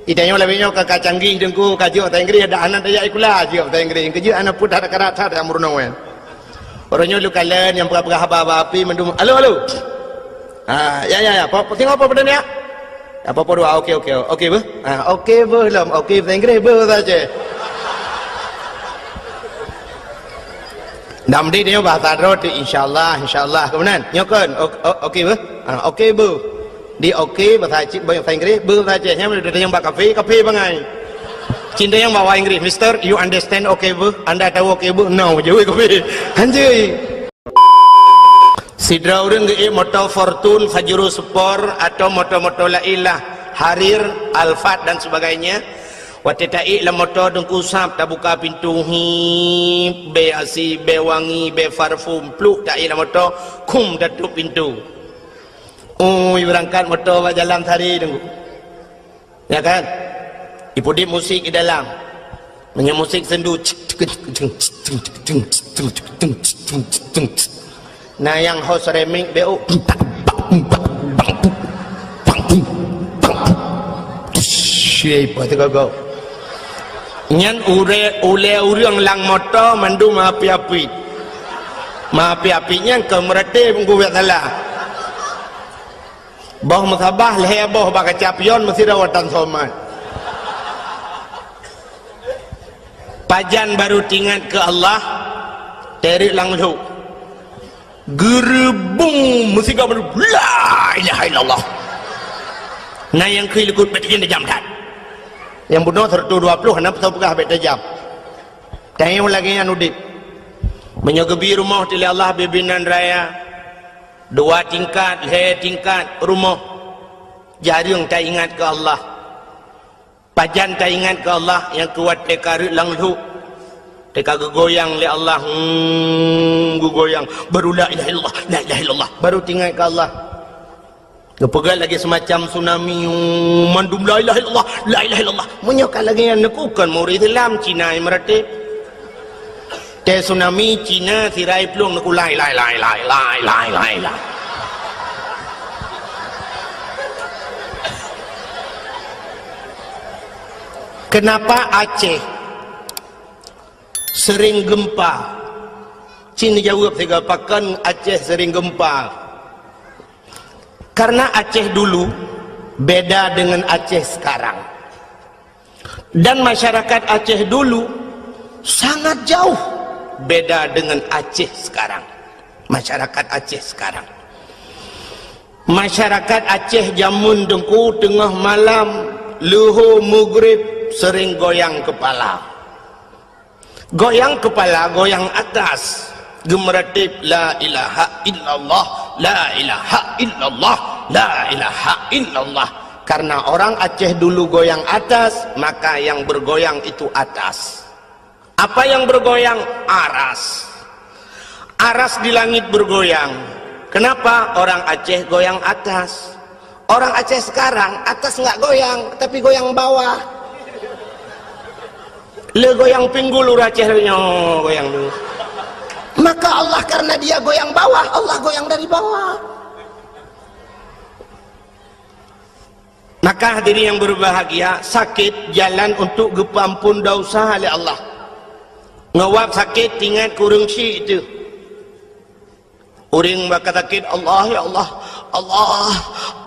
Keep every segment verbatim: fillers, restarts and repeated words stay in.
Di tanyoe lagèe nyoe ka, ka canggih Teungku, ka jeuet bahasa Inggris, dak hana tajak sikula, jeuet bahasa Inggris. Keujeuet hana peue that, karat that nyang meurunoe nyan. Uroe nyoe lôn kalon nyang peugah-peugah haba-haba api mandum, "Halo, halo." "Ha, ya, ya, ya. Po, po, singoh po, po, ya? Ya, po, po dua. Oke, oke. Oke, beuh. Ha, oke, beuh lom. Oke, bahasa Inggris, beuh, bahasa Aceh." Dak meudeh nyoe bahasa droe tu, "Insya Allah, insya Allah." Keunan, nyoe kon. O-, o-, oke, beuh. Ha, oke, beuh. Di oke, bahasa Aceh, bahasa Inggris, beuh, bahasa Aceh. Nyan tanyong bak kafe, kafe bangai. Cit tanyong bak awak Inggris, "Mister, you understand oke, beuh? Anda tahu oke, beuh?" "No," jaweueb kafe. Hanjeuet. Sidroe ureueng geuék moto Fortuner, Pajero Sport, atau moto-moto laén lah, Harrier, Alphard dan sebagainya. Watèe taék lam moto Teungku, sab tabuka pintoe, hip, bèe asi, bèe wangi, bèe parfum, pluk taék lam moto, khum tatôp pintoe. Ui, beurangkat moto bak jalan sehari Teungku. Ya kan? Ipeuduek musik di dalam. Meunyoe musik sendu, na nyang ho ceramic beu. Nyan ulèe, ulèe ureueng lam moto mandum api-api. Api-api nyan keu meuratéb geuwet salah. Boh meusabah lhèe boh bak kaca pion meusidroe watèe somat. Pajan barô teuingat keu Allah, teureuk lam lhok. Geureubong meusigoe mandum, "La ilaha illallah." Na nyang kheun likot bèk tajam-tajam that. Nyang bunoe seratus dua puluh hana peue peugah bèk tajam. Tanyoe lagèe nyan udép. Meunyoe geubi rumoh teuh lé Allah bibinan raya, dua tingkat, lhèe tingkat rumoh, jareueng taingat keu Allah. Pajan taingat keu Allah? Nyang keu watèe ka rhot lam lhok, teuka geugoyang lé Allah, hmm, geugoyang, baru la ilaha illallah, la ilaha illallah, baru taingat keu Allah. Geupeugah lagèe seumacam tsunami, mandum la ilaha illallah, la ilaha illallah. Meunyoe ka lagèe nyan, neukheun kon ureueng Islam, Cina nyang meuratéb. Teuh tsunami, Cina, sirai plueng neukheun la ilaha illallah, la ilaha illallah. Kenapa Aceh sering gempa? Cit neujaweueb sigoe, pakon Aceh sering gempa? Karena Aceh dulu beda dengan Aceh sekarang. Dan masyarakat Aceh dulu sangat jauh beda dengan Aceh sekarang. Masyarakat Aceh sekarang. Masyarakat Aceh jameun Teungku, teungoh malam, leuhô meugrib, sering goyang kepala. Goyang kepala, goyang atas. Geumeuratib, "La ilaha illallah, la ilaha illallah, la ilaha illallah." Karena orang Aceh dulu goyang atas, maka yang bergoyang itu atas. Apa yang bergoyang? Aras. Aras di langit bergoyang. Kenapa? Orang Aceh goyang atas. Orang Aceh sekarang, atas nggak goyang, tapi goyang bawah. Le goyang pinggul ureueng Aceh nyoe, goyang tu. Maka Allah, karena dia goyang bawah, Allah goyang dari bawah. Maka hadirin yang berbahagia, sakét jalan untuk geupeuampon dosa lé Allah. Ngon wab sakét, ingat keu ureueng syik teuh. Ureueng bak ka sakét, "Allah, ya Allah, Allah,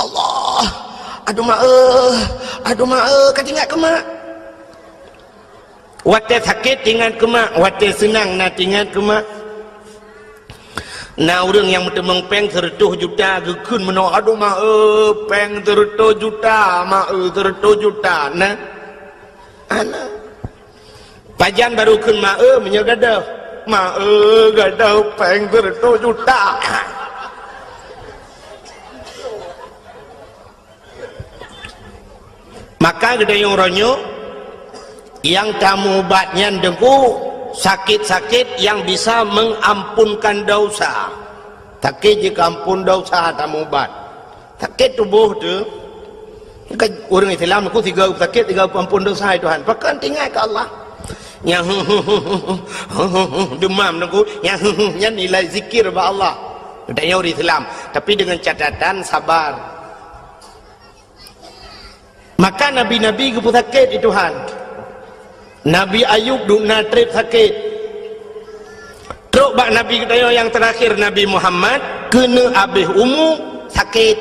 Allah, aduh ma, eh, aduh ma, eh," ka teuingat keu mak. Watèe sakét teuingat keu mak, watèe seunang na teuingat keu mak. Na ureueng nyang meuteumèe pèng seureutôh juta, geukheun meunoe, "Aduh ma, eh, pèng seureutôh juta, ma, eh, seureutôh juta." Na? Hana. Pajan barô kheun ma, eh, meunyoe gadôh? Ma, eh, gadôh pèng seureutôh juta. Maka geutanyoe uroe nyoe, nyang tameuubat nyan Teungku, sakét-sakét nyang bisa mengampunkan dosa. Sakét jikeuampon dosa tameuubat. Sakét tuboh teuh, kan ureueng Islam Teungku sigoe sakét, sigoe peuampon dosa, "Hai Tuhan." Pakon teuingat keu Allah. Nyang demam Teungku, nyang nyan nilai zikir bak Allah. Geutanyoe ureueng Islam, tapi dengan catatan sabar. Maka nabi-nabi geupeusakét di Tuhan. Nabi Ayub dum na treb sakét. Trok bak nabi geutanyoe nyang teurakhir, Nabi Muhammad, keuneuk abéh umu sakét.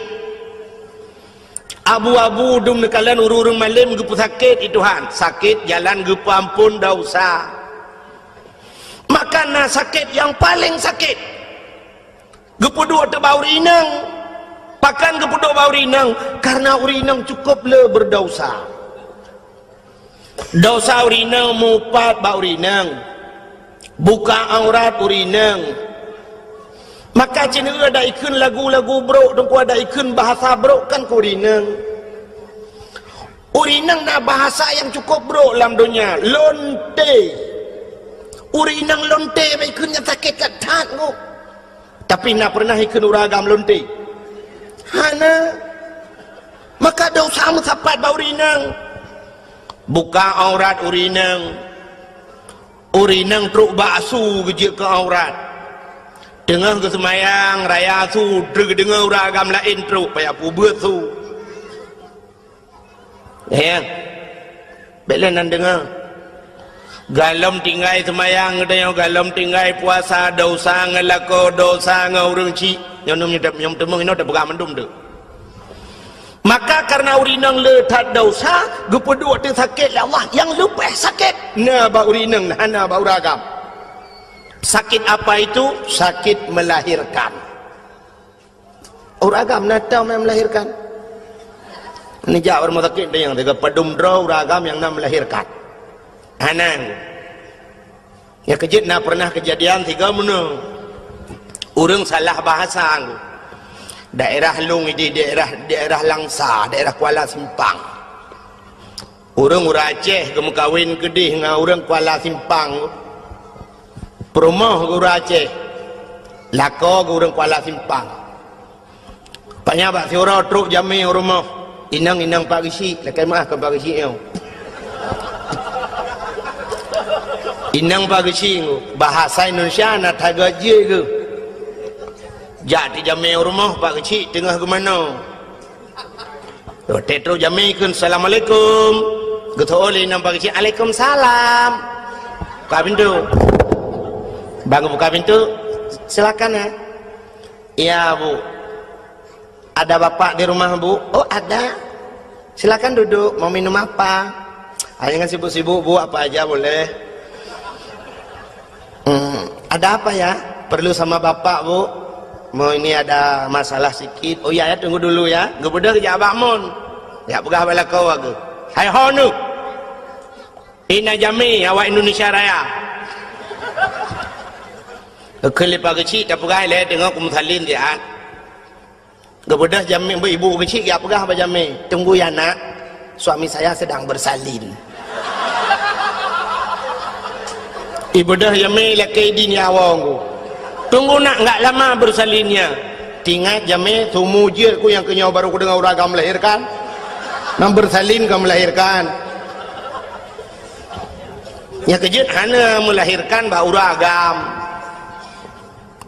Abu-abu dum neukalon ureuëng-ureuëng malém geupeusakét di Tuhan. Sakét jalan geupeuamphon desya. Maka na sakét nyang paleng sakét. Geupeuduek teuk bak ureuëng inong. Pakon geupeuduek bak ureuëng inong? Karena ureuëng inong cukôp le beudesya. Desya ureuëng inong, mupat bak ureuëng inong, buka aurat ureuëng inong. Maka ceuneuk ada ikheun lagu-lagu brok, teungku ada ikheun bahasa brok kan keu ureuëng inong. Ureuëng inong na bahasa nyang cukôp brok lam donya, lonte. Ureuëng inong lonte bak ikheun nyang sakét that-that nyoe. Tapi na pernah ikheun ureuëng agam lonte? Hana. Maka desya meusapat bak ureuëng inong. Buka aurat ureuëng inong. Ureuëng inong trok bak asu geujeuet keu aurat. Teungoh geuseumayang raya asu, trok geudeungoe ureuëng agam laén trok, payah peubeuet su. Ya. Bék lé nan deungoe. Galom tinggai seumayang geutanyoe, galom tinggai puasa, desya ngon lakoe, desya ngon ureuëng chik. Nyoe nyoe nyoe teumeung inoe teupeugah mandum tu. Maka karena ureuëng inong le that desya, geupeuduek teuk sakét lé Allah, nyang leubeh sakét na bak ureuëng inong, hana bak ureuëng agam. Sakit apa itu? Sakit melahirkan. Ureuëng agam na teuh nyang melahirkan. Neujak ureuëng sakét nyang teuga padum droe ureuëng agam nyang na melahirkan. Hana. Nyang keujeuet na pernah keujadian sigoe meunoe. Ureuëng salah bahasa. Daerah lôn di daerah, daerah Langsa, daerah Kuala Simpang. Ureuëng, ureuëng Aceh geumeukawen keudeh ngon ureuëng Kuala Simpang. Peurumoh ureuëng Aceh, lakoe ureuëng Kuala Simpang. Panya bak siuroe trok jamé u rumoh. Inong, inong Pak Geuchik, lakée meuah keu Pak Geuchik nyoe. Inong Pak Geuchik nyoe, bahasa Indonesia na that gét jih geuh. Jak teuk jamé u rumoh Pak Geuchik teungoh geumanoe. Watée trok jamé kheun, "Assalamualaikum." Geuteu'oh lé inong Pak Geuchik, "Alaikumsalam." Buka pintoe. Ban geubuka pintoe, "Silakan ya." "Iya, Bu." "Ada Bapak di rumah, Bu?" "Oh, ada." "Silakan duduk, mau minum apa?" "Ah, jangan sibuk-sibuk, Bu, apa aja boleh." "Hmm, ada apa ya?" "Perlu sama Bapak, Bu. Mau ini ada masalah sikit." "Oh iya ya, tunggu dulu ya." Geubeudôh geujak bak mon. Jak peugah bak lakoe geuh. "Hai ho neuh. Ina jamé awak Indonesia Raya." Kheun lé Pak Geuchik, "Tapeugah ilée teungoh kumeusalin siat." Geubeudôh jamé, ibu Geuchik geujak peugah bak jamé, "Tunggu ya, Nak, suami saya sedang bersalin." Ibeudôh jamé lakée idin ya awong ku. "Tunggu, Nak, enggak lama bersalinnya." Teuingat jamé, "Seumujeuet ku nyang keu nyoe baru kudeungoe ureuëng agam melahirkan. Nyang bersalin ka melahirkan." Nyang keujeuet hana melahirkan bak ureuëng agam.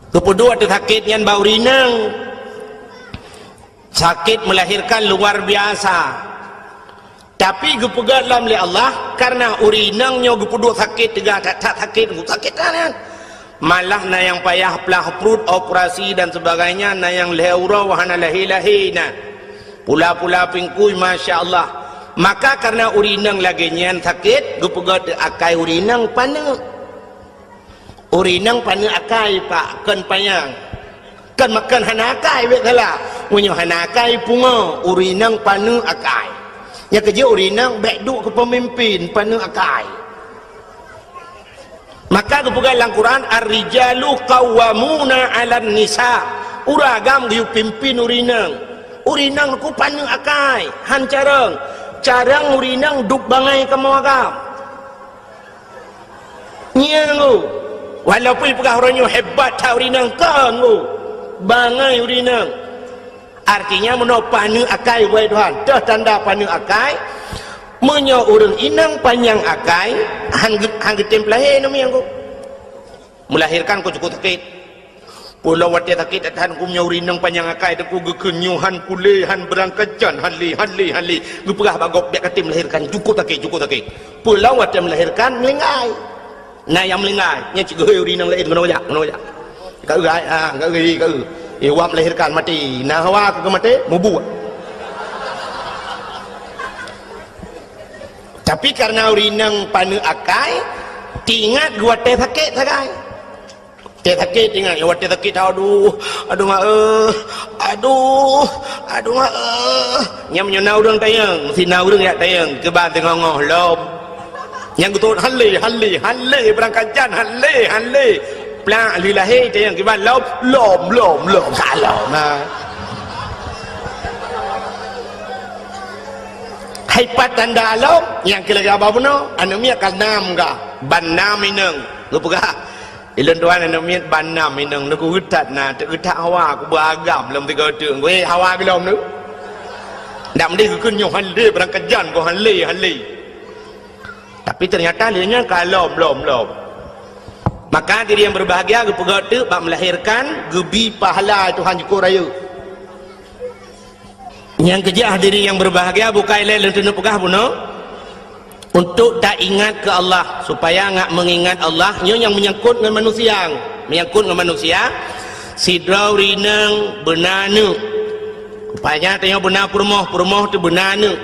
Geupeuduek teuk sakét nyan bak ureuëng inong. Sakét melahirkan luar biasa. Tapi geupeugah lom lé Allah, karena ureuëng inong nyoe geupeuduek sakét teuga that-that sakét, sakét that nyan. Malah na nyang payah plah pruet, operasi dan sebagainya, na nyang lhée uroe hana lahé-lahé na. Pula-pula pingkui, masya Allah. Maka karena ureuëng inong lagée nyan sakét, geupeugah teuk akai ureuëng inong paneuk. Ureuëng inong paneuk akai, Pak, kon panyang. Kon makon hana akai, bék salah. Meunyoe hana akai, pungo, ureuëng inong paneuk akai. Nyang keujeuet ureuëng inong bék duek keu peumimpin, paneuk akai. Maka geupeugah lam Quran, "Ar-rijalu qawwamuna 'alan nisa." Ureuëng agam geuyue pimpin ureuëng inong. Ureuëng inong ku paneuk akai, han carông. Carông ureuëng inong duek bangai kamoe agam. Nyan ngu. Walaupun peugah uroe nyoe hebat that ureuëng inong, kon ngu. Bangai ureuëng inong. Artinya, meunoe paneuk akai, wahai Tuhan. Toh tanda paneuk akai, meunyoe ureuëng inong panyang akai, han geu-, han geutem peulahé namiet ngu. Melahirkan ku cukup sakét. Peue lom watée sakét that-that, geumeunyoe ureuëng inong panyang akai teungku geukheun nyoe han kulé, han beurangkat jan, han lé, han lé, han lé. Geupeugah bak gob, "Bék katé meulahérkan, cukôp sakét, cukôp sakét." Peue lom watée meulahérkan meulinggai. Na nyang meulinggai, nyan cit geuhôi ureuëng inong laén, "Keunoe jak, keunoe jak." Ka eu ai, ah, ka eu, ka eu. Eh, wak meulahérkan maté. Na hawa keu maté, mubuet. Tapi kareuna ureuëng inong paneuk akai, teuingat geuwatée sakét sagai. Teuh sakét ingat, watée sakét, aduh, aduh mak eh, aduh, aduh mak eh. Nyang meunyoe na ureuëng tanyong, si na ureuëng jak tanyong, keuban teungoh-ngoh lom. Nyang geutot han lé, han lé, han lé, beurangkat jan, han lé, han lé. Plak lheueh lahé tanyong, keuban lom, lom, lom, lom, ka lom. Ha. Hai pat tanda lom, nyang keu lagée haba bunoe, aneuk miet ka nam ka, ban nam inong. Geupeugah, "Ilôn tuan aneuk miet ban nam inong, neugeutat na, teugeutat hawa, kuba agam lom tiga teuk." Weh, hawa geulom tu. Ndak meudeh geukheun nyoe han lé, beurangkat jan goh han lé, han lé. Tapi ternyata lé nyan ka lom, lom, lom. Maka diri nyang berbahagia geupeugah teuk bak melahirkan, geubi pahala Tuhan jukôb rayeuk. Nyang keujah diri nyang berbahagia bukai lé lôn teuneuk peugah bunoe. Untuk taingat keu Allah, supaya ngat meungingat Allah, nyoe nyang meunyangkot ngon manusia. Meunyangkot ngon manusia, sidroe ureuëng inong beuna aneuk. Rupanya tanyoe beuna peurumoh, peurumoh teuh beuna aneuk.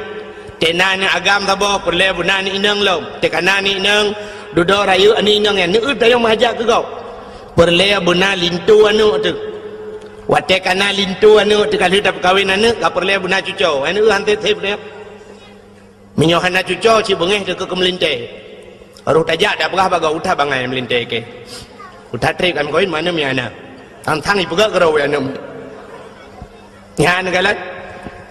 Teuh na aneuk agam saboh, peureulée beuna aneuk inong lom. Teuh ka na aneuk inong, dudoe rayeuk aneuk inong nyan, neueu tanyoe meuhajat keu gob. Peureulée beuna linto aneuk teuh. Watée ka na linto aneuk teuh ka lheueh tapeukawen aneuk, ka peureulée beuna cucoe. Aneuk han teuh teuh. Meunyoe hana cucoe, cit beungéh teuh keu meulintée. Roh tajak tapeugah bak gob, "Uta bangai meulintée keu. Uta trép kami kawin mana mi aneuk. Tang-tang ipeugah keurau aneuk." Nyan galak.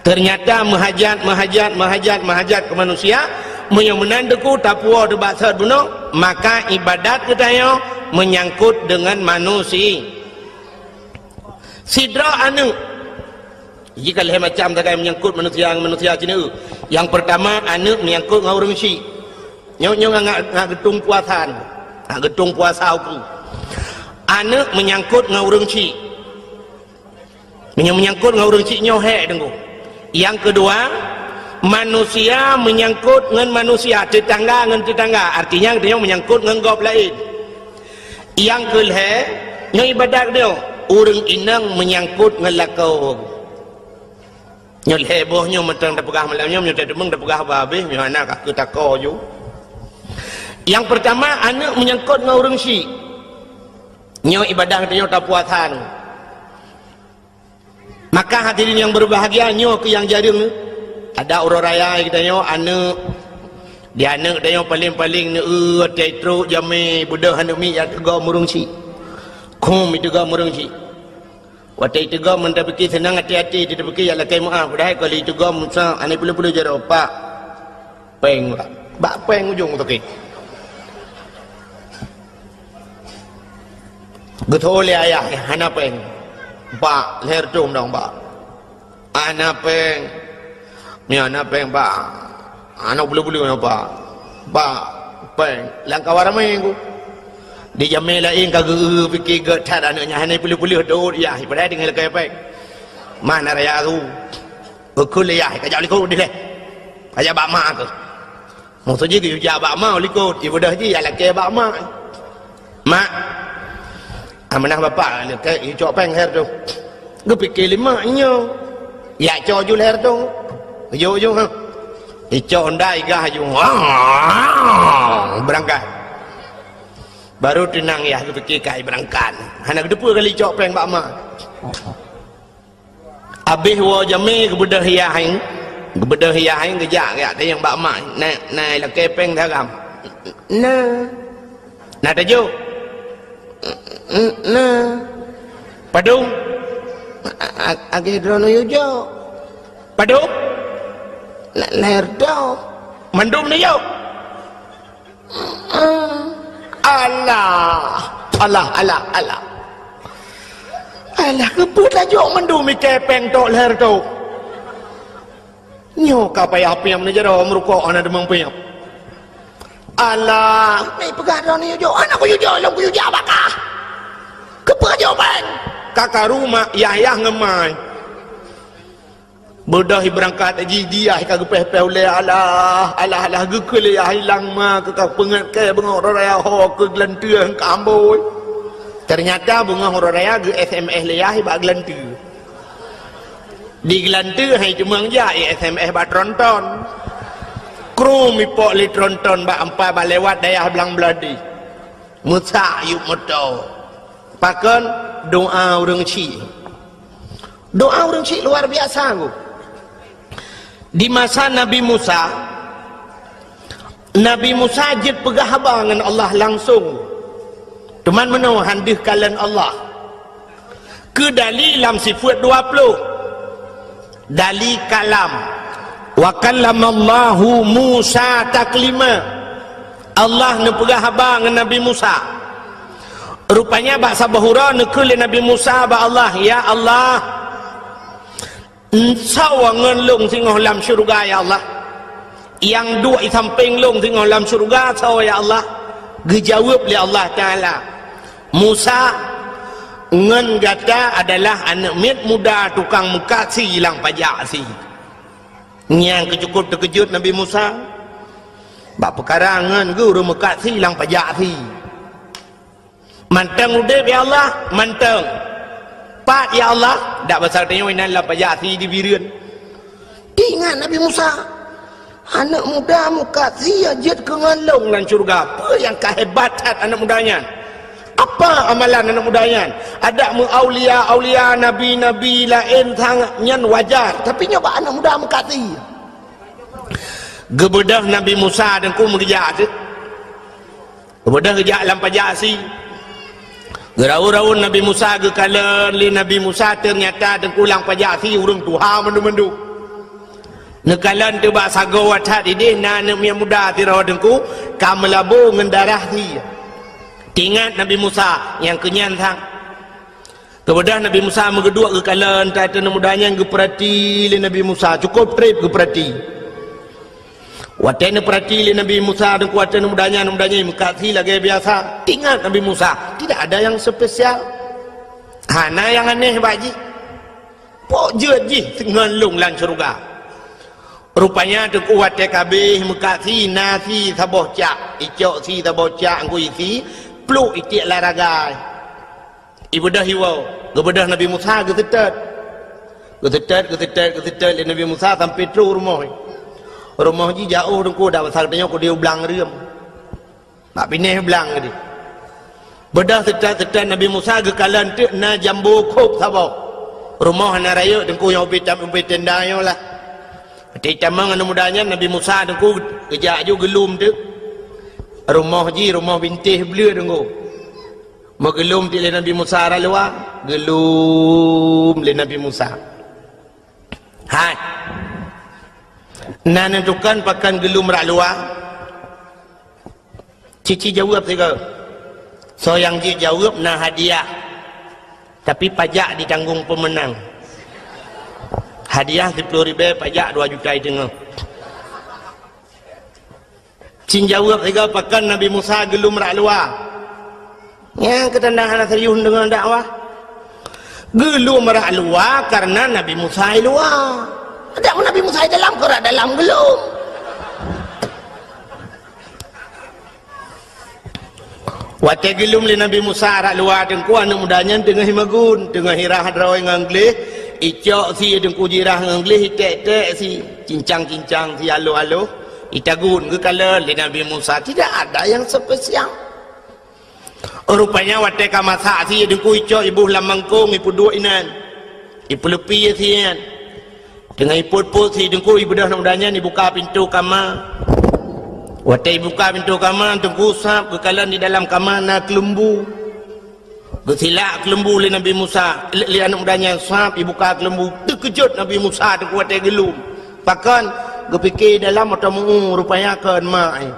Ternyata meuhajat, meuhajat, meuhajat, meuhajat keu manusia, meunyoe meunan teungku tapuwoe teuh bak sot bunoe, maka ibadat geutanyoe meunyangkot deungon manusi-, sidroe aneuk. Jih ka lhée macam sagai meunyangkot manusia ngon manusia cit. Nyang peurtama, aneuk meunyangkot ngon ureuëng syik. Nyoe, nyoe ngat, ngat geutung puasa nyoe. Ngat geutung puasa ukeue. Aneuk meunyangkot ngon ureuëng syik. Meunyoe meunyangkot ngon ureuëng syik nyoe hék teungku. Nyang keudua, manusia meunyangkot ngon manusia, teutangga ngon teutangga. Artinya, geutanyoe meunyangkot ngon gob laén. Nyang keu lhée, nyoe ibadat geutanyoe, ureuëng inong meunyangkot ngon lakoe. Nyoe lhée boh nyoe mantong tapeugah malam nyoe, meunyoe tateumeung tapeugah bah habéh, nyoe hana ka keu tako ju. Nyang peurtama, aneuk meunyangkot ngon ureuëng syik. Nyoe ibadat geutanyoe tapuasa nyoe. Maka hadirin nyang berbahagia, nyoe keuh nyang jareueng. Ada uroe raya geutanyoe aneuk, di aneuk tanyoe paleng-paleng neueu watée trok jamé beudôh aneuk miet jak teugom ureuëng syik. Khum iteugom ureuëng syik. Watée iteugom meunan tapike seunang até-até, tapike jak lakée meuáh, padahai ka lheueh iteugom sa aneuk peuleueh-peuleueh jaroe, "Pak, péng, Pak." Bak péng ujong sakét. Geutho lé ayah, "Hana péng, Pak, lhée reutôh dong, Pak." "Hana péng." "Nyoe hana péng, Pak. Aneuk peuleueh-peuleueh nyoe, Pak. Pak, péng." Lam kawan ramé ku. Di jamé laén ka geu-, pike gét that aneuk nyan, hana peuleueh-peuleueh dot yah, padahai tinggai lakée péng. Mah na raya su. Geukheun lé yah, "Ka jak likot dilée. Ka jak bak mak keuh." Maksud jih geuyue jak bak ma u likot, ibeudôh jih jak lakée bak ma. "Mak, amanah bapak lakée icok péng lhée reutôh." Geupike lé mak nyoe, "Jak cok ju lhée reutôh." Geujok ju, ha. Icok honda igah ju. Beurangkat. Baru teunang yah geupike kai beurangkat. Hana geuteupeue kali icok péng bak ma. Abéh woe jamé geubeudôh yah nyan, geubeudôh yah nyan geujak, geujak tanyong bak ma, "Na, na lakée péng daram?" "Na." "Na tajok?" "Na." "Padum?" "A-, a-, akhé droeneuh yue jok." "Padum?" "Na, lhée reutôh." "Mandum neujok?" Alah, alah, alah, alah. Alah, keupeue tajok mandum ikée péng tok lhée reutôh? Nyoe ka payah piep neujaroe meurukok hana deungon piep. Alah, meupeugah droeneuh jok, hana kuyue jok lom, kuyue jak bak kah. Peue jawaban? Ka karu mak Yahya ngon ma. Beudôh ibeurangkat jih, di yah ka geupéh-péh ulèe, alah, alah, alah, geukheun lé yah ilang ma keu ka peungét kèe beungoh uroe raya ho keu geulanteue ka ambôi. Teunyata beungoh uroe raya geu-S M S lé yah bak geulanteue. Di geulanteue hai teumeung jak i S M S bak tronton. Krum ipok lé tronton bak ampai bak lewat dayah Blang Beuladi. Meusak yup moto. Pakon? Doa ureueng chik. Doa ureueng chik luar biasa, Bu. Di masa Nabi Musa, Nabi Musa jeuet peugah haba ngon Allah langsong. Teuma meunoe han deuh kalon Allah. Keu dali lam sifeuet dua ploh. Dali kalam. Wa kallamallahu Musa taklima. Allah neupeugah haba ngon Nabi Musa. Rupanya bak saboh uroe neukheun lé Nabi Musa bak Allah, "Ya Allah, soe ngon lôn singoh lam syeuruga, ya Allah? Nyang duek i sampéng lôn singoh lam syeuruga soe, ya Allah?" Geujaweueb lé Allah Taala, "Musa, ngon gata adalah aneuk miet muda tukang meukat sie lam pajak sie." Nyan keuh cukôp teukeujot Nabi Musa. Bak peukara ngon geuh ureueng meukat sie lam pajak sie. "Mantong udeb, ya Allah, mantong." "Pat, ya Allah?" "Dak basa tanyoe inan lam pajak sie di Bireuen." Teuingat Nabi Musa, "Aneuk muda meukat sie jeuet keu ngon lôn lam syeuruga. Peue nyang ka hebat that aneuk muda nyan? Apa amalan aneuk muda nyan? Adak meu aulia-aulia, nabi-nabi laén sangat nyan wajar, tapi nyoe bak aneuk muda meukat sie." Geubeudôh Nabi Musa teungku meugeujak teuh. Geubeudôh geujak lam pajak sie. Geuraun-raun Nabi Musa geukalon lé Nabi Musa, teunyata teungku lam pajak sie ureueng tuha mandum-mandum. Neukalon teuh bak sagoe that idéh na aneuk miet muda sidroe teungku ka meulabô ngon darah sie. Teuingat Nabi Musa nyang keu nyan sang. Geubeudôh Nabi Musa meugeuduek geukalon that aneuk muda nyan, geupeurati lé Nabi Musa, cukôp trép geupeurati. Watèe neupeurati lé Nabi Musa teungku, watèe aneuk muda nyan, aneuk muda nyan meukat sie lagèe biasa. Teuingat Nabi Musa, tidak ada yang spesial. Hana nyang aneh bak jih. Pok jeuet jih ngon lôn lam syeuruga. Rupanya teungku watèe ka abéh meukat sie, na sie saboh cak, icok sie saboh cak, geuisi pluek itiek lam ragai. Ibeudôh iwoe, geubeudôh Nabi Musa geuseutôt. Geuseutôt, geuseutôt, geuseutôt lé Nabi Musa sampoe troh rumoh. Rumoh jih jiôh teungku, dak basa tanyoe keudéh u blang reuem. Bak binéh blang keudéh. Beudôh seutôt-seutôt Nabi Musa geukalon teuk na jambo khôb saboh. Rumoh hana rayeuk teungku, nyang ubé tam-, ubé tenda nyoe lah. Watèe tamong aneuk muda nyan, Nabi Musa teungku geujak ju geulom teuk. Rumoh jih rumoh bintéh bleue teungku. Meugeulom teuk lé Nabi Musa rot luwa, geulom lé Nabi Musa. Hai. Na neutukan pakon geulom rot luwa? Cici jaweueb sigoe. Soe nyang jeuet jaweueb na hadiah. Tapi pajak ditanggong peumeunang. Hadiah siploh ribèe, pajak dua juta i teungoh. Cit jaweueb sigoe, pakon Nabi Musa geulom rot luwa? Nyang keu tanda hana serius deungon dakwah. Geulom rot luwa kareuna Nabi Musa i luwa. Adak Nabi Musa i dalam, keu rot dalam geulom. Watèe geulom lé Nabi Musa rot luwa teungku, aneuk muda nyan teungoh imagun, teungoh irah droe ngon gleh, icok sie teungku, jirah ngon gleh, itèk-tèk sie, cincang-cincang sie, aloh-aloh, itagun, geukalon lé Nabi Musa, tidak ada yang spesial. Rupanya watèe ka masak sie teungku, icok iboh lam mangkông, ipeuduek inan, ipeuleupie sie nyan. Teungoh ipot-pot sie teungku, ibeudôh aneuk muda nyan, ibuka pintoe kama. Watèe ibuka pintoe kama, teungku sab geukalon di dalam kama na keuleumbu. Geusilak keuleumbu lé Nabi Musa, lé, lé aneuk muda nyan sab ibuka keuleumbu. Teukeujot Nabi Musa teungku watèe geulom. Pakon? Geupike dalam mantong meu-ueh, rupanya kon mak, eh.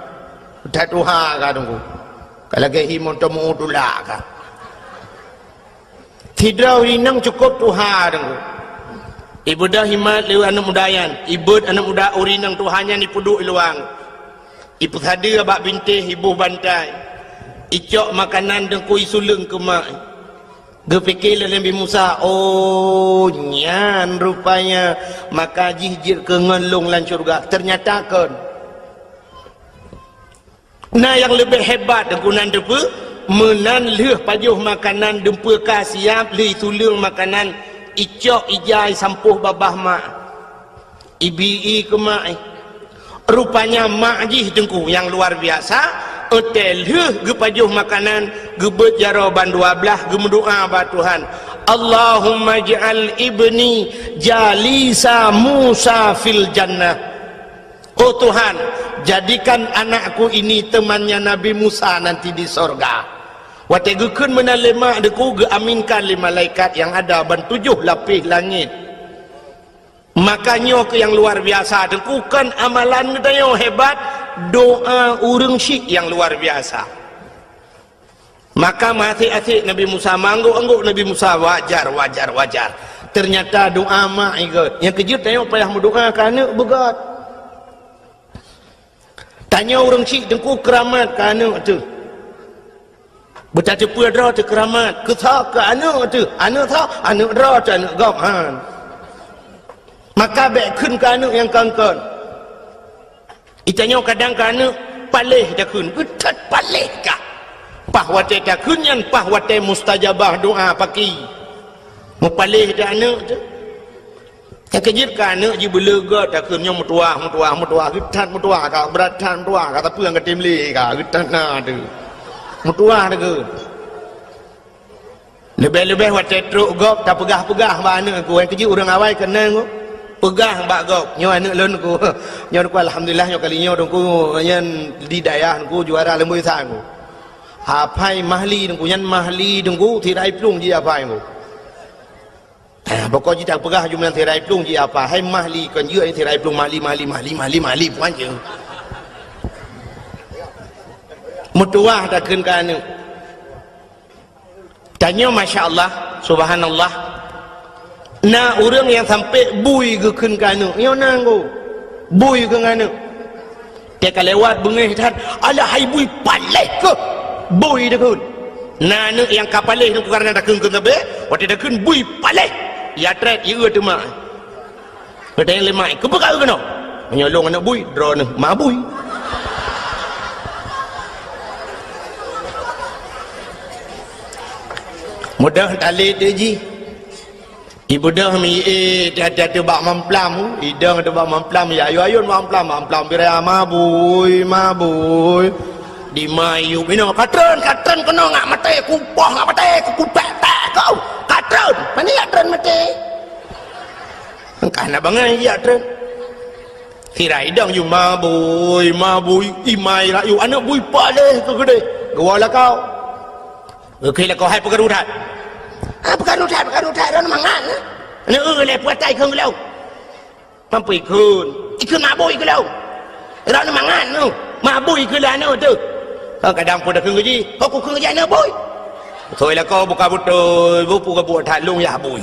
That tuha ka teungku. Ka lagèe hi mantong meu-ueh tulak ka. Sidroe ureueng inong cukôp tuha teungku. Ibeudôh imat lé aneuk muda nyan, ibeuet aneuk muda ureueng inong tuha nyan ipeuduek i luwa. Ipeusadeue bak bintéh, iboh bantai. Icok makanan teungku, isuleueng keu mak. Geupike lé Nabi Musa, "Oh, nyan rupanya maka jih jeuet keu ngon lôn lam syeuruga." Teunyata kon. Na nyang leubeh hebat, Teungku, nan teupeue, meunan lheueh pajoh makanan, dumpeue ka siap, lheueh ituleueng makanan, icok ija isampôh babah mak. Ibi-i keu mak, eh. Rupanya mak jih, Teungku, nyang luar biasa, watée lheueh geupajoh makanan, geubeuet jaroe ban dua blaih, geumeudoá bak Tuhan, "Allahumma ij'al ibni jalisa Musa fil jannah." "Oh Tuhan, jadikan anakku ini temannya Nabi Musa nanti di sorga." Watée geukheun meunan lé mak, Teungku, geuaminkan lé malaikat nyang ada ban tujoh lapéh langét. Maka nyoe keuh nyang luar biasa, Teungku, kon amalan geutanyoe hebat, doá ureuëng syik nyang luar biasa. Maka meuasék-asék Nabi Musa, meuanggok-anggok Nabi Musa, wajar, wajar, wajar. Teunyata doá mak jih gét. Nyang keujeuet tanyoe payah meudoá keu aneuëk beugét. Tanyoe ureuëng syik, Teungku, keuramat keu aneuëk teuh. Beutateupeue droe teuh keuramat, keu soe, keu aneuëk teuh. Aneuëk soe, aneuëk droe teuh, aneuëk gob, han. Maka bék kheun keu aneuëk nyang kon-kon. Geutanyoe kadang keu aneuëk paléh takheun, geutat paléh kah. Paih watée takheun nyan, paih watée mustajabah doá paki. Meupaléh teuh aneuëk teuh. Nyang keujeuet keu aneuëk jih beuleugot takheun nyoe meutuwah, meutuwah, meutuwah, geutat meutuwah, ka brat that meutuwah, ka sapeue nyang ka tem lé ka, geutat na teuh. Meutuwah takheun. Leubeh-leubeh watée trok gob tapeugah-peugah bak aneuëk, Teungku, nyang keujeuet ureuëng awai keunan, Teungku. Peugah bak gob, "Nyoe aneuëk lôn, Teungku. Nyoe, Teungku, alhamdulillah, nyoe kali nyoe, Teungku, nyan di dayah, Teungku, juara leumboi sa, Teungku." Hafai mahli, Teungku, nyan mahli, Teungku, sirai plueng jih hafai, Teungku. Ah, pokok jih tapeugah jumlah sirai plueng jih hafai, hai mahli, kon jeuet sirai plueng, mahli, mahli, mahli, mahli, mahli, puan je. Meutuwah takheun keu aneuëk. Tanyoe, masya Allah, subhanallah. Na ureuëng nyang sampai bui geukheun keu aneuëk. Nyoe na, Teungku. Bui geukheun keu aneuëk. Teuka lewat beungéh that, "Alah hai bui, paléh keuh!" Bui takheun. Na aneuëk nyang ka paléh, Teungku, kareuna takheun-kheun sabe, watée takheun bui, paléh. Ya trét, ya eu teuma. Geutanyong lé mak, "Keupeue ka eu keunoe?" "Meunyoe lôn aneuëk bui, droeneuh ma bui." Mudah talé teuh jih. Ibeudôh mi, eh, tiap-tiap bak mamplam, idong teuh bak mamplam, ya ayun-ayun mamplam, mamplam biraya mabui, mabui. Di ma yub inoe, "Katreun, katreun keunoe ngak maté, kupoh ngak maté, kutek-tek kau. Katreun, pane jak treun maté?" Engkah na bangai jak treun. Sira idong ju mabui, mabui, imai rayu, aneuëk bui paléh keu keudeh. Geuwoe lakoe. Geukheun lakoe, "Hai peukaru that." "Ah, peukaru that, peukaru that, droeneuh mangat, eh?" "Aneuëk, eu lé puatai kheun geulong." "Mampu ikheun?" "Ikheun mabui keu lôn." "Droeneuh mangat nyoe, mabui keu lôn aneuëk teuh." Ka kadang pun takheun keu jih, "Ho kukheun keu jih aneuëk bui." Soi lakoe buka beutôi, bupu geubuet that lôn yah bui.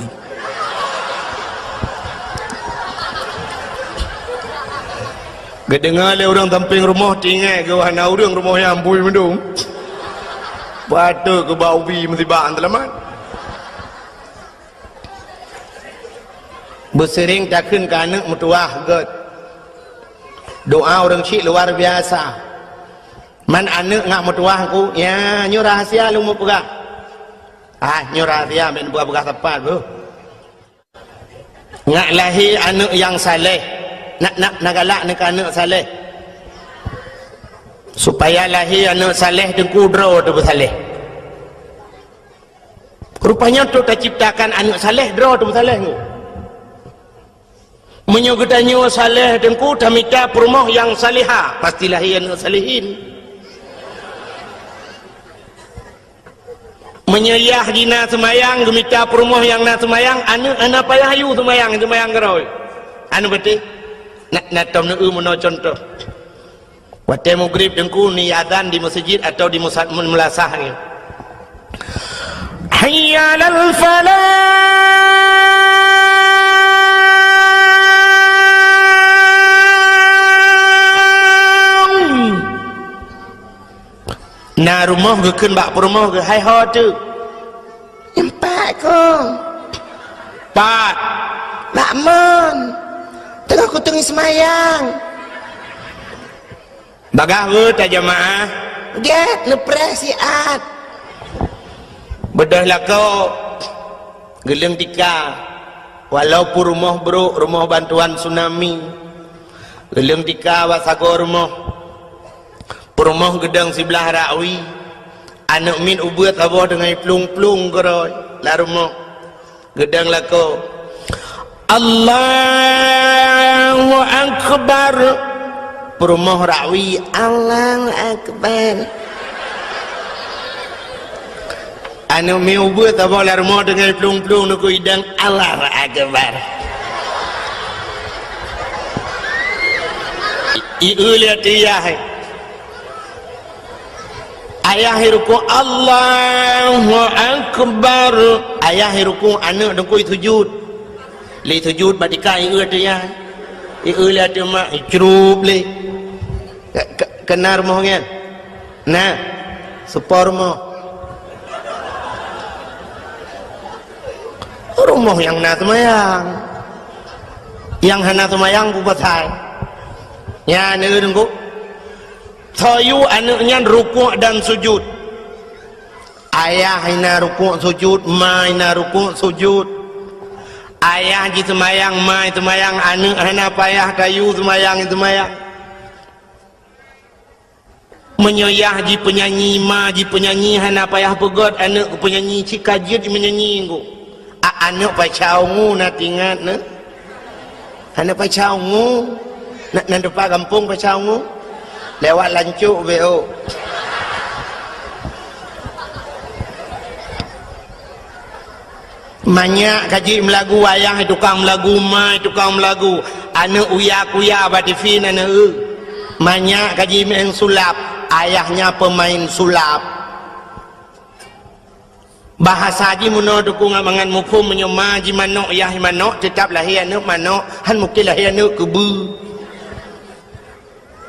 Geudeungoe lé ureuëng sampéng rumoh, teuingat geuh hana ureuëng rumoh nyan bui meudong. Patôt keu bak ubi meusibak seulamat. Beuseuring takheun keu aneuëk meutuwah gét. Doá ureuëng syik luar biasa. Man aneuëk ngak meutuwah ku, ya, nyoe rahasia lôn meupeugah. Ah, nyoe rahasia, bék neupeugah-peugah sapat beuh. Ngak lahé aneuëk nyang saleh, nak, nak, na galak neuh keu aneuëk saleh. Supaya lahé aneuëk saleh, Teungku, droe teuh beusaleh. Rupanya untuk taciptakan aneuëk saleh, droe teuh beusaleh, Teungku. Meunyoe geutanyoe saleh, Teungku, tamita peurumoh nyang salehah, pasti lahé aneuëk salehin. Meunyoe yah jih na seumayang, geumita peurumoh nyang na seumayang, aneuëk hana payah yue seumayang, seumayang keudroe. Aneuëk beuteh. Na, na tom neueu meunoe cuntoh. Watée mugrib Teungku ni azan di meuseujid atau di musa-, meulasah ni. Hayya 'alal falah. Na rumoh geukheun bak peurumoh geuh, "Hai ho teuh." Nyang pat Assalamualaikum. Pat. Makmun. Teungoh kuteungi seumayang. Bagaih rhot tajamaah. Gét neupreh siat. Beudôh lakoe. Geuleueng tika. Walaupun rumoh brôk, rumoh bantuan tsunami. Geuleueng tika bak sagoe rumoh. Peurumoh geudong siblah rakwi. Aneuk miet ubeut saboh deungon plueng-plueng keudroe lam rumoh. Geudong lakoe, "Allahu Akbar." Peurumoh rakwi, "Allahu Akbar." Aneuk miet ubeut saboh lam rumoh deungon plueng-plueng neukui dang, "Allahu Akbar." I-, ieu lé ateueh yah. Ayah irukuk, "Allahu Akbar." Ayah irukuk, aneuk deungkui sujud. Lé sujud bak tika ieu ateueh yah. Ieu lé ateueh mak, icrup lé. Ke-, ke-, keunan rumoh nyan. Nah, seupôt rumoh. Rumoh nyang na seumayang. Nyang hana seumayang peue pasai? Nyan, eh, deungkui. Soe yue aneuk nyan rukuk dan sujud. Ayah hina rukuk sujud, ma hina rukuk sujud. Ayah jiseumayang, ma jiseumayang, aneuk hana payah tayue seumayang, jiseumayang. Meunyoe yah jipeunyanyi, ma jipeunyanyi, hana payah peugét aneuk keu peunyanyi, cit ka jeuet meunyanyi ngon. A-, aneuk Paca Ungu na teuingat na? Aneuk Paca Ungu. Na, na teumpat gampông Paca Ungu? Lewat Lancok, B O. Manyak ka jeuet meulagu, ayah tukang meulagu, ma tukang meulagu. Aneuk uya-kuya bak tivi na, na, eu. Manyak ka jimeu'en sulap, ayahnya peumain sulap. Bahasa jih meunoe teungku ngon mangat muphom, meunyoe ma jih manok, yah manok, teutab lahé aneuk manok, han mungken lahé aneuk keubeue.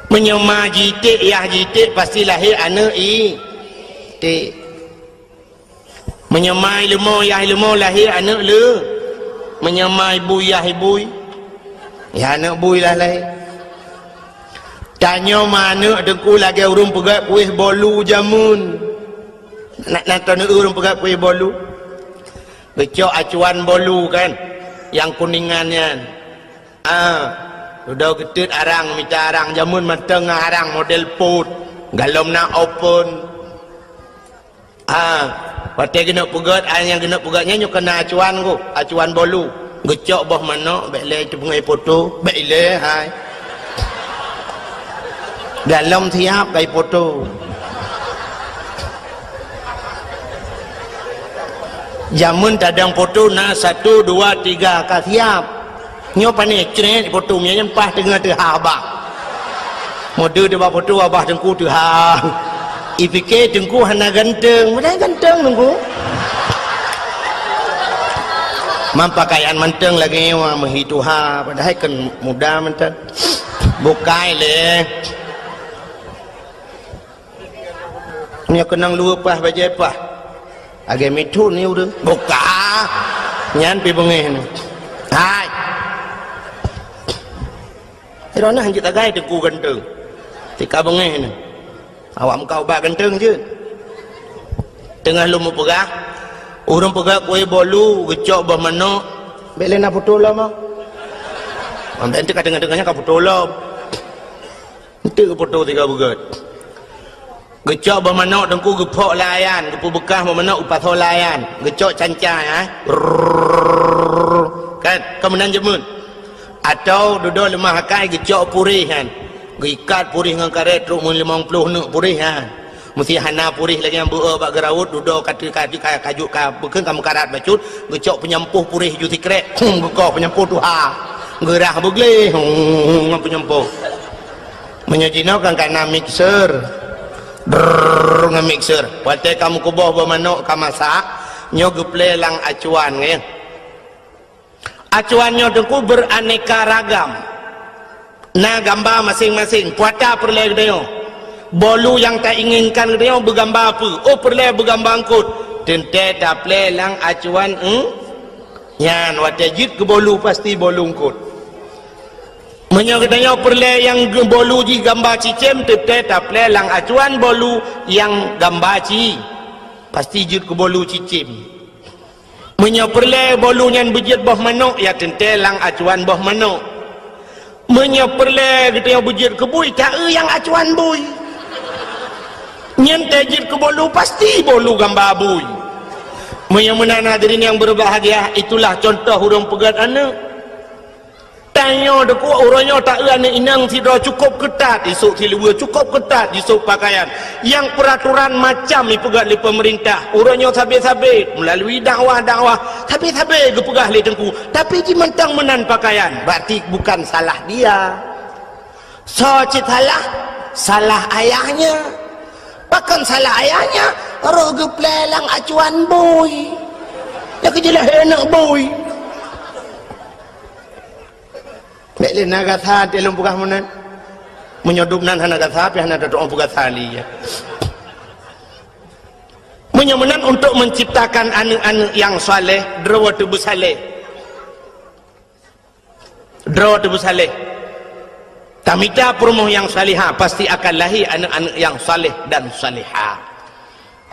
Meunyoe ma jih iték, yah jih iték, pasti lahé aneuk iték. Meunyoe ma ileumô, yah ileumô, lahé aneuk le. Meunyoe ma ibui, yah ibui, yah aneuk bui lah lahé. Tanyoe ma aneuk teungku lagèe ureueng peugöt kueh bolu jameun. Na, na taneuk ureueng peugöt kueh bolu? Geucok acuan bolu kan, nyang kuningan nyan. Ah, dudoe geuteut arang, mita arang jameun mantong ngon arang model pot, galom na open. Ah, watèe geuneuk peugöt, ai nyang geuneuk peugöt nyan nyoe keunan acuan ku, acuan bolu. Geucok boh manok, bèk lé teupeungéh poto, bèk ilèe hai. Galom siap kai poto. Jameun tadong poto na satu, dua, tiga ka siap. Nyoe pané crét poto, nyan paih teungoh teuhah abah. Mode teuba poto abah teungku teuhah. Ipike teungku hana ganteng, padahai ganteng teungku. Mam pakaian mantong lagèe nyoe meuhi tuha, padahai kan muda mantong. Bukai lé. Nyoe keunong luweue paih bajèe paih. Lagèe mithon nyoe ureueng. Buka. Nyan pi beungéh nyoe. Hai. Droeneuh hanjeuet tagai teungku ganteng. Tika beungéh nyoe. Awak meukat ubak ganteng jeuet. Teungoh lôn meupeugah, ureueng peugah kueh bolu, geucok boh manok. Bèk lé na poto lom ah. Amben teuka teungoh-teungoh nyan ka poto lom. Enteuk poto tiga beugöt. Geucok boh manok teungku geuphok lam ayan, geupeubeukah boh manok geupasoe lam ayan. Geucok canca, eh. Rrrr. Kan, ka meunan jameun. Atau dudoe leumah akai geucok puréh nyan. Geuikat puréh ngon karét trok meulimong ploh neuk puréh nyan. Meusé hana puréh lagèe nyang beu-e bak geuraut, dudoe ka teu-, ka teu-, ka, ka jeuet ka beukheun ka meukarat bacut, geucok peunyampôh puréh ju sikrek, hum, geukoh peunyampôh tuha. Geurah beugleh, hum, ngon peunyampôh. Meunyoe jinoe kan ka na mixer. Drrrr, ngon mixer. Watèe ka meukuboh boh manok ka masak, nyoe geuplè lam acuan, nyan. Acuan nyoe teungku beraneka ragam. Na gamba maséng-maséng, peue ata peureulèe geutanyoe. Bolu nyang tainginkan geutanyoe beugamba peue? Oh, peureulèe beugamba eungkôt. Teuntée taplée lam acuan, eh? Nyan watée jeuet keu bolu pasti bolu eungkot. Meunyoe geutanyoe peureulée nyang ge-, bolu jih gamba cicém, teuntée taplée lam acuan bolu nyang gamba ci, pasti jeuet keu bolu cicém. Meunyoe peureulée bolu nyan beujeuet boh manok, ya teuntée lam acuan boh manok. Meunyoe peureulée geutanyoe beujeuet keu bui, taeu nyang acuan bui. Nyan tée jeuet keu bolu, pasti bolu gamba bui. Meunyoe meunan hadirin nyang berbahagia, itulah contoh ureuëng peugét aneuëk. Tanyoe deukuk uroe nyoe taeu aneuëk inong sidroe cukôp keutat, isôk siluweue cukôp keutat, jisôk pakaian. Nyang peuraturan macam ipeugét lé peumeurintah. Uroe nyoe sabe-sabe, meulalui dakwah-dakwah, sabe-sabe geupeugah lé teungku. Tapi jimantong meunan pakaian, berarti bukan salah dia. Soe cit salah? Salah ayahnya. Pakon salah ayahnya? Roh geuplée lam acuan bui. Ya keujeulaih aneuk bui. Bék lé na gasa teuh lôn peugah meunan. Meunyoe dum nan hana gasa, pih hana tatu'oh peugasa lé, ya. Meunyoe meunan, untuk menciptakan aneuk-aneuk nyang saleh, droe teuh beusaleh. Droe teuh beusaleh. Tamita peurumoh nyang salihah, pasti akan lahé aneuk-aneuk nyang saleh dan salihah.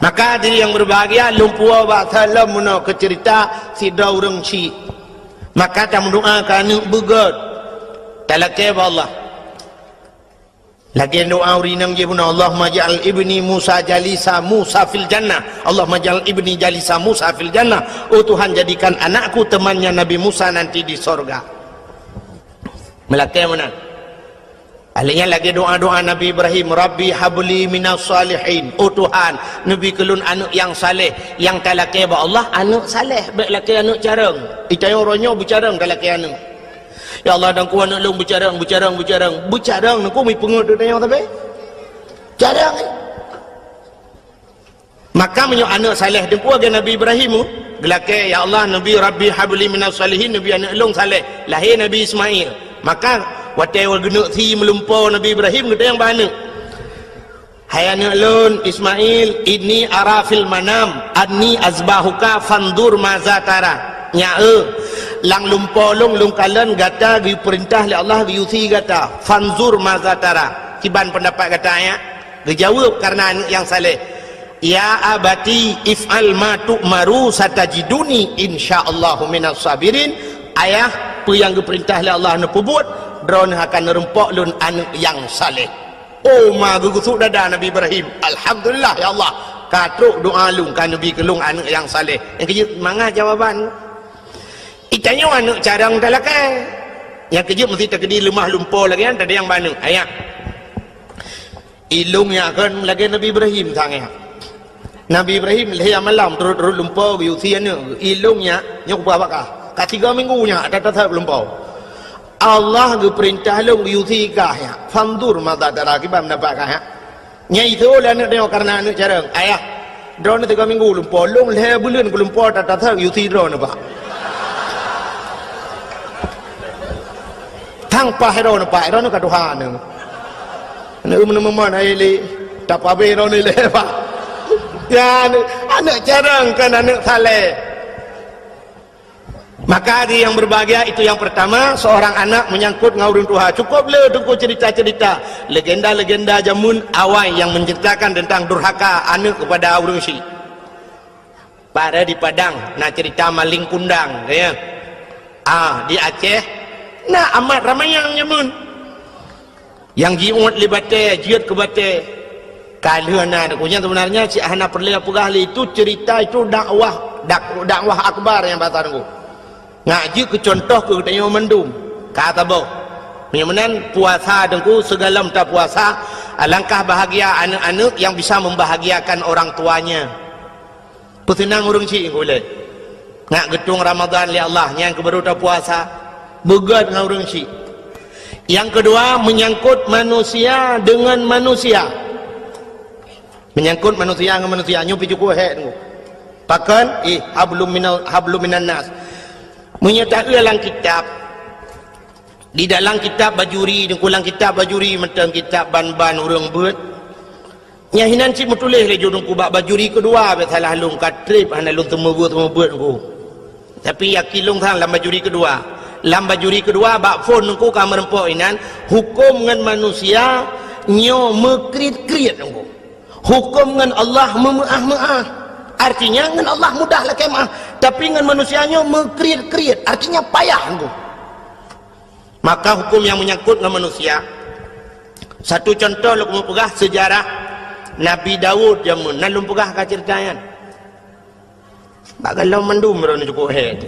Maka hadirin nyang berbahagia, lôn puwoe bak saleuem meunoe keu ceurita sidroe ureuëng chik. Maka tameudoa keu aneuk beugét. Talakée bak Allah. Lagée doa ureuëng inong jih bunoe, "Allahumma ja'al ibni Musa jalisa Musa fil jannah. Allahumma ja'al ibni jalisa Musa fil jannah." Oh Tuhan, jadikan anakku temannya Nabi Musa nanti di sorga. Meulakée meunan. Ahli nyan lagée doa-doa Nabi Ibrahim, "Rabbi habli minas salihin." Oh Tuhan, neubi keu lôn aneuk nyang saleh. Nyang talakée bak Allah, aneuk saleh, bék lakée aneuk carông. Itanyong uroe nyoe beucarông talakée aneuk. Ya Allah, dan ku aneuk lôn beucarông, beucarông, beucarông. Beucarông, neuku mi peungeut tanyoe tapi. Carông, eh. Maka meunyoe aneuk saleh teungku lagée Nabi Ibrahim, geulakée, "Ya Allah, neubi Rabbi habli minas salihin, neubi aneuk lôn saleh." Lahé Nabi Ismail. Maka watée geuneuk sie meulumpoe Nabi Ibrahim, geutanyong bak aneuk, "Hai aneuk lôn Ismail, inni ara fil manam anni azbahuka fanzur maza tara." Nyak eu, lam lumpoe lôn, lôn kalon gata geupeurintah lé Allah geuyue sie gata. Fanzur maza tara. Kiban peundapat gata, ya? Geujaweueb kareuna aneuk nyang saleh, "Ya abati if'al ma tu'maru satajiduni insyaallahu minas sabirin." Ayah, peue nyang geupeurintah lé Allah neupeubuet, droeneuh akan neurumpok lôn aneuk nyang saleh. Oh, ma geugusut dada Nabi Ibrahim, "Alhamdulillah, ya Allah, ka trok doa lôn, ka neubi keu lôn aneuk nyang saleh." Nyang keujeuet mangat jawaban. Itanyoe aneuk carông talakée. Nyang keujeuet meusti takeudi leumah lumpoe lagée nyan, tadayang bak aneuk. Ayah. Ilôn nyak kon lagée Nabi Ibrahim sang nyak. Nabi Ibrahim lhée malam turot-turot lumpoe geuyue sie aneuk. Ilôn nyak, nyoe kupeugah bak kah. Ka tiga minggu nyak tatasab lumpoe. Allah geupeurintah lôn geuyue sie kah nyak. Fanzur maza tara, kiban peundapat kah nyak. Nyan itu lé aneuk nyoe kareuna aneuk carông. Ayah, droeneuh tiga minggu lumpoe, lôn lhée buleuen keu lumpoe tatasab geuyue sie droeneuh bak. Tang paih droeneuh, paih droeneuh ka tuha nyoe. Aneuk meuneumeumon hai lé, tapabeh droeneuh lé, Pak. Ya, aneuk, aneuk carông kon aneuk saleh. Maka hadirin yang berbahagia, itu yang pertama, seorang anak menyangkut ngon ureuëng tuha. Cukup le teungku cerita-cerita legenda-legenda jameun awai yang menceritakan tentang durhaka aneuk kepada ureuëng syik. Pada di Padang na cerita maling kundang, ya. Ah, di Aceh na amat ramai nyang nyameun. Nyang jiuet lé batée, jeuet keu batée. Ka lheueh na teungku, nyan sebenarnya cit hana peureulée peugah lé, itu cerita, itu dakwah, dak-, dakwah akbar nyang basa teungku. Ngak jeuet keu contoh keu geutanyoe mandum. Ka saboh. Meunyoe meunan puasa teungku, sigohlom tapuasa, alangkah bahagia aneuk-aneuk yang bisa membahagiakan orang tuanya. Peuseunang ureuëng syik ulée. Ngak geutueng Ramadhan lé Allah, nyan keuh baru tapuasa. Beugét ngon ureuëng syik. Nyang keudua, menyangkut manusia dengan manusia. Menyangkut manusia ngon manusia, nyoe pih cukup hék teungku. Pakon? Ih, hablum minal, hablum minan nas. Meunyoe taeu lam kitab, di dalam kitab Bajuri, teungku, lam kitab Bajuri mantong kitab ban-ban ureuëng beuet. Nyang hinan cit meutuléh lé ju Teungku bak bajuri keudua, bèk salah lôn ka trép hana lôn seumeubeuet-seumeubeuet Teungku. Tapi yakin lôn sang lam bajuri keudua. Lam bajuri keudua bak phôn Teungku ka meureumpok inan, huköm ngon manusia nyoe meukriet-kriet Teungku. Huköm ngon Allah meumeuáh-meuáh. Artinya ngon Allah mudah lakèe meuáh, tapi ngon manusia nyoe meukriet-kriet, artinya payah Teungku. Maka huköm nyang meunyangkot ngon manusia. Satu contoh lôn keumeung peugah seujarah Nabi Daud jameun, na lôn peugah ka ceurita nyan. Bak gohlom mandum droeneuh cukôp hèk.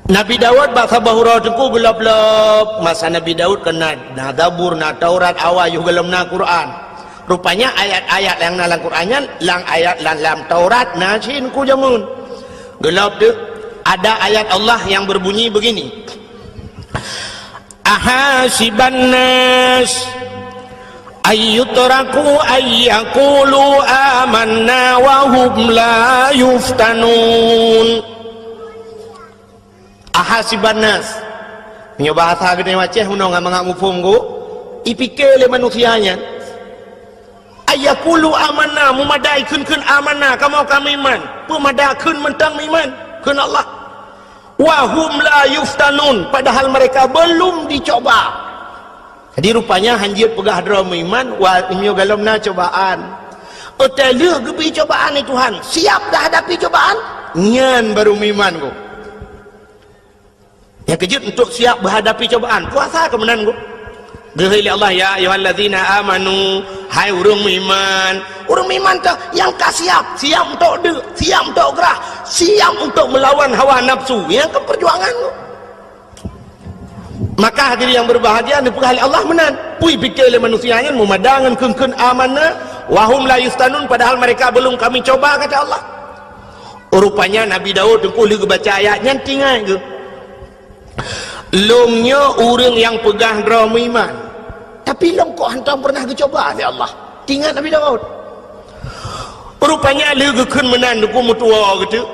Nabi Daud bak saboh uroe Teungku geulob-lob, masa Nabi Daud kon na, na Zabur, na Taurat, awai yoh gohlom na Quran. Rupanya ayat-ayat nyang na lam Quran nyan, lam ayat lam, lam Taurat na cit Teungku jameun. Geulob deuh, ada ayat Allah yang berbunyi begini, "Ahasiban nas ayyutraku ayyakulu amanna wa hum la yuftanun." Ahasiban nas. Meunyoe bahasa geutanyoe Aceh, meunyoe ngon mangat muphom Teungku, ipike lé manusia nyan, ayyakulu amanna, meumada ikheun-kheun amanna, kamoe ka meuiman. Peue mada kheun mantong meuiman kheun Allah. Wa hum la yuftanun, padahal mereka belum dicoba. Jadi rupanya hanjeuet peugah droe meuiman, wa, meunyoe gohlom na cobaan. Watèe lheueh geubri cobaan lé Tuhan, siap geuhadapi cobaan, nyan baru meuiman Teungku. Nyang keujeuet untuk siap geuhadapi cobaan, puasa keu meunan Teungku. Geuhôi lé Allah, "Ya ayyuhallazina amanu," hai ureueng meuiman. Ureueng meuiman teuh nyang ka siap, siap untuk deuk, siap untuk grah, siap untuk melawan hawa nafsu. Nyan keuh perjuangan Teungku. Maka hadirin yang berbahagia, neupeugah lé Allah meunan. Peue ipike lé manusia nyan meumada ngon kheun-kheun amanna, wa hum la yuftanun, padahal mereka belum kami coba, kata Allah. Rupanya Nabi Daud Teungku lheueh geubaca ayat nyan teuingat geuh. Lôn nyoe ureueng nyang peugah droe meuiman, tapi lôn kok hantom pernah geucoba lé Allah. Teuingat Nabi Daud. Rupanya lheueh geukheun meunan Teungku meutuwoe geuteuk.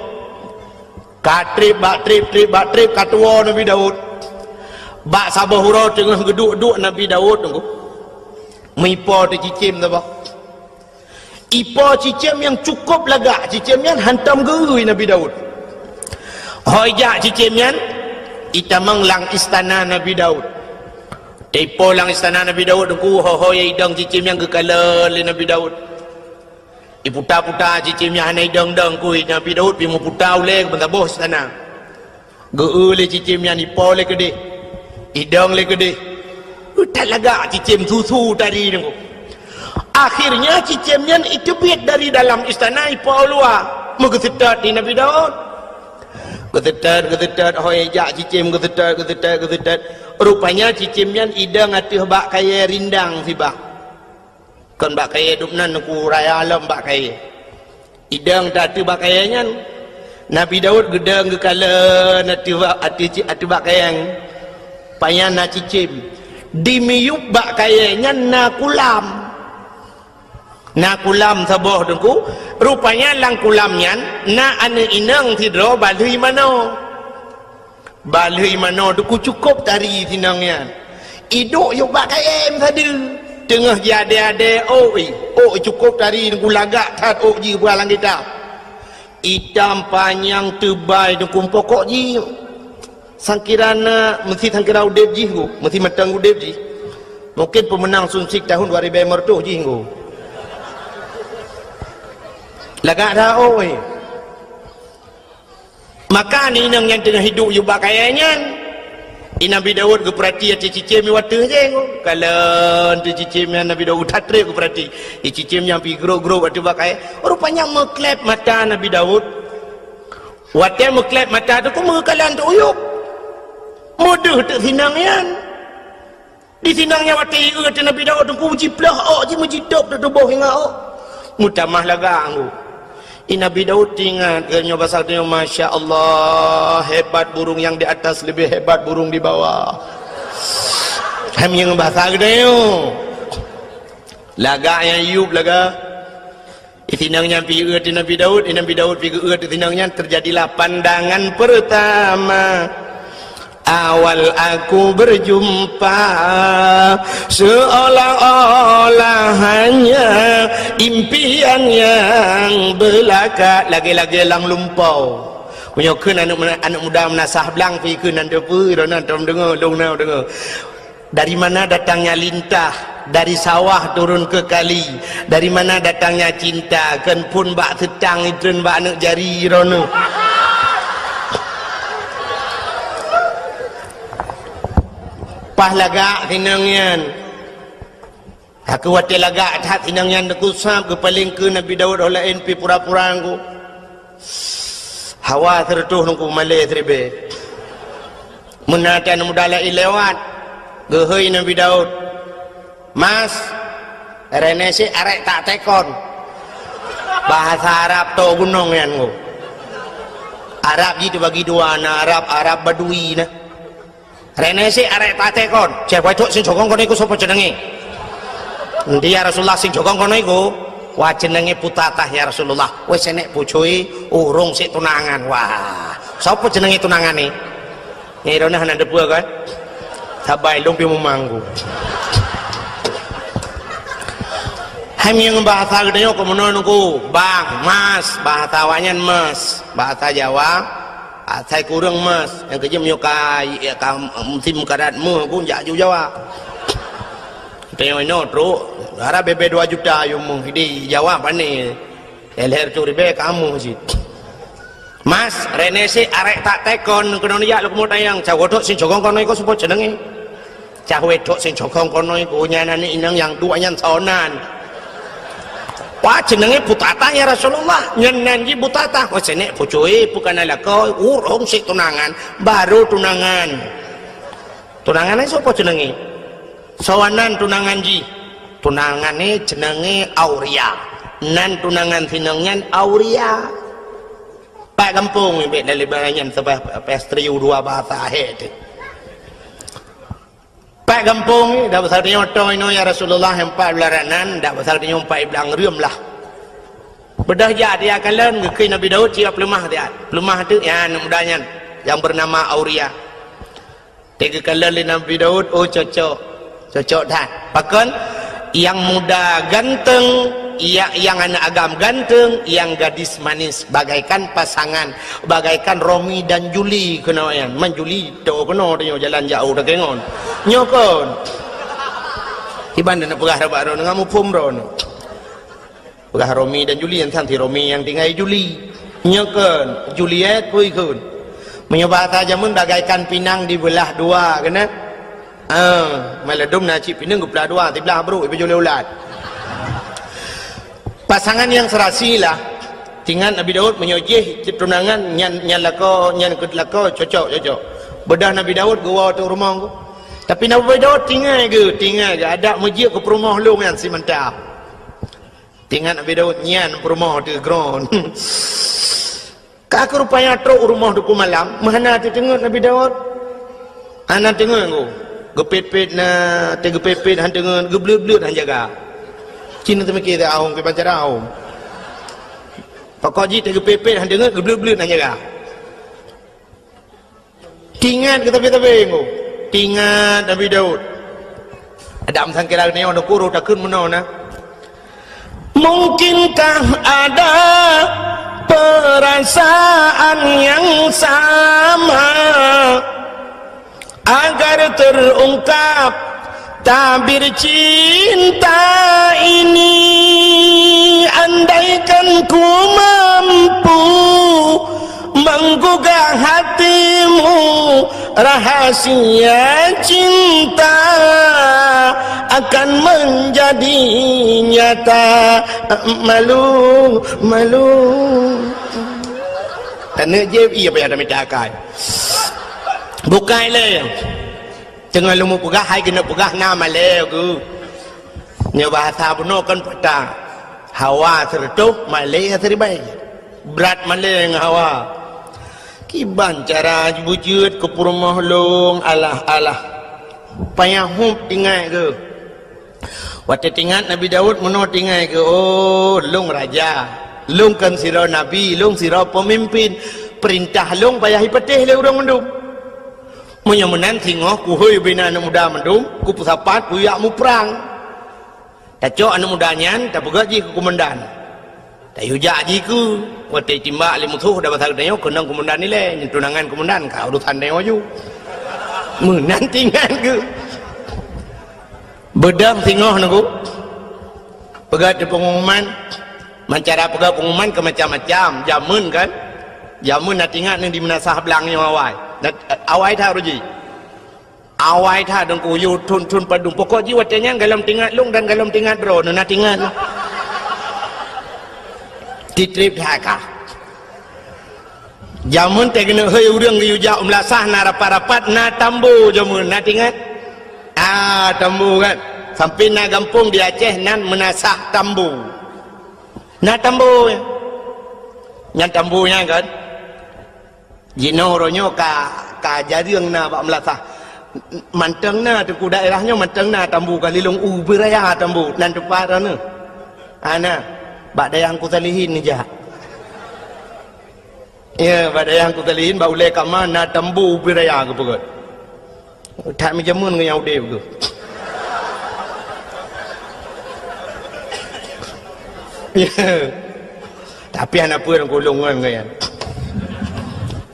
Ka trép bak trép, trép bak trép, ka tuwoe Nabi Daud. Bak saboh uroe teungoh geuduek-duek Nabi Daud Teungku, meuipo teuh cicém saboh. Ipo cicém nyang cukôp lagak, cicém nyan hantom geu-eu Nabi Daud. Ho ijak cicém nyan, itamong lam istana Nabi Daud. Teuipo lam istana Nabi Daud Teungku, ho-ho nyang idong cicém nyan geukalon lé Nabi Daud. Iputa-puta cicém nyan hana idong-dong, keu Nabi Daud pih meuputa ulèe keu meusaboh istana. Geu-eu lé cicém nyan, ipo lé keudeh, idong lé keudeh. That lagak cicém su-su tari Teungku. Akhirnya cicém nyan iteubiet dari dalam istana ipo u luwa, meugeuseutôt di Nabi Daud. Geuseutôt, geuseutôt, ho ijak cicém geuseutôt, geuseutôt, geuseutôt. Rupanya cicém nyan idong ateueh bak kayèe rindang sibah. Kon bak kayèe dum nan Teungku, raya lom bak kayèe. Idong teuh ateueh bak kayèe nyan. Nabi Daud geudong geukalon ateueh bak, ateueh ci-, ateueh bak kayèe nyan. Pajan na cicém. Di miyueb bak kayèe nyan na kulam. Na kulam saboh Teungku. Rupanya lam kulam nyan na aneuk inong sidroe balheueh manoe. Balheueh manoe Teungku cukôp tari si inong nyan. Iduek yôh bak kayèe meusadeue. Teungoh jiadèe-adèe ôk, ôk cukôp tari Teungku, lagak that ôk jih peue lam kitab. Itam panyang teubai Teungku, pokok jih sangkira na, meusti sangkira udép jih Teungku, meusti mantong udép jih. Mungkin peumeunang Sunsik tahun dua ribèe lhèe reutôh jih Teungku. Lagak that ôk. Maka aneuk inong nyan teungoh iduek yôh bak kayèe nyan. Di Nabi Daud geupeurati ateueh cicém nyoe ateueh jih Teungku. Kalon ateueh cicém nyan Nabi Daud that trép geupeurati. Di cicém nyan pih grôp-grôp ateueh bak kayèe. Rupanya meuklep mata Nabi Daud. Watèe meuklep mata Teungku meukalon teuk uyueb. Meudeuh teuk si inong nyan. Di si inong nyan watèe ieu ateueh Nabi Daud Teungku, jiploh ôk jih, meujitôb teutuboh ingat ôk. Meutamah lagak Teungku. Di Nabi Daud teuingat, geutanyoe basa geutanyoe, "Masya Allah, hebat burung yang di atas lebih hebat burung di bawah." Hai meunyoe basa geutanyoe. Lagak nyang yub lagak. Di si inong nyan pih ieu ateueh Nabi Daud, di Nabi Daud pih geu-eu ateueh si inong nyan, terjadilah pandangan pertama. Awal aku berjumpa, seolah-olah hanya nyang beulakat lagée-lagée lam lumpau. Meunyoe kheun aneuëk, aneuëk muda meunasah blang pi kheun nan teupeu, droeneuh tom deungoe, lôn na deungoe. Dari mana datangnya lintah, dari sawah turun ke kali, dari mana datangnya cinta, kheun phon bak seutang itreun bak aneuëk jari droeneuh. Paih lagak sinong nyan. Aku watée lagak that sinong nyan teukusab geupaleng keu Nabi Daud ho laén pi pura-pura ngku. Hawa seureutôh ngku malée siribée. Meunan tan muda laén lewat, geuhôi Nabi Daud, "Mas, reuneuh sit arek tak tekon." Bahasa Arab to gunong nyan ngku. Arab jih teubagi dua, na Arab, Arab Badui na. Reuneuh sit arek tak tekon. Ceh, wai trok sing cokong keunoe ku sopo ceunenge? Ndi ya Rasulullah sing cokong keunoe ku? Wah, ceunenge Putatah ya Rasulullah. Weh senek pucui urong sit tunangan. Wah, sopo ceunenge tunangan ni? Ni droeneuh hana deupeu kan? Sabai lôn pi mumang ku. Hai meunyoe bahasa geutanyoe keu meunoe ngku, bang, mas, bahasa awaknyan mas, bahasa Jawa. Asai kureueng mas, nyang keujeuet meunyoe ka, ka musim karat meuh gun jak ju Jawa. Tanyoe inoe trok, dara bebe dua juta yue meuh di Jawa pane. Leher tu ribée kamoe cit. Mas, reuneuh sit arek tak tekon keunoe jak lôn keumu tayang, cawoe trok sing cokong keunoe ku sopo ceunenge? Cah weh trok sing cokong keunoe ku nyan aneuëk inong nyang duek nyan sonan. Wah, ceunenge Putatah ya Rasulullah. Nyan nan jih Putatah. Wah, senek pucui, pukana lakoe, urong sit tunangan, baru tunangan. Tunangan ai sopo ceunenge? Sonan tunangan jih. Tunangan ni ceunenge Auria. Nan tunangan sinong nyan Auria. Pat gampông bek dari nyan sabab pastri dua bahasa ahé tu. Pat gampông, dak pasal tanyoe toe inoe ya Rasulullah, empat belas ranan, dak pasal tanyoe empat blang reuem lah. Beudôh jak dia kalon geukheun Nabi Daud siap peuleumah dia. Peuleumah tu ya aneuëk muda nyan yang bernama Auria. Teuka kalon lé Nabi Daud, oh cocok. Cocok that. Pakon? Yang muda ganteng, yang, yang anak agam ganteng, yang gadis manis bagaikan pasangan, bagaikan Romi dan Juli keunoe nyan. Man Juli to keunoe tanyoe jalan jauh dak ngon. Nyoe kon. Iban na peugah rabak ron ngam muphom ron. Peugah Romi dan Juli, nyan santi Romi nyang tinggai Juli. Nyoe kon, Juliet pui kon. Meunyoe bahasa jameun bagaikan pinang dibeulah dua keunan. Ah, maladum na cit pinang geupeulah dua, siblah brok ipeujulée ulat. Pasangan yang serasi lah. Tingat Nabi Daud meunyoe jih tunangan nyan, nyan lakoe, nyan keu lakoe cocok, cocok. Beudôh Nabi Daud geuwoe teuk rumoh. Tapi Nabi Daud tingai geuh, tingai geuh adak meujeuet keu peurumoh lôn nyan simanta. Tingat Nabi Daud nyan peurumoh teuh kron. Ka keu rupanya trok u rumoh Teungku Malam, meuhana teuteungeut Nabi Daud. Hana teungeut ngku. Geupet-pet na, teugeupet-pet han teungeut, geubleuet-bleuet han jaga. Cina teumiki teu ahong kiban cara ahong. Pokok jih teugeupet-pet han teungeut, geubleuet-bleuet han jaga. Tingat keu tapi-tapi ngku. Tingat Nabi Daud. Adam sangkira nyoe nukuru takheun meunoe na. Mungkinkah ada perasaan yang sama agar terungkap tabir cinta ini, andaikan ku mampu menggugah hatimu, rahasia cinta akan menjadi nyata. Malu, malu. Taneuk jép, iya payah tamita akai. Bukai lé. Teungoh lôn peugah, hai keuneuk peugah na malée geuh. Nyoe bahasa bunoe kan patah. Hawa seureutôh, malée siribée. Brat malée ngon hawa. Kiban cara beujeuet keu peurumoh lôn, alah, alah. Payah hup tingai geuh. Watée tingat Nabi Daud meunoe tingai geuh, oh, lôn raja. Lôn kon sidroe nabi, lôn sidroe peumimpin. Peurintah lôn payah ipatéh lé ureuëng mandum. Meunyoe meunan singoh kuhôi bina aneuëk muda mandum, kupeusapat kujak muprang. Tacok aneuëk muda nyan, tapeugah jih keu komandan. Tayue jak jih keu, watèe timbak lé musoh, dah basa geutanyoe, keunong keumundan ilèe, nyan tunangan keumundan, ka urusan tanyoe ju. Meunan tingat keu. Beudôh singoh nunggu. Peugah teu pengumuman, meucara peugah pengumuman keu macam-macam. Jameun kan? Jameun na tingat neuh di meunasah blang nyoe awai. Na, awai that uroe jih. Awai that Teungku, yue thon-thon padum. Pokok jih watèe nyan golom tingat lôn dan golom tingat droeneuh, na tingat. Titrép that ka. Jameun teuh keuneuk hôi ureueng geuyue jak u meulasah na rapat-rapat, na tambo jameun, na tingat? Ah, tambo kan. Sampoe na gampông di Aceh nan meunasah tambo. Na tambo nyan. Nyan tambo nyan kan. Jinoe uroe nyoe ka, ka jareueng na bak meulasah. Mantong na Teungku daerah nyoe, mantong na tambo ka lilong u beuraya tambo nan teumpat droeneuh. Ana, bak dayah Teungku Salihin neujak. Ya, bak dayah Teungku Salihin, bak ulèe kama na tambo ubé raya geupeugöt. That meujameun ngon nyang udép geuh. Ya. Tapi hana peue, ureueng kulung ngon gaya.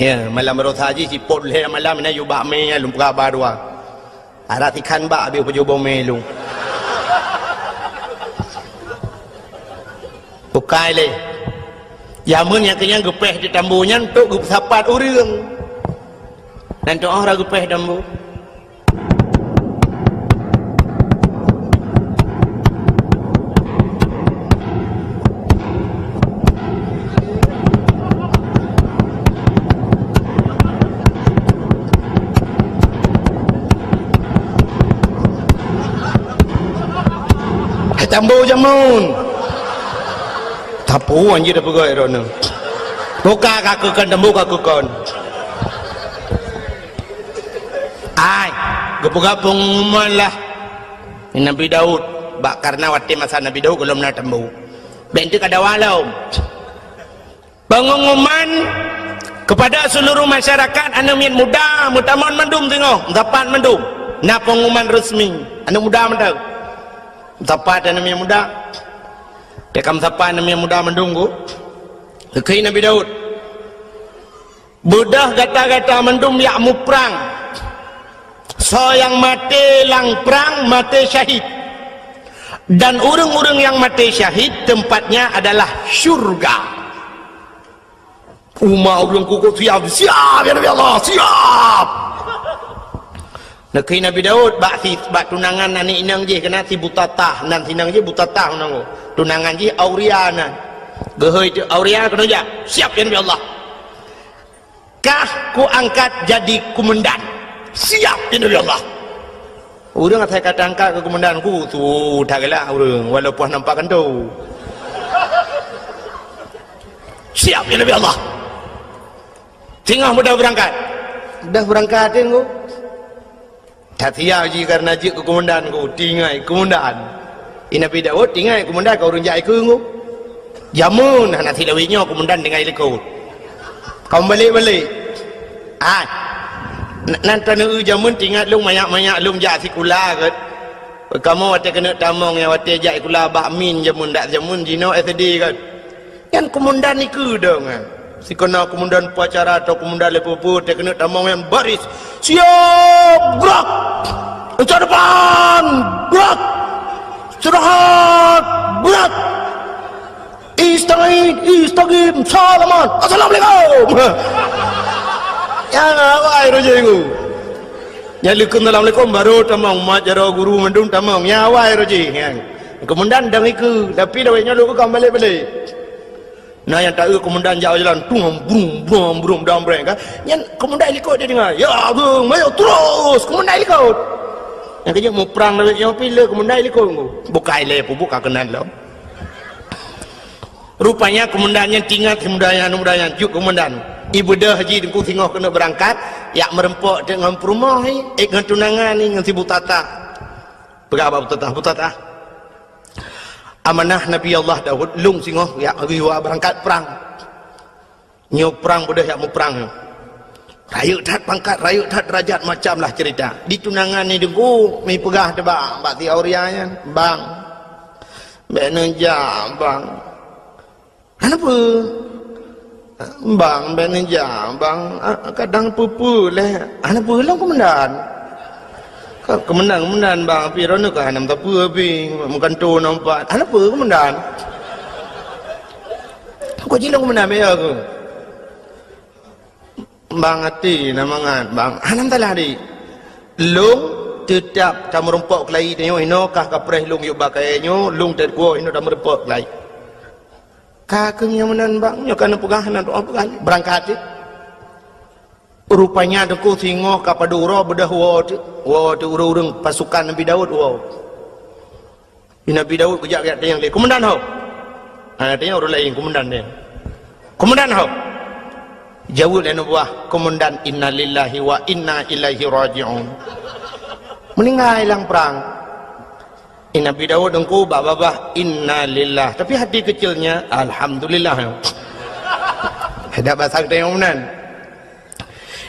Ya, malam baroesa jih sipot lhèe malam na yue bak mé lôn peugah ba dua. Adak sikhan bak habéh peujoh bomé lôn. Bukai lé. Jameun nyang keunyan geupéh di tambo nyan untuk geupeusapat ureueng. Nan tu'oh ra geupéh tambo. Hai tambo jameun. Tapu anjir dah peugah droeneuh. Buka kaku kon tambo kaku kon. Ai, geupeugah pengumuman lah. Nabi Daud, bak karena watèe masa Nabi Daud golom na tambo. Bèk teuka dawa lom. Pengumuman kepada seluruh masyarakat, aneuk miet muda meutamong mandum singoh, meusapat mandum. Na pengumuman resmi, aneuk muda mantong. Meusapat aneuk miet muda. Teuka meusapat aneuk miet muda mandum ku. Geukheun Nabi Daud. Beudôh gata-gata mandum jak muprang. Soe nyang maté lam prang, maté syahid. Dan ureueng-ureueng nyang maté syahid, tempatnya adalah syurga. Umat ureueng kukuh siap, siap, ya Nabi Allah, siap. Neukheun Nabi Daud bak si, bak tunangan aneuk inong jih, keunan si Butatah, nan si inong jih Butatah nan. Tunangan jih Auria nan. Geuhôi teuh Auria keunoe jak, siap, ya Nabi Allah. Kah kuangkat jadi kumandan. Siap, ya Nabi Allah. Ureueng asai ka teuangkat keu kumandan, ku su that galak ureueng, walaupun nampak kantô. Siap, ya Nabi Allah. Singoh mudah beurangkat. Dah beurangkat, Teungku. That siap jih kareuna jeuet keu kumandan ku, tinggai kumandan. I Nabi Daud tinggai kumandan ka ureueng jak ikeue ku. Jameun hana silawét nyoe kumandan tinggai likot. Ka meubalek-balek. Ah. N-, nan taneuk jameun teuingat lôn manyak-manyak lôn jak sikula gét. Kamoe watèe keuneuk tamong nyang watèe jak sikula bak min jameun dak jameun jinoe S D gét. Nyan kumandan ikeue dong, eh. Sikeuna kumandan upacara atau kumandan lé peue-peue, teuh keuneuk tamong nyan baris. Siap, gerak! Incat depan, gerak! Istirahat, gerak! Istagid, istagim, salaman, assalamualaikum! Nyan awai roh jih ngu. Nyan likot assalamualaikum, baru tamong, mat jaroe guru mandum tamong. Nyan awai roh jih, nyan. Kumandan dong ikeue, tapi lawét nyoe lôn ka balek-balek. Na nyang taeu kumandan jak jalan, tung, brum, brum, brum, dang breng, kan? Nyan kumandan likot dia dengar. Ya, brum, ayo terus, kumandan likot. Nyang keuh muprang lawét nyoe pih lé kumandan likot. Bukai lé pubuk ka keunan lom. Rupanya kumandan nyan teuingat si muda nyan, muda nyan, jeuet kumandan. Ibeudôh jih Teungku singoh keuneuk beurangkat, jak meureumpok teuk ngon peurumoh, eh, ngon tunangan, ngon si Butatah. Peugah bak Butatah, Butatah. Amanah Nabi Allah Daud, lôn singoh jak geuyue beurangkat prang. Nyoe prang beudôh jak muprang nyoe. Rayeuk that pangkat, rayeuk that derajat, macam lah cerita. Di tunangan ni Teungku, mi peugah teuh bak, bak si Auria nyan, "Bang, bèk neujak, Bang." "Hana peue." "Bang, bèk neujak, Bang, ah, kadang peue-peue lé." "Hana peue lom, Komandan." "Ka, Komandan, Komandan, Bang, pih droeneuh ka hana meusapeue pih, meugantoe na umpat." "Hana peue, Komandan." "Kok jilong, Komandan, bèk ya keuh." "Bang, até na mangat, Bang." "Hana meusalah, Dik. Lôn teutap tameurumpok keulayi tanyoe, inoe kah kapreh lôn yub bak kayèe nyoe, lôn teukuwoe inoe tameurumpok keulayi." "Ka keuh nyang meunan, Bang, nyoe ka neupeugah, hana tu'oh peugah lé. Beurangkat cit." Rupanya Teungku singoh ka padub uroe beudôh woe teuk, woe teuk ureueng-ureueng pasukan Nabi Daud woe. Di Nabi Daud geujak-jak tanyong lé, "Komandan ho?" Hana tanyong ureueng laén, komandan nyan. "Komandan ho?" Jaweueb lé aneuk buah, "Komandan, innalillahi wa inna ilaihi raji'un." Meuninggai lam prang. Di Nabi Daud Teungku bak babah, "Innalillah." Tapi hati kecilnya, "Alhamdulillah." Dak basa geutanyoe meunan.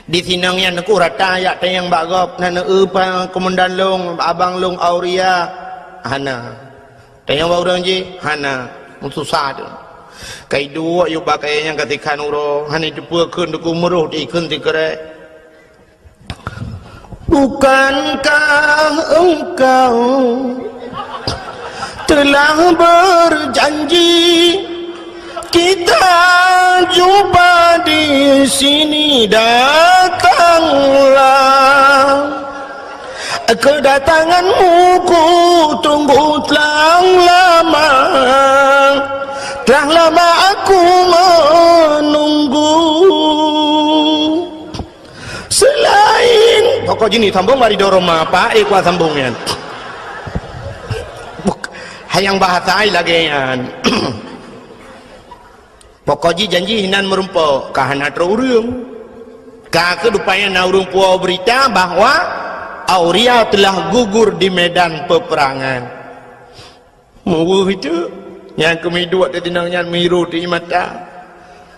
Di sinan nyan Teungku rata jak tanyong bak gob, "Na neueu pa komandan lôn, abang lôn Auria?" "Hana." Tanyong bak ureueng jih, "Hana." Meususah teuk. Ka iduek yub bak kayèe nyan ka sikhan uroe, hana jiteupeue kheun Teungku, meuroh di kheun sikrek. "Bukankah engkau telah berjanji kita jumpa di sini? Datanglah, kedatanganmu ku tunggu telah lama, telah lama aku menunggu." Selain pokok jih ni sambong bak ridho Roma, apa eh kuat sambong nyan. Buk-, hayang bahasa ai lagèe nyan. Pokok jih janji hinan meurumpok, ka hana troh ureueng. Ka keuh rupanya na ureueng puwoe beurita bahwa Auria telah gugur di medan peperangan. Meuweuh itu, nyang keumiduek di inong nyan miru di mata.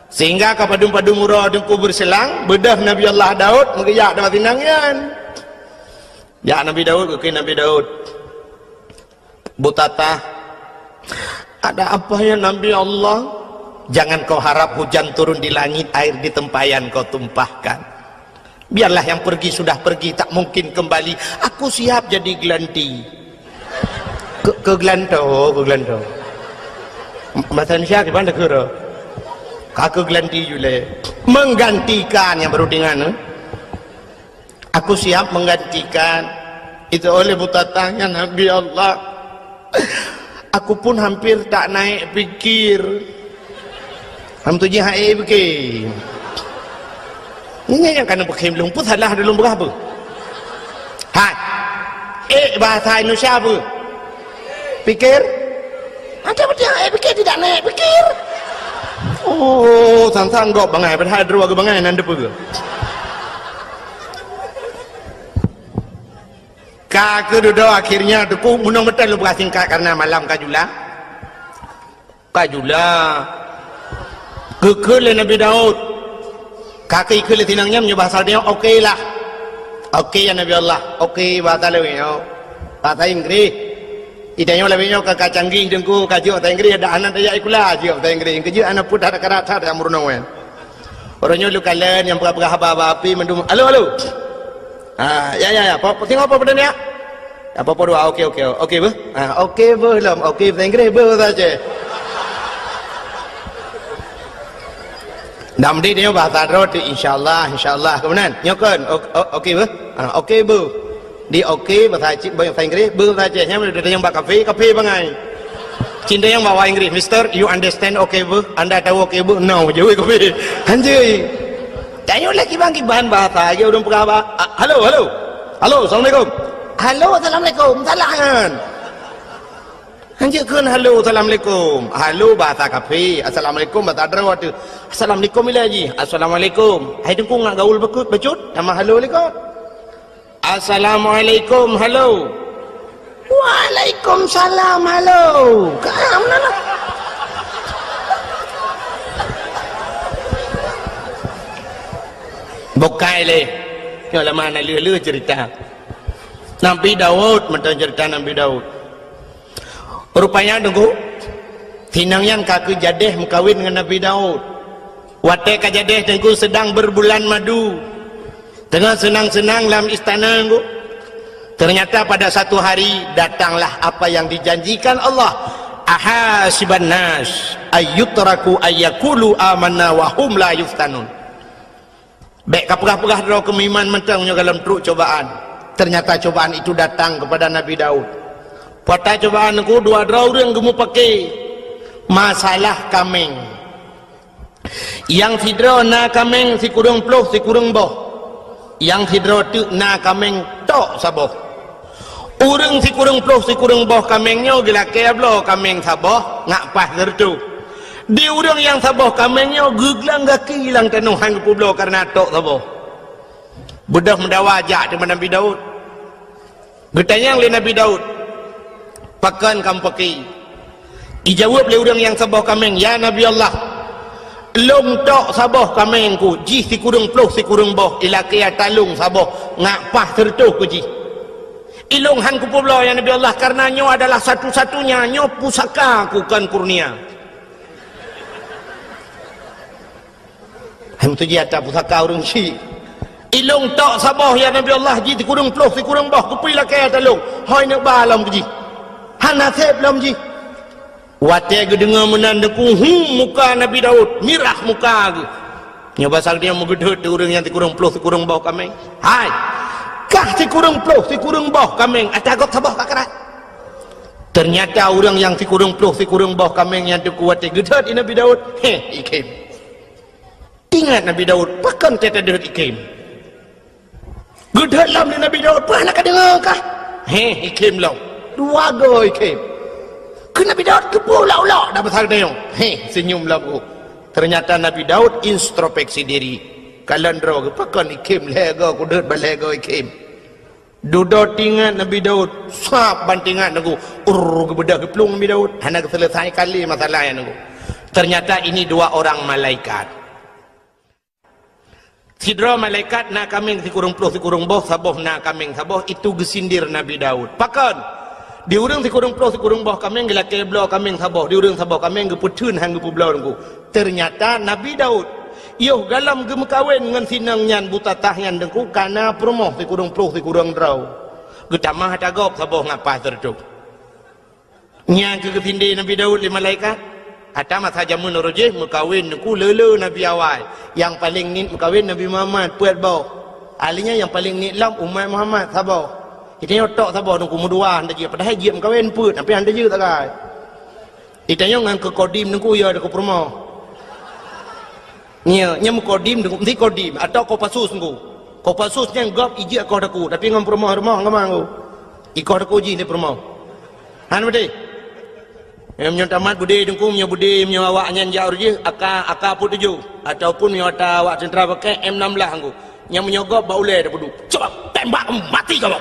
Sehingga ka padum-padum uroe Teungku beureuselang, beudôh Nabi Allah Daud meugeujak bak inong nyan. Jak Nabi Daud, geukheun Nabi Daud, "Butatah, ada apa ya Nabi Allah?" "Jangan kau harap hujan turun di langit, air di tempayan kau tumpahkan. Biarlah yang pergi sudah pergi, tak mungkin kembali. Aku siap jadi gelanti." Keu-, keu geulantoe, keu geulantoe. Bahasa Indonesia kiban dah kira. Ka keu geulanti julai. Menggantikan yang baru dengan, eh? "Aku siap menggantikan." Itu oleh butatahnya Nabi Allah. "Aku pun hampir tak naik pikir." Ham tu jih hai pikir. Nyan nyang kana beukhém lôn pun salah lôn beurah beuh. Hai. Eh, bahasa Indonesia apa? Pikir? Ada betul eh pikir tidak naik pikir. Oh, sang-sang gob bangai padahal dua bangai nan depan. Ka keududoe akhirnya Teungku meunong meuteun lôn peugah singkat karena malam ka jula. Ka jula. Geukheun lé Nabi Daud. Ka geukheun lé sinang nyan meunyoe bahasa Daud, "Oke lah." "Oke ya Nabi Allah." "Oke," bahasa Lewi nyoe. Bahasa Inggris. Itanyoe lawét nyoe ka, ka canggih Teungku, ka jeuet bahasa Inggris, dak hana tajak sikula jeuet bahasa Inggris. Keujeuet hana pun that karat that nyang meurunoe. Uroe nyoe lôn kalon nyang peugah-peugah haba-haba api mandum. Halo, halo. Ha, ya, ya, ya. Po, po, singoh po peudeueng ya? Ya, po, po dua. Oke, oke. Oke beuh. Ha, oke beuh lom. Oke bahasa Inggris beuh bahasa Aceh. Dak meudeh nyoe bahasa droe tu, insya Allah, insya Allah. Keumudian, nyoe kon. O-, o-, oke beuh. Ha, oke beuh. Di oke bahasa Aceh, bahasa Inggris, beuh bahasa Aceh. Nyan meudeh tanyong bak kafe, kafe bangai. Cit tanyong bak awak Inggris, "Mister, you understand oke beuh? Anda tahu oke beuh?" "No," jaweueb kafe. Hanjeuet. Tanyoe lé kiban-kiban bahasa, lagèe ureueng peugah ba-, a, halo, halo. Halo, assalamualaikum. Halo, assalamualaikum. Salah nyan. Hanjeuet kheun halo, assalamualaikum. Halo bahasa kafe, assalamualaikum bahasa droe tu. Assalamualaikum ilèe jih. Assalamualaikum. Hai Teungku ngat gaul beukeuet bacut, nama halo likot. Assalamualaikum, halo. Waalaikumsalam, halo. Ka meunan lah. Bukai lé. Nyoe lama na lé-lé cerita. Nabi Daud, mantong cerita Nabi Daud. Rupanya Teungku, Sinong nyan ka keu jadeh meukawen ngon Nabi Daud. Watée ka jadeh teungku sedang berbulan madu. Teungoh seunang-seunang lam istana teungku. Ternyata pada satu hari datanglah apa yang dijanjikan Allah. "Ahasiban nas ayyutraku ayyakulu amanna wa hum la yuftanun." Bék kapeugah-peugah droe keu meuiman mantong nyoe gohlom trok cobaan. Ternyata cobaan itu datang kepada Nabi Daud. Peue ata cobaan teungku, dua droe ureuëng geumupake masalah kaméng. Nyang sidroe na kaméng sikureueng ploh sikureueng boh. Nyang sidroe teuk na kaméng tok saboh. Ureuëng sikureueng ploh sikureueng boh kaméng nyoe geulakée bloe kaméng saboh ngat paih sireutoh. Di ureuëng nyang saboh kaméng nyoe geuglang gaki lam tanoh han geupeubloe kareuna tok saboh. Beudôh meudawa jak teuma Nabi Daud. Geutanyong lé Nabi Daud, "Pakon kamoe pake?" Ijaweueb lé ureuëng nyang saboh kaméng, "Ya Nabi Allah, lôn tok saboh kaméng ku jih sikureueng ploh sikureueng boh, ilakée ata lôn saboh ngat paih sireutoh ku jih. Ilôn han kupeubloe ya Nabi Allah, kareuna nyoe adalah satu-satunya, nyoe pusaka ku kon kurnia." Hai meutuji ata pusaka ureuëng syik. "Ilôn tok saboh ya Nabi Allah, jih sikureueng ploh sikureueng boh, kupeue ilakée ata lôn. Hôi neuk ba lom keu jih. Hana seb lom jih." Watée geudeungoe meunan teungku, hu, muka Nabi Daud mirah muka geuh. Nyoe basa geutanyoe meugeudeuet di ureuëng nyang sikureueng ploh sikureueng boh kaméng. "Hai, kah sikureueng ploh sikureueng boh kaméng, ata gob saboh ka krat." Ternyata ureuëng nyang sikureueng ploh sikureueng boh kaméng nyan teungku watée geudeuet di Nabi Daud, heh, ikhém. Ingat Nabi Daud, pakon teuh tadeuet ikhém? Geudeuet lom lé Nabi Daud, peue hana kadeungoe kah? Heh, ikhém lom. Dua goe ikhém. Keu Nabi Daud keupeue ulok-ulok dak masa geutanyoe? Heh, seunyum lom geuh. Ternyata Nabi Daud introspeksi diri. Kalon droe geuh, pakon ikhém lhée goe, kudeuet ban lhée goe ikhém. Dudoe teuingat Nabi Daud, sab ban teuingat teungku, urr, geubeudôh geuplueng Nabi Daud, hana geuseuleusai kali masalah nyan teungku. Ternyata ini dua orang malaikat. Sidroe malaikat na kaméng sikureueng ploh sikureueng boh, saboh na kaméng saboh, itu geusindir Nabi Daud. Pakon? Di ureuëng sikureueng ploh sikureueng boh kaméng geulakée bloe kaméng saboh, di ureuëng saboh kaméng geupeutheun han geupeubloe teungku. Ternyata Nabi Daud, yoh gohlom geumeukawen ngon sinong nyan butatah nyan teungku, kana peurumoh sikureueng ploh sikureueng droe. Geutamah ata gob saboh ngat paih sireutoh. Nyan keuh geusindé Nabi Daud lé malaikat. Ata masa jameun uroe jih meukawen teungku le-le nabi awai. Nyang paleng niet meukawen Nabi Muhammad, peuet boh. Ahli nyan nyang paleng niet lom umat Muhammad, saboh. Geutanyoe tok saboh teungku meudua hana jeuet, padahai jeuet meukawen peuet, tapi hana jeuet sagai. Geutanyoe ngon keu kodim teungku ya keu peurumoh. Nyo, nyo meukodim teungku, meusti kodim atau Kopassus teungku. Kopassus nyan gob ijeuet koh teungku, tapi ngon peurumoh-rumoh ngon teungku. Ikoh teungku jih lé peurumoh. Han beutôi. Meunyoe tamat beudé teungku, meunyoe beudé, meunyoe awak nyan jak uroe jih, aka, aka peuet tujoh. Ataupun meunyoe ata awak teuntra pakai M enam belas teungku. Nyang meunyoe gob bak ulée tapeuduek. Coba tembak mati kamoe.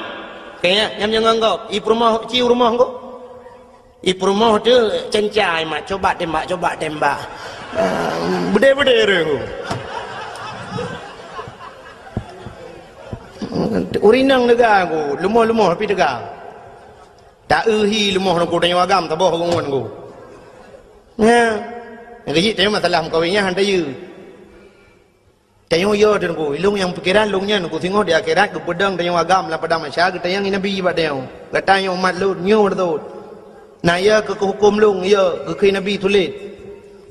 Kayaknya nyang meunyoe ngon gob, i peurumoh, ci u rumoh teungku. I peurumoh teuh cencai mat, coba tembak, coba tembak. Ah, beudé-beudé ureuëng tu. Urinang teuga ku, lumoh-lumoh tapi teuga. Tak euhi lumoh nangku tanyoe agam saboh ngon ku. Nya. Nyang keujiek tanyoe masalah meukawen nyan han tayue. Tanyoe yo teungku, ilong nyang pikiran lôn nyan ku singoh di akhirat geupeudong tanyoe agam lam padang mahsyar geutanyong Nabi bak tanyoe. Gata nyoe umat lôn, nyoe beutôi. Na yo keu huköm lôn, yo keu Nabi tuléh.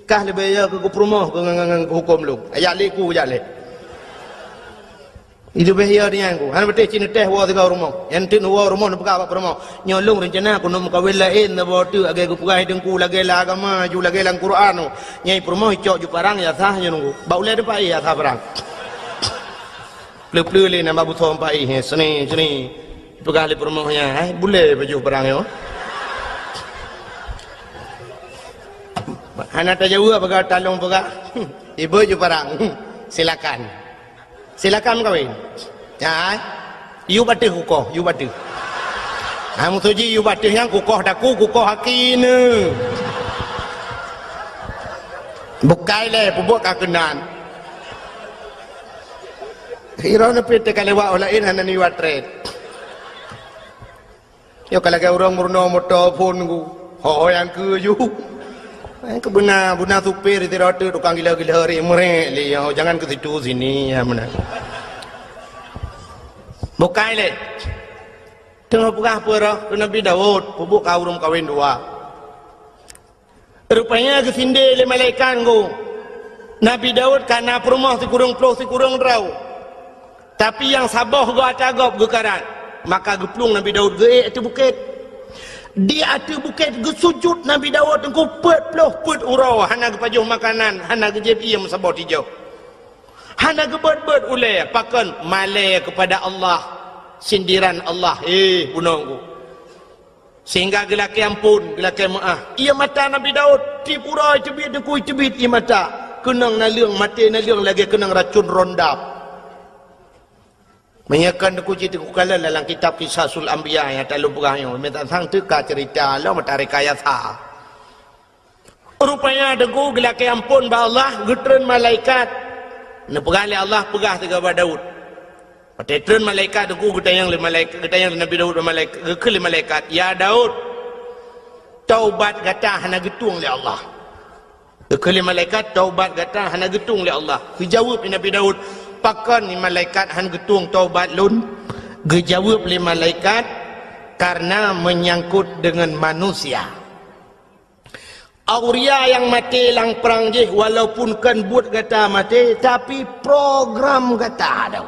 Kah leubeh yo keu peurumoh keu ngan, ngan, ngan huköm lôn. Ajak lé ku, jak lé. Leubeh yo nyan ku. Hana beuteh cit neutéh woe sigoe rumoh. Nyang teuk neuwoe rumoh neupeugah bak peurumoh. Nyoe lôn reuncana keuneuk meukawen laén saboh teuk lagée geupeugah teungku lagée lam agama ju lagée lam Quran. Nyai peurumoh icok ju parang ya sah nyoe nunggu. Bak ulée teumpat ya sah parang. Pleu-pleu lé nama busoe empat ih, seni, seni. Peugah lé peurumoh nyan, "Hai, bulée baju parang nyoe." Hana tajaweueb peugah talong peugah. Ibu ju parang. Silakan. Silakan meukawen. Ya, eh? Yub ateueh kukoh, yub ateueh. Ha, meutuji yub ateueh nyan kukoh daku, kukoh aki ne. Bukai lé, peubuet ka keunan. Iro neupit teuka lewat orang lain hana niwat tret. Nyoe ka lagée ureuëng meurunoe moto phon ku. Ho nyang keu ju. Eh, keu beuna, beuna supir sidroe teuk tukang gila-gila ri meurek lé, "Yo, jangan ke situ, sini," ya, meunan. Bukai lé. Teungoh peugah peue roh keu Nabi Daud, peubuet ka ureuëng kawen dua. Rupanya geusindé lé malaikat nggu. Nabi Daud ka na peurumoh sikureueng ploh sikureueng droe. Tapi nyang saboh goe ata gob geukarat. Maka geuplueng Nabi Daud geuék ateueh bukét. Di ateueh bukét geusujut Nabi Daud teungku peuet ploh peuet uroe, hana geupajoh makanan, hana geujieb ié meusaboh tijoh. Hana geubeuet-beuet ulée, pakon malée keupada Allah, sindiran Allah, "Hé, bunoe nggu." Sehingga geulakée amphon, geulakée meuáh. Ié mata Nabi Daud, tiep uroe teubiet, teungku teubiet ié mata. Keunong naleueng, maté naleueng lagée keunong racun rondap. Meunyoe kon teungku cit teukalon dalam kitab Qisasul Anbiya nyang talôn peugah nyoe, meunan sang teuka ceurita lom meutareka yasa. Rupanya teungku geulakée amphon bak Allah, geutreun malaikat. Neupeugah lé Allah, peugah sigoe bak Daud. Watée treun malaikat teungku geutanyong lé malaikat, geutanyong lé Nabi Daud bak malaikat, geukheun lé malaikat, "Ya Daud, taubat gata hana geutueng lé Allah." Geukheun lé malaikat, "Taubat gata hana geutueng lé Allah." Geujaweueb lé Nabi Daud, "Pakon ni malaikat hana geutueng taubat lôn?" Geujaweueb lé malaikat, "Karena menyangkut dengan manusia." Auria nyang maté lam prang jih, walaupun kon buet gata maté, tapi program gata ada.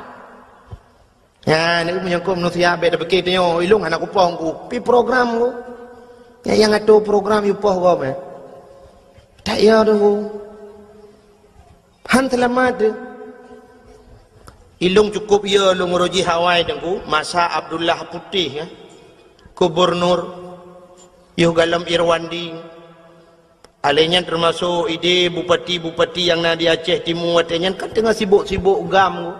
Nyan, menyangkut manusia, bék tapike tanyoe, ilong hana kupoh ku, pi program ku. Nyang, nyang atur program yu poh gob, eh. Tak ya tu. Han seulamat teuh. Ilong cukup ya lôn uroe jih awai teungku, masa Abdullah Putih, ya. Gubernur, yoh galom Irwandi. Alai nyan teumasok ide bupati-bupati nyang na di Aceh Timu watée nyan kan teungoh sibok-sibok gam.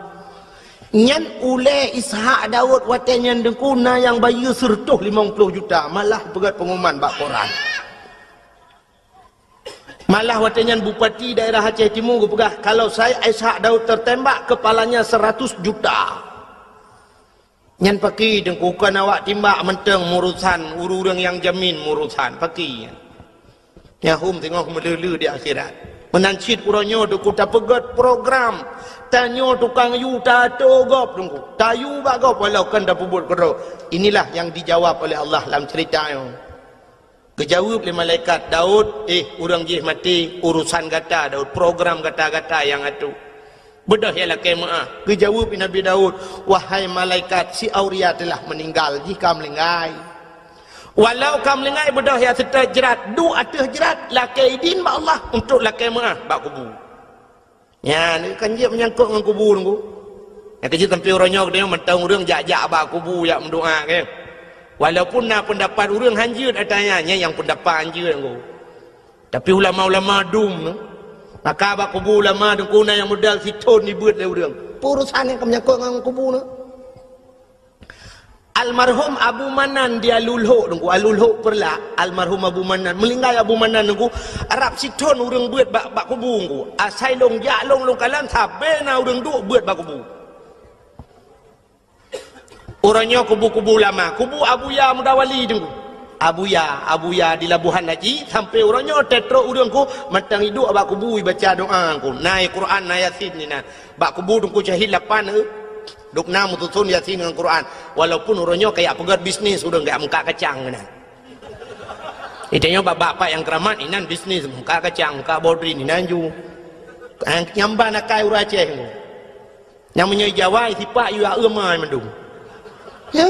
Nyan ulée Ishak Daud watée nyan teungku na nyang bayeue seureutôh limong ploh juta, malah peugét pengumuman bak koran. Malah watée nyan bupati daerah Aceh Timu geupeugah, "Kalau saya Ishak Daud tertembak, kepalanya seratus juta." Nyan paki teungku, kon awak timbak mantong murusan, ureuëng nyang jamin murusan, paki nyan. Nyahum teungoh meuleuleue di akhirat. Meunan cit uroe nyoe teungku tapeugét program. Tanyoe tukang yu tato gob teungku. Tayu bak gob walau kon tapeubuet keudroe. Inilah yang dijawab oleh Allah lam cerita nyoe. Geujaweueb lé malaikat, "Daud, eh, ureuëng jih maté, urusan gata, Daud, program gata-gata nyang atu. Beudôh ya lakée meuáh." Geujaweueb lé Nabi Daud, "Wahai malaikat, si Auria telah meninggal, jih ka meulinggai. Walau ka meulinggai, beudôh ya seutôt jrat, duek ateueh jrat, lakée idin bak Allah untuk lakée meuáh bak kubu." Nyan, kan jeuet meunyangkot ngon kubu teungku. Nyang keuh jeuet sampoe uroe nyoe geutanyoe mantong ureuëng jak-jak bak kubu jak meudoa, kan. Walaupun na peundapat ureuëng hanjeuet ata nyan, nyan nyang peundapat hanjeuet teungku. Tapi ulama-ulama dum, maka bak kubu ulama teungku na nyang modal sithon dibeuet lé ureuëng. Peue urusan nyang ka meunyangkot ngon kubu nyoe. Almarhum Abu Manan di Alulhok teungku, Alulhok Peureulak, almarhum Abu Manan, meulinggai Abu Manan teungku, rab sithon ureuëng beuet bak, bak kubu teungku. Asai lôn jak lôn, lôn kalon sabe na ureuëng duek beuet bak kubu. Uroe nyoe kubu-kubu lama, kubu Abuya Mudawali teungku. Abuya, Abuya di Labuhan Haji, sampoe uroe nyoe teutrok ureuëng ku mantong iduek bak kubu ibaca doa teungku. Na Quran, na Yasin inan. Bak kubu teungku syahid lapan, eh. Dok na meususon Yasin ngon Quran. Walaupun uroe nyoe kajak peugét bisnis ureuëng kajak meukat kacang keunan. Itanyoe bak bapak nyang keuramat inan bisnis meukat kacang, meukat bodrin inan ju. Nyang ban akai ureuëng Aceh nyoe. Nyang meunyoe Jawa sipak yu aeu mai mandum. Ya.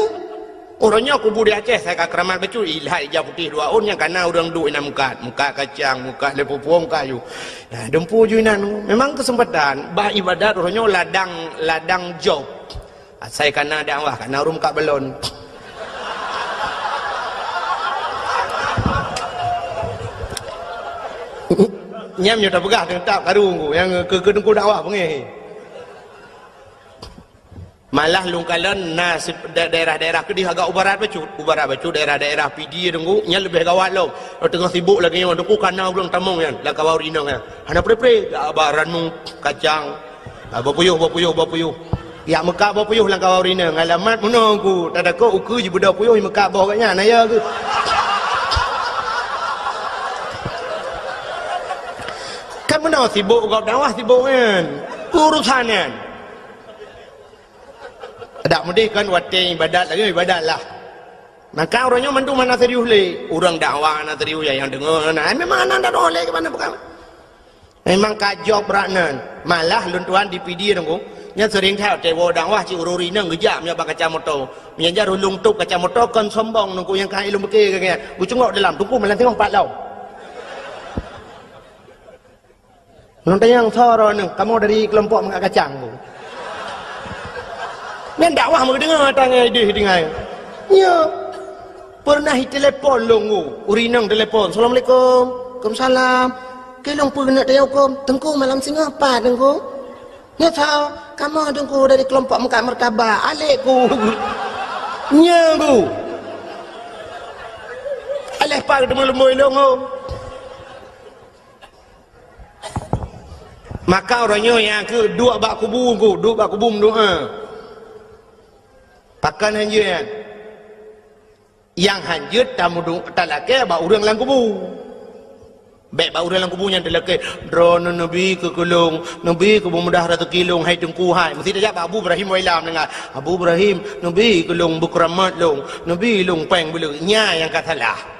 Uroe nyoe kubu di Aceh, sai ka keuramat bacut, ilat ija putéh dua ôn nyang kana ureuëng duek inan meukat, meukat kacang, meukat lé pupuong kayu. Nah, dumpu ju inan. Memang keuseumpatan bah ibadat uroe nyoe ladang, ladang job. Asai kana dakwah, kana ureuëng meukat balon. Nyam nyoe tapeugah teutap karu nyang keu, keu teungku dakwah beungéh. Malah lôn kalon na sip-, da-, daerah-daerah keudeh agak u barat bacut. U barat bacut daerah-daerah Pidie teungku, nyan leubeh gawat lom. Teungoh sibok lagée nyoe teungku kana ureuëng tamong nyan, lam kawah rinong nyan. Hana pre-pre, dak ba ranu, kacang. Ah, bapuyuh, bapuyuh, bapuyuh. Jak meukat bapuyuh lam kawah rinong, alamat meunoe ku, tadakot ukeue jibeudôh puyuh meukat boh gobnyan, na ya keuh. Kan meunoe sibok gob dakwah, sibok nyan. Urusan nyan. Dak meudeh kan watèe ibadat lagèe ibadat lah. Maka uroe nyoe mandum hana serius lé. Ureueng dakwah hana serius, ya, nyang deungö hana. Ai memang hana dakwah lé keu bak na peugah. Memang ka jok brat nan. Malah lôn tuan di Pidie Teungku, nyan seuring that watèe woe dakwah cit ureueng inong geujak meunyoe bak kaca moto. Meunyoe jan ureueng lôn tôp kaca moto kon sombong Teungku, nyang ka ilôn pike keu nyan. Geucungok dalam, Teungku malam singoh pat lom. Lôn tanyong soe droeneuh, kamoe dari keulompok meukat kacang, Bu. Nyan dakwah meudeungoe tangai deh tinggai. Nyo. Pernah itelepon lôn, Bu. Ureueng inong telepon, "Assalamualaikum." "Waalaikumsalam." "Keu lôn peue keuneuk tanyong huköm?" "Teungku malam singoh pat, Teungku." "Nyo soe?" "Kamoe, Teungku, dari keulompok meukat martabak." Alek ku. Nyo, Bu. Aléh pat teumeuleumui lôn, Bu. Maka uroe nyoe nyang keu duek bak kubu, duek bak kubu meudoa. Pakon hanjeuet nyan? Nyang hanjeuet tameudoa talakèe bak ureueng lam kubu. Bèk bak ureueng lam kubu nyan talakèe, "Droeneuh neubi keu keu lôn, neubi keu beumudah raseuki lôn, hai Teungku hai." Meusti tajak bak Abu Ibrahim Wailam deungon, "Abu Ibrahim, neubi keu lôn beukeuramat lôn, neubi lôn pèng beuleue." Nyan nyang ka salah.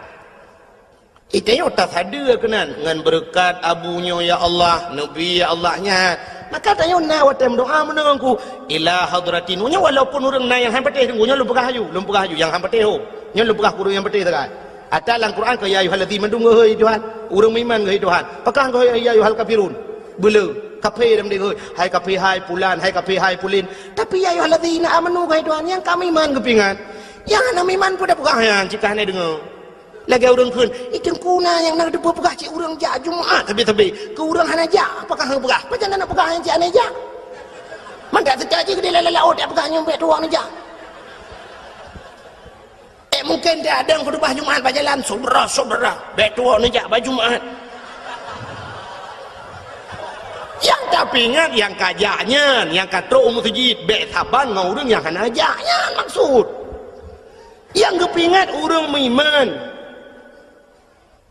Itanyoe tasadeue keunan, ngon beureukat abu nyoe, ya Allah, neubi, ya Allah, nyan. Maka tanyoe na watèe meudoa meunan ku, ila hadratin. Nyoe walaupun ureueng na nyang han patéh, nyoe lôn peugah laju, lôn peugah laju, nyang han patéh ho. Nyoe lôn peugah keu ureueng nyang patéh sagai. Ata lam Quran keu ya ayyuhallazina, mandum geuhôi Tuhan, ureueng meuiman geuhôi Tuhan. Pakon geuhôi ya ayyuhal kafirun? Beuleue, kafé lam deh geuhôi. Hai kafé hai pulan, hai kafé hai pulin. Tapi ya ayyuhallazina amanu geuhôi Tuhan, nyang ka meuiman geupeuingat. Nyang hana meuiman peue tapeugah nyan, cit ka hana deungö. Lagèe ureueng kheun, "Ih, Teungku na nyang na teupeue peugah cit ureueng jak Jumat sabe-sabe. Keu ureueng hana jak, pakon hana peugah? Pajan na peugah nyang cit hana jak? Mangat seutôt jih keudéh lam laôt jak peugah nyoe bèk tuwoe neujak." Eh, mungken tadong khutubah Jumat bak jalan, "Syedara-syedara, bèk tuwoe neujak bak Jumat." Nyang tapeuingat nyang ka jak nyan, nyang ka trok u meuseujid, bèk saban ngon ureueng nyang hana jak nyan maksud. Nyang geupeuingat ureueng meuiman.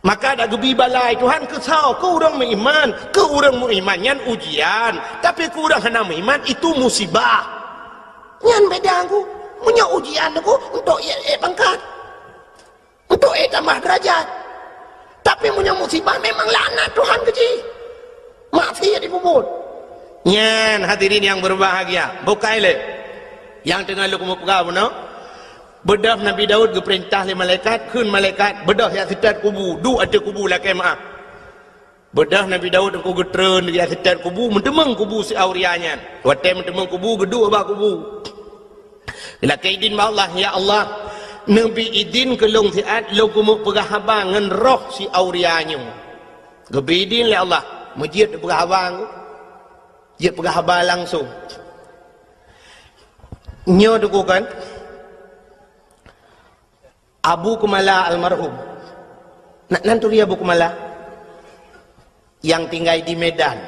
Maka dak geubi bala lé Tuhan keu soe? Keu ureueng meuiman. Keu ureueng meuiman nyan ujian, tapi keu ureueng hana meuiman itu musibah. Nyan beda ku. Meunyoe ujian ku untuk ék-ék pangkat, untuk ék tamah deurajat. Tapi meunyoe musibah memang laknat Tuhan keu jih. Maksiat jipeubuet. Nyan hadirin nyang berbahagia, bukai lé nyang teungoh lôn keumeung peugah bunoe. Beudôh Nabi Daud geupeurintah lé malaikat, kheun malaikat, "Beudôh jak seutôt kubu, duek ateueh kubu lakèe meu'ah." Beudôh Nabi Daud teungku geutreun jak seutôt kubu, meuteumeung kubu si Auria nyan. Watèe meuteumeung kubu, geuduek bak kubu. Lakèe idin bak Allah, "Ya Allah, neubi idin keu lôn siat lôn keumeung peugah haba ngon roh si Auria nyoe." Geubi idin lé Allah, meujeuet peugah haba, jeuet peugah haba langsông. Nyoe teungku kan, Abu Keumala almarhum. Nak nan turi Abu Keumala? Nyang tinggai di Medan.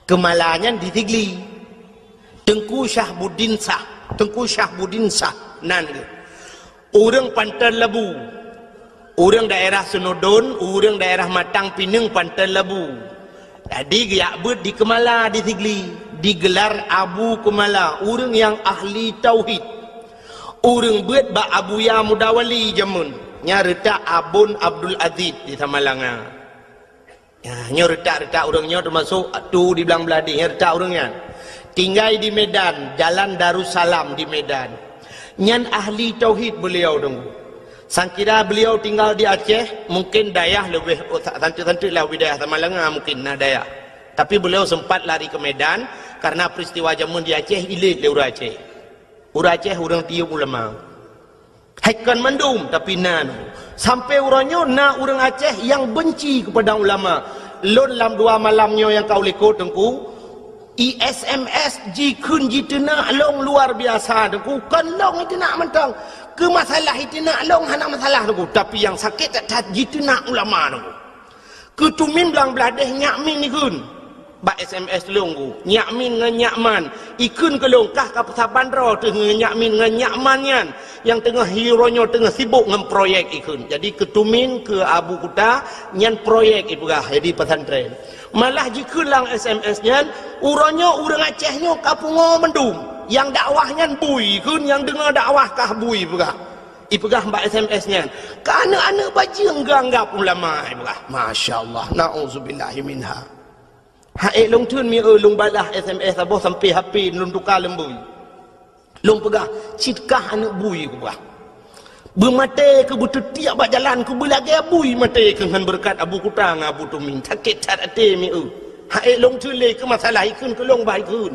Keumala nyan di Sigli. Teungku Syahbuddin Syah. Teungku Syahbuddin Syah nan geuh. Ureueng Panton Labu. Ureueng daerah Seunodon, ureueng daerah Matang Pineung Panton Labu. Jadi geujak beuet di Keumala di Sigli, digelar Abu Keumala, ureueng nyang ahli tauhid. Ureueng beuet bak Abuya Mudawali jameun, nyang reutak Abon Abdul Aziz di Samalanga. Ya, nyoe reutak-reutak ureueng nyoe teumasok tu di Blang Blahdeh, nyoe reutak ureueng nyan. Tinggai di Medan, Jalan Darussalam di Medan. Nyan ahli tauhid beliau teungku. Sangkira beliau tinggal di Aceh, mungkin dayah leubeh, oh, sa-, santeuk-santeuk lah wilayah Samalanga mungkin na dayah. Tapi beliau sempat lari ke Medan karena peristiwa jameun di Aceh ilét lé ureueng Aceh. Ureueng Aceh ureueng tiep ulama. Hai kon mandum, tapi na. Sampai uroe nyoe na ureueng Aceh nyang benci kepada ulama. Lôn lam dua malam nyoe nyang ka u likot teungku, i S M S jikheun jiteunak lôn luar biasa teungku. Kon lôn jiteunak mantong. Keu masalah jiteunak lôn hana masalah teungku, tapi nyang sakét that-that jiteunak ulama teungku. Keu tumin Blang Blahdeh nyak min ikheun. Bak S M S lôn ku, Nyak Min ngon Nyak Man, ikheun keu lôn kah ka saban droe teuh ngon Nyak Min ngon Nyak Man nyan, nyang teungoh hi uroe nyoe teungoh sibok ngon proyek ikheun. Jadi keu Tumin, keu Abu Kuta, nyan proyek ipeugah jadi pesantren. Malah jikheun lam S M S nyan, uroe nyoe ureuëng Aceh nyoe ka pungo mandum. Nyang dakwah nyan bui, kheun nyang deungoe dakwah kah bui peugah. Ipeugah bak S M S nyan, ka aneuëk-aneuëk bajeueng geuanggab ulama ipeugah. Masya Allah, na'udzubillahi minha. Hai lôn theun mi eu lôn balah S M S saboh sampai H P lôn tuka lom bui. Lôn peugah, cit kah aneuëk bui kupeugah. Beumaté keu beuteutiek bak jalan keu beulagée bui maté keu ngon beureukat Abu Kuta ngon Abu Tumin. Sakét that até mi eu. Hai lôn theun lé keu masalah ikheun keu lôn bah ikheun.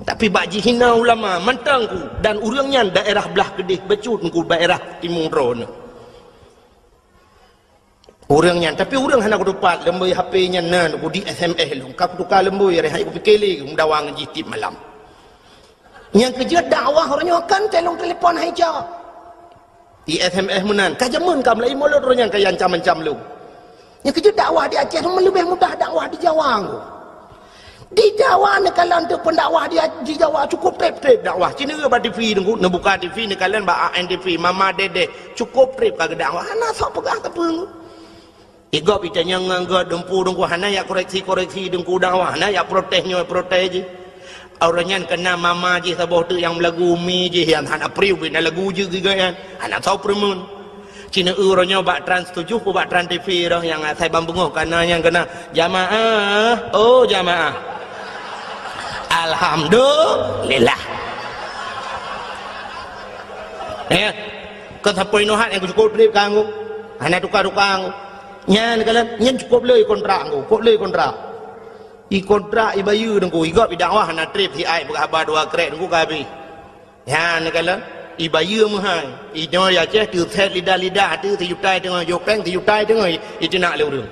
Tapi bak jihina ulama mantong ku dan ureuëng nyan daerah blah keudeh bacut ku daerah timu droeneuh. Ureuëng nyan, tapi ureuëng hana kutupat, leumboi H P nyan na ku di S M S lôn, ka kutuka leumboi, reh hai kupike lé, meudawa ngon jih tiep malam. Nyang keujeuet dakwah uroe nyoe kan telong telepon hai jak. Di S M S meunan, ka jameun ka meulaie mulod uroe nyan ka ancam-ancam lôn. Nyang keujeuet dakwah di Aceh leubeh mudah dakwah di Jawa ngku. Di Jawa neukalon teuk pendakwah di, di Jawa cukup treb-treb dakwah. Ci neue bak T V teungku, neubuka T V neukalon bak A N T V, Mama Dedeh, cukup treb ka geudakwah. Hana sok peugah sapeue. Igob itanyong ngon gob dumpu teungku, hana yak koreksi-koreksi teungku dakwah, hana yak protes nyoe protes jih. Uroe nyan keuna mama jih saboh teuk nyang meulagu umi jih nyan hana priu bina lagu jih giga nyan. Hana sok peureumeun. Cina uroe nyoe bak Trans tujuh pu bak Trans T V roh nyang asai ban beungoh kana nyang keuna, "Jamaah, oh jamaah. Alhamdulillah." Ya. Kon sapeue inoe hat nyang cukup treb kanggo. Hana tuka-tuka ngku. Nyan kalon, nyan cukup lé kontrak ngku, cukup lé kontrak. I kontrak ibayeue teungku, igob idakwah hana treb si ai peugah haba dua krek teungku ka habéh. Nyan kalon, ibayeue meuhai. Inoe ya Aceh teusét lidah-lidah ateueh sijuta teungoh jopeng sijuta teungoh iteunak lé ureuëng.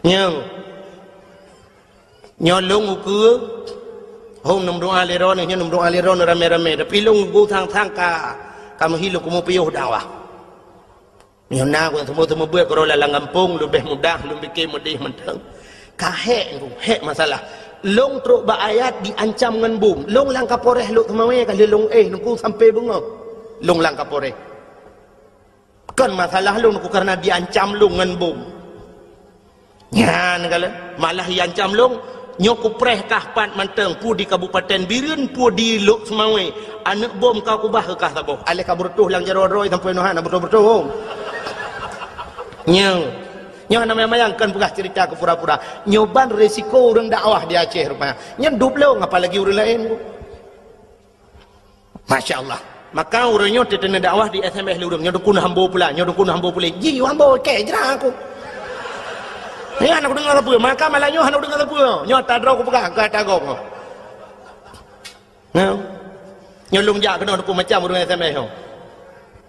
Nyoe. Nyoe lôn ukeue, hom neumeudoa lé droeneuh, nyoe neumeudoa lé droeneuh ramé-ramé. Tapi lôn ukeue sang-sang ka, ka meuhi lôn keumeung piôh dakwah. Nyoe na ku nyang seumeubeuet keudroe lam gampông, leubeh mudah lôn pike meudeh mantong. Ka hék ngku, hék masalah. Lôn trok bak ayat diancam ngon bom. Lôn lam Kapolres Lhokseumawe ka lheueh lôn éh, lôn ku sampai beungoh. Lôn lam Kapolres. Kon masalah lôn ku kareuna diancam lôn ngon bom. Nyan kalon, malah iancam lôn, nyoe kupreh kah pat mantong, peue di Kabupaten Bireuen, peue di Lhokseumawe, aneuëk bom ka kubah keu kah saboh. Aléh ka beureutoh lam jaroe droe sampoe noe hana beureutoh-beureutoh. Nyoe, nyoe hana mayang-mayang, kon peugah ceurita keu pura-pura. Nyoe ban resiko ureuëng dakwah di Aceh rupanya. Nyan dub lôn, apalagi ureuëng laén. Masya Allah. Maka ureuëng nyoe teuteuna dakwah di S M S lé ureuëng, nyoe dukun hambo pula, nyoe dukun hambo pula. Ji hambo kek jra aku. Nyoe hana kudeungoe sapeue, maka malam nyoe hana kudeungoe sapeue. Nyoe ata droe kupeugah, keu ata gob. Nyoe. Nyoe lôn jak keunoe dukun macam ureuëng S M S nyoe.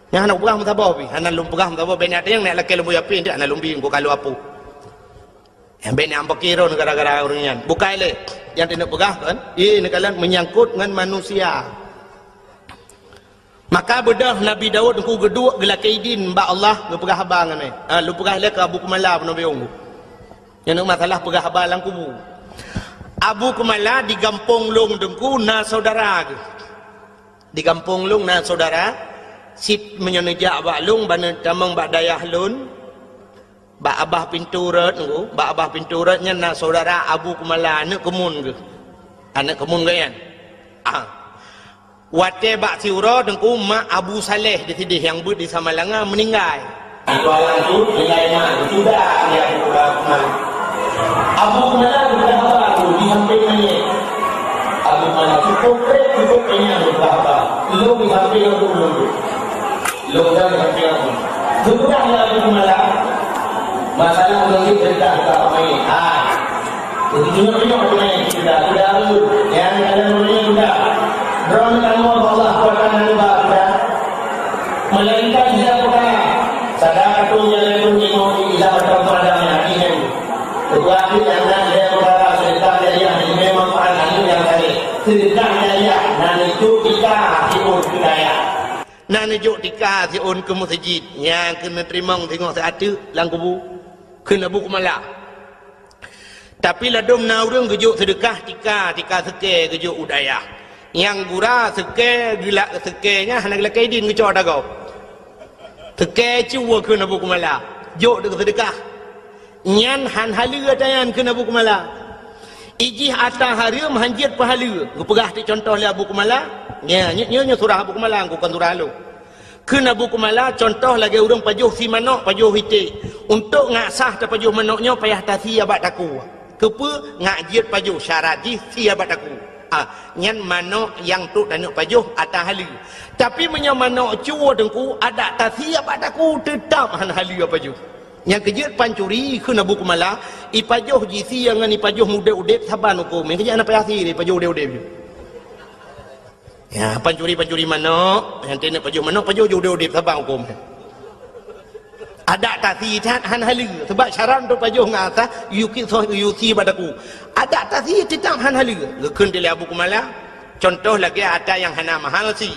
Nyoe hana kupeugah meusaboh pih, hana lôn peugah meusaboh, bèk nyan nyang nyak lakée lôn buya pih, hana lôn bi, engko ka lôn apui. Nyang bèk nyan peukiron gara-gara ureuëng nyan. Bukai lé. Nyang teuneuk peugah kan? Ié neukalon menyangkut ngon manusia. Maka beudôh Nabi Daud ku geuduek geulakée idin bak Allah geupeugah haba ngon nyan. Ha, lôn peugah lé keu Abu Kumala peunoh biong. Nyang masalah peugah haba lam kubu. Abu Kumala di gampông lôn teungku na saudara geuh. Di gampông lôn na saudara, sit meunyoe neujak bak lôn, ban neutamong bak dayah lôn, bak abah pintoe rot teungku, bak abah pintoe rot nyan na saudara Abu Kumala, aneuëk keumun geuh. Aneuëk keumun geuh nyan. Ah. Watée bak siuroe teungku mak Abu Saleh di sideh nyang beuet di Samalanga meuninggai. Abu Kumala geupeugah haba teungku di sampéng manyét. Abu Kumala cukup treb, cukup kenyang geupeugah haba. Lôn di sampéng Abu Kumala. Lôn dan sampai aku. Sebenarnya aku malam, masalah ureuëng cerita buka pemain. Ha. Jadi tengok-tengok pemain cerita. Sudah tu, yang dalam dunia sudah. Drone kamu Allah kuatkan anugerah kita. Melainkan dia perkara. Sadar tu yang lain pun tengok di ilah atau pada hati yang. Ketua yang nak dia perkara cerita dia yang memang pada yang tadi. Cerita dia yang nak itu kita hati pun kita ya. Na neujok tika siôn keu meuseujid, nyang keuneuk teurimong singoh siat teuk lam kubu. Kheun Abu Kumala. Tapi ladôm na ureuëng geujok seudeukah tika, tika seukée geujok u dayah. Nyang gura seukée, geulak seukée nyan hana geulakée idin geucok ata gob. Seukée cue kheun Abu Kumala, jok deuk seudeukah. Nyan han haleue ata nyan kheun Abu Kumala. Ijih ata hareuem han jeuet peuhaleue. Geupeugah teuk contoh lé Abu Kumala. Nya, nyoe, nyoe, nyoe surah Abu Kumala, kon surah lôn. Kheun Abu Kumala, contoh lagée ureuëng pajoh sie manök, pajoh iték. Untuk ngat sah tapajoh manök nyoe payah tasie bak takue. Keupeue? Ngat jeuet pajoh, syarat jih sie bak takue. Ah, nyan manök nyang trok taneuk pajoh ata haleue. Tapi meunyoe manök cue Teungku, adak tasie bak takue, teutab han haleue pajoh. Nyang keujeuet pancuri kheun Abu Kumala, ipajoh jisie ngon ipajoh udeb-udeb saban hukôm. Nyang keujeuet hana payah sie, ipajoh udeb-udeb. Ya, pancuri-pancuri manök, nyang teuneuk pajoh manök, pajoh jiudeb-udeb saban hukôm. Adak tasie that han haleue, sabab syarat untuk pajoh ngat sah, yue ki soh yue sie bak takue. Adak tasie teutab han haleue. Geukheun lé Abu Kumala, contoh lagée ata nyang hana mahal sie.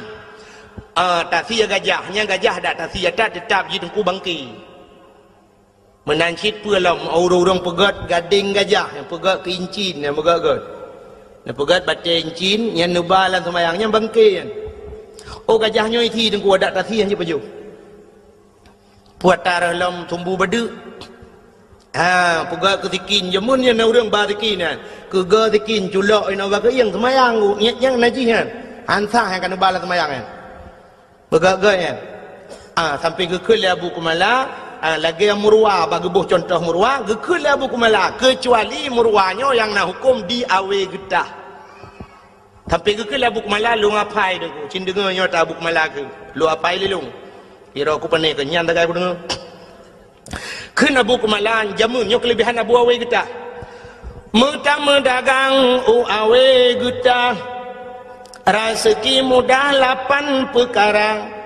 Ah, tasie gajah, nyang gajah adak tasie that teutab jih Teungku bangke. Meunan cit peue lom, ureuëng-ureuëng peugét gadeng gajah, nyang peugét keu incin, nyang peugét-gét. Nyang peugét batée incin, nyang neuba lam seumayang, nyang bangke nyan. Oh, gajah nyoe isie Teungku, adak tasie han jeuet pajoh. Peue ata rôh lom sumbu badeuk. Ha, peugét keu sikin, jameun nyan na ureuëng ba sikin nyan. Keu geu sikin, culok inoe bak keuieng seumayang, nyang, nyang najih nyan. Han sah nyang ka neuba lam seumayang nyan. Peugét-gét nyan. Ah, sampai geukheun lé Abu Kumala, ah, lagée murwa, bak geuboh contoh murwa, geukheun lé Abu Kumala, keucuali murwa nyoe nyang na hukôm di awe geutah. Sampai geukheun lé Abu Kumala, lôn apai Teungku, cit deungoe nyoe ata Abu Kumala kheun, lôn apai lé lôn. Piro ku pane keu nyan tagai ku deungoe. Kheun Abu Kumala, jameun nyoe keulebihan Abu Awe Geutah. Meutameudagang u Awe Geutah, raseuki mudah lapan peukara.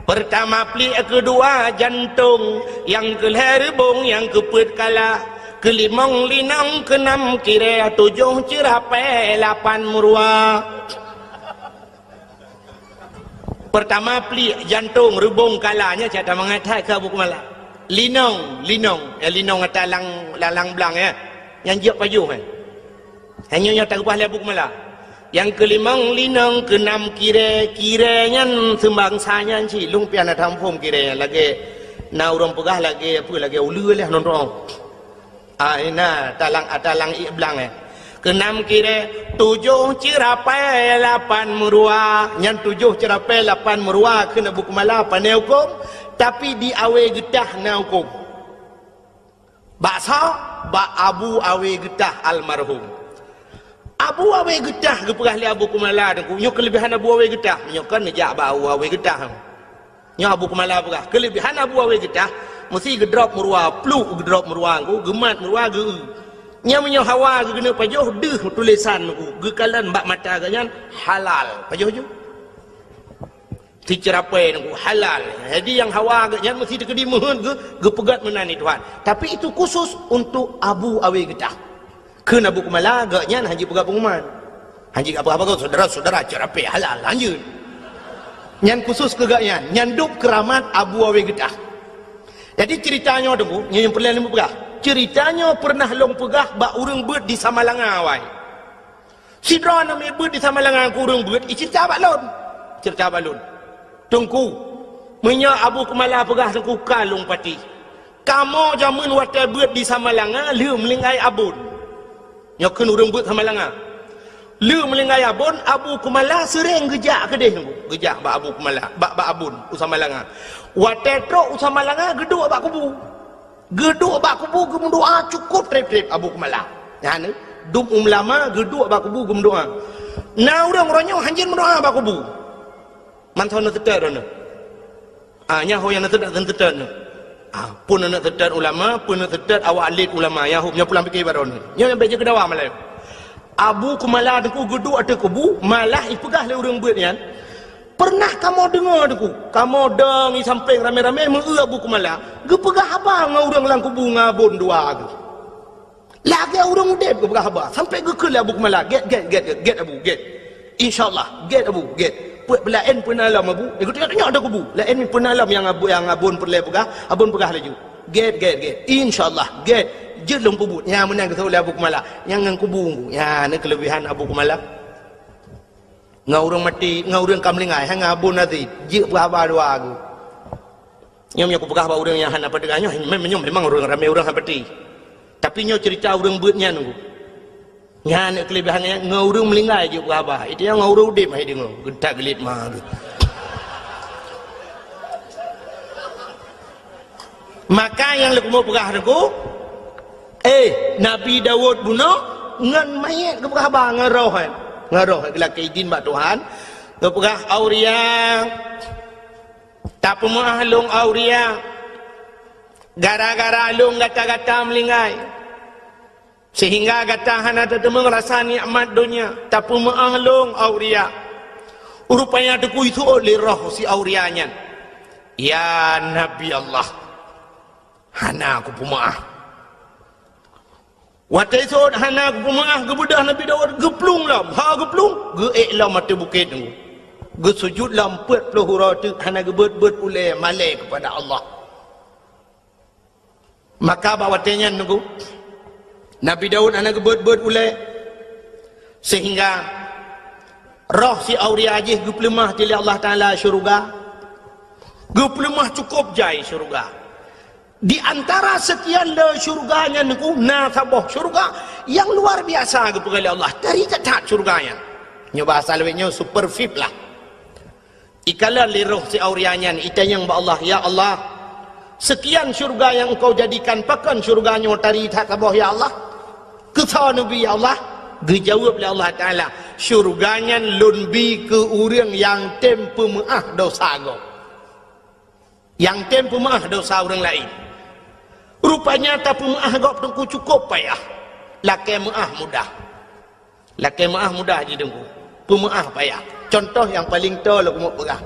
Peurtama pliek, keudua jantong, nyang keulhée reubong, nyang keupeuet kala, keulimong linong, keunam kirée, tujoh ceurapée, lapan meuruwa. Peurtama pliek, jantong, reubong, kala, nyan cit tamangat that keu Abu Kumala. Linong, linong, eh, linong ata lang, lalang blang, eh. Nyang jeuet pajoh, eh. Hanya nyang takeubah lé Abu Kumala. Nyang keulimong linong, keunam kirée, kirée nyan seumbangsa nyan cit, lôn pih hana taphom kirée nyan lagée na ureuëng peugah lagée peue, lagée uleue lé nonton. Ah, ina, talang, ah, talang ié blang, eh. Keunam kirée, tujoh ceurapée lapan meuruwa. Nyan tujoh ceurapée lapan meuruwa kheun Abu Kumala pane hukôm, tapi di Awe Geutah na hukôm. Bak soe? Bak Abu Awe Geutah almarhum. Abu Awe Geutah geupeugah lé Abu Kumala Teungku, nyoe keulebihan Abu Awe Geutah. Meunyoe kon neujak bak Abu Awe Geutah. Nyoe Abu Kumala peugah, keulebihan Abu Awe Geutah, meusi geudrop meuruwa, pluk geudrop meuruwa Teungku, geumat meuruwa geu-eu. Nyan meunyoe hawa geuneuk pajoh deuh tulésan Teungku, geukalon bak mata geuh nyan halal. Pajoh ju. Siceurapée Teungku, halal. Jadi nyang hawa geuh nyan meusi teukeudi meuheuet geu-, geupeugét meunan di Tuhan. Tapi itu khusus untuk Abu Awe Geutah. Kheun Abu Kumala, geuh nyan han jipeugah peunguman. Han jipeugah apa-apa, saudara-saudara, ceurapée halal, lanjut. Nyan khusus keu geuh nyan, nyan dub keuramat Abu Awe Geutah. Jadi ceurita nyoe Teungku, nyoe nyang peureulée lôn peugah. Ceurita nyoe peureunah lôn peugah bak ureuëng beuet di Samalanga awai. Sidroe aneuk miet beuet di Samalanga keu ureuëng beuet, iceurita bak lôn. Ceurita bak lôn. Teungku, meunyoe Abu Kumala peugah Teungku ka lôn patéh. Kamoe jameun watée beuet di Samalanga, lheueh meulinggai abon. Nyoe kheun ureuëng beuet Samalanga. Lheueh meulinggai abon, Abu Kumala seuréng geujak keudeh Teungku. Geujak bak Abu Kumala, bak, bak abon u Samalanga. Watée trok u Samalanga, geuduek bak kubu. Geuduek bak kubu geumeudoá cukôp treb-treb Abu Kumala. Nyan, dum ulama geuduek bak kubu geumeudoá. Na ureuëng uroe nyoe hanjeuet meudoá bak kubu. Mantong na teutet droeneuh. Ah, nyan ho nyang na teutet, na teutet nyoe. Ah, pun na teutet ulama, pun na teutet awak lét ulama. Nyan ho nyoe pulang pike bak droeneuh. Nyoe nyang bék jeuet keu dawa malam. Abu Kumala Teungku geuduek ateueh kubu, malah ipeugah lé ureuëng beuet nyan, "Peureunah kamoe deungoe Teungku, kamoe dong i sampéng ramé-ramé meu-eu Abu Kumala geupeugah haba ngon ureuëng lam kubu ngon abon dua geuh. Lagée ureuëng udeb geupeugah haba, sampoe geukheun lé Abu Kumala, 'Gét, gét, gét, gét, gét Abu, gét. Insya Allah, gét Abu, gét. Peuet peulaén peuna lom Abu.' Geutunyok-tunyok ateueh kubu. Laén peuna lom nyang abu-, nyang abon peureulée peugah, abon peugah laju. Gét, gét, gét. Insya Allah, gét. Jeuet lôn peubuet. Nyan meunan geuseuôt lé Abu Kumala. Nyan ngon kubu. Nyan na keuleubehan Abu Kumala. Ngon ureuëng maté, ngon ureuëng ka meuninggai, hai ngon Abu Nazid, jeuet peuhaba dua geuh. Nyoe meunyoe kupeugah bak ureuëng nyang hana peudeuh nyoe, mem-, nyoe memang ureuëng ramé ureuëng hana peuti. Tapi nyoe ceurita ureuëng beuet nyan nunggu. Nyan keuleubehan nyan, ngon ureuëng meuninggai jeuet peuhaba. Itu nyang ngon ureuëng udeb hai deungoe, geutak geulit ma geuh. Maka nyang leukumu peugah teungku, eh, Nabi Daud bunoe ngon manyét geupeugah haba ngon roh, eh. Ngon roh, eh, geulakée idin bak Tuhan. Geupeugah, "Auria, tapeumeuáh lôn, Auria. Gara-gara lôn gata-gata meuninggai. Sehingga gata hana tateumeung rasa nikmat donya, tapeumeuáh lôn, Auria." Rupanya teukui seuôt lé roh si Auria nyan, "Ya Nabi Allah, hana kupeumeuáh." Watée seuôt hana kupeumeuáh, geubeudôh Nabi Daud geuplueng lom, ha geuplueng, geuék lom ateueh bukét nunggu. Geusujut lom peuet ploh uroe teuk hana geubeuet-beuet ulée malée keupada Allah. Maka bak watée nyan nunggu, Nabi Daud hana geubeuet-beuet ulée, sehingga roh si Auria jih geupeuleumah lé Allah Taala syeuruga, geupeuleumah cukôp jai syeuruga. Di antara seukian le syeuruga nyan nunggu, na saboh syeuruga nyang luar biasa geupeugah lé Allah, tari that-that syeuruga nyan. Nyoe bahasa lawét nyoe super V I P lah. Ikalon lé roh si Auria nyan, itanyong bak Allah, "Ya Allah, seukian syeuruga nyang Engkau jadikan, pakon syeuruga nyoe tari that saboh, ya Allah?" Keusoe neubi, "Ya Allah," geujaweueb lé Allah Taala, "Syeuruga nyan Lôn bi keu ureuëng nyang tem peumeuáh dosa gob, nyang tem peumeuáh dosa ureuëng laén." Rupanya tapeumeuáh gob teungku cukôp payah, lakée meuáh mudah. Lakée meuáh mudah jih teungku, peumeuáh payah. Cuntoh nyang paleng toe lôn keumeung peugah.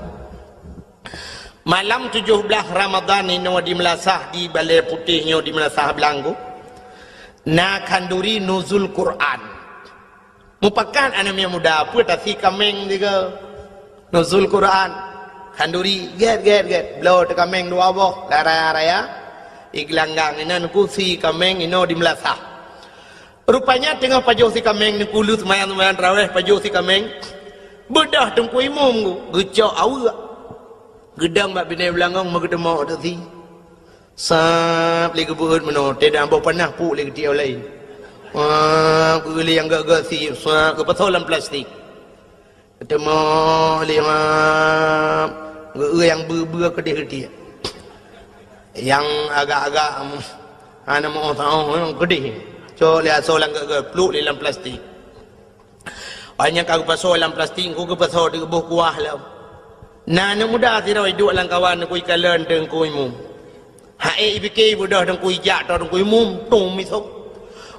Malam tujoh blaih Ramadhan inoe di meulasah, di Balée Putéh nyoe di meulasah Blang, na khanduri nuzul Quran. Mupakat aneuk miet muda, peue tasi kaméng sigoe. Nuzul Quran. Khanduri, gét, gét, gét. Bloe teukaméng dua boh, lam raya-raya. Igeulanggang inan kusi kaméng inoe di meulasah. Rupanya teungoh pajoh si kaméng, neukulu seumayang-seumayang tarawéh pajoh si kaméng. Beudôh teungku imum geucok aweuek. Geudong bak binéh beulangong meugeuteumok teuk si. Sab lé geubeuet meunoe, teudah boh panah puk lé geutiek laén. Wah, geueu lé nyang gét-gét si, sab geupasoe lam plastik. Teumoh lima, geu-, nyang beu-beu keudeh tiek. Nyang agak-agak, em, hana meu-oh saoh, em, keudeh. Cok lé asoe lam geu-, geu-, pluek lé lam plastik. Awak nyan ka geupasoe lam plastik, engko geupasoe di boh kuah lom. Na aneuk muda sidroe iduek lam kawan, neukui kalon teungku imum. Hai ipike ibeudôh teungku ijak, toh teungku imum, tung misong.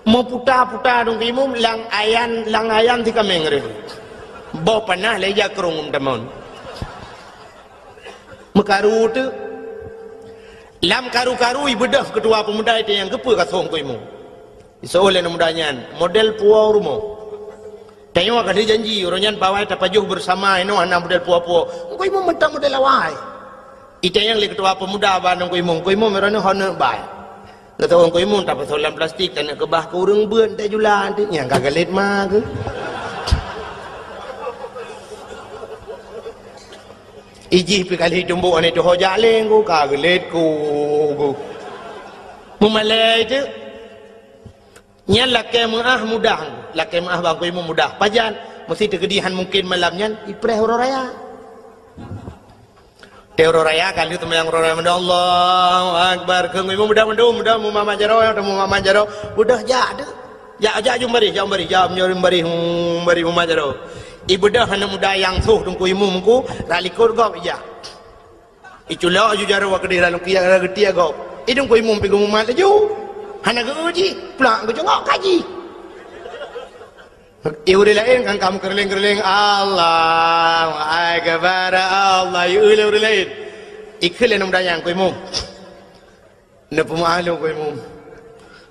Meuputa-puta teungku imum, lam ayan, lam ayan si kaméng reh. Boh panah lé ija krong tamon. Meukaru teuk. Lam karu-karu ibeudôh keutua peumuda itu nyang geupeu kasong teungku imum. Iseuôt lé aneuk muda nyan, model puwoe rumoh. Tanyoe ka lheueh janji, uroe nyan bawai tapajoh beusama inoe hana model puwoe-puwoe. Engkau imum mantong model awai. Itanyong lé keutua peumuda bak Teungku Imum, "Teungku Imum, uroe nyoe hana bai." Geutanyong Teungku Imum, tapasoe lam plastik, taneuk keubah keu ureuëng beuet, teuh jula, teuh nyang ka geulet ma geuh. Ijih pi kali tumbok aneuk tuho jaleng ku, ka geulet ku, ku. Meumalée teuk. Nyan lakée meuáh mudah, lakée meuáh bak Teungku Imum mudah. Pajan? Meusti teukeudi han mungken malam nyan ipreh uroe raya. Teuh uroe raya ka lheueh teumayang uroe raya mandum, Allahu Akbar. Keu Teungku Imum mudah mandum, mudah mumat jaroe, mumat jaroe. Mudah jak teuk. Jak, jak jumbarih, jak jumbarih, jak jumbarih, jumbarih mumat jaroe. Ibeudôh aneuk muda nyang soh Teungku Imum ku, rot likot gob ijak. Iculok aju jaroe keudeh lam kiyak, geutiek gob. I Teungku Imum pi geumumat laju. Hana geu jih, plak geucungok kaji. I ureuëng laén kan ka meukeureuléng-keureuléng, "Allahu Akbar, Allah." I ureuëng laén. Ikheun lé aneuk muda nyan, "Teungku Imum, neupeumeuáh lôn, Teungku Imum.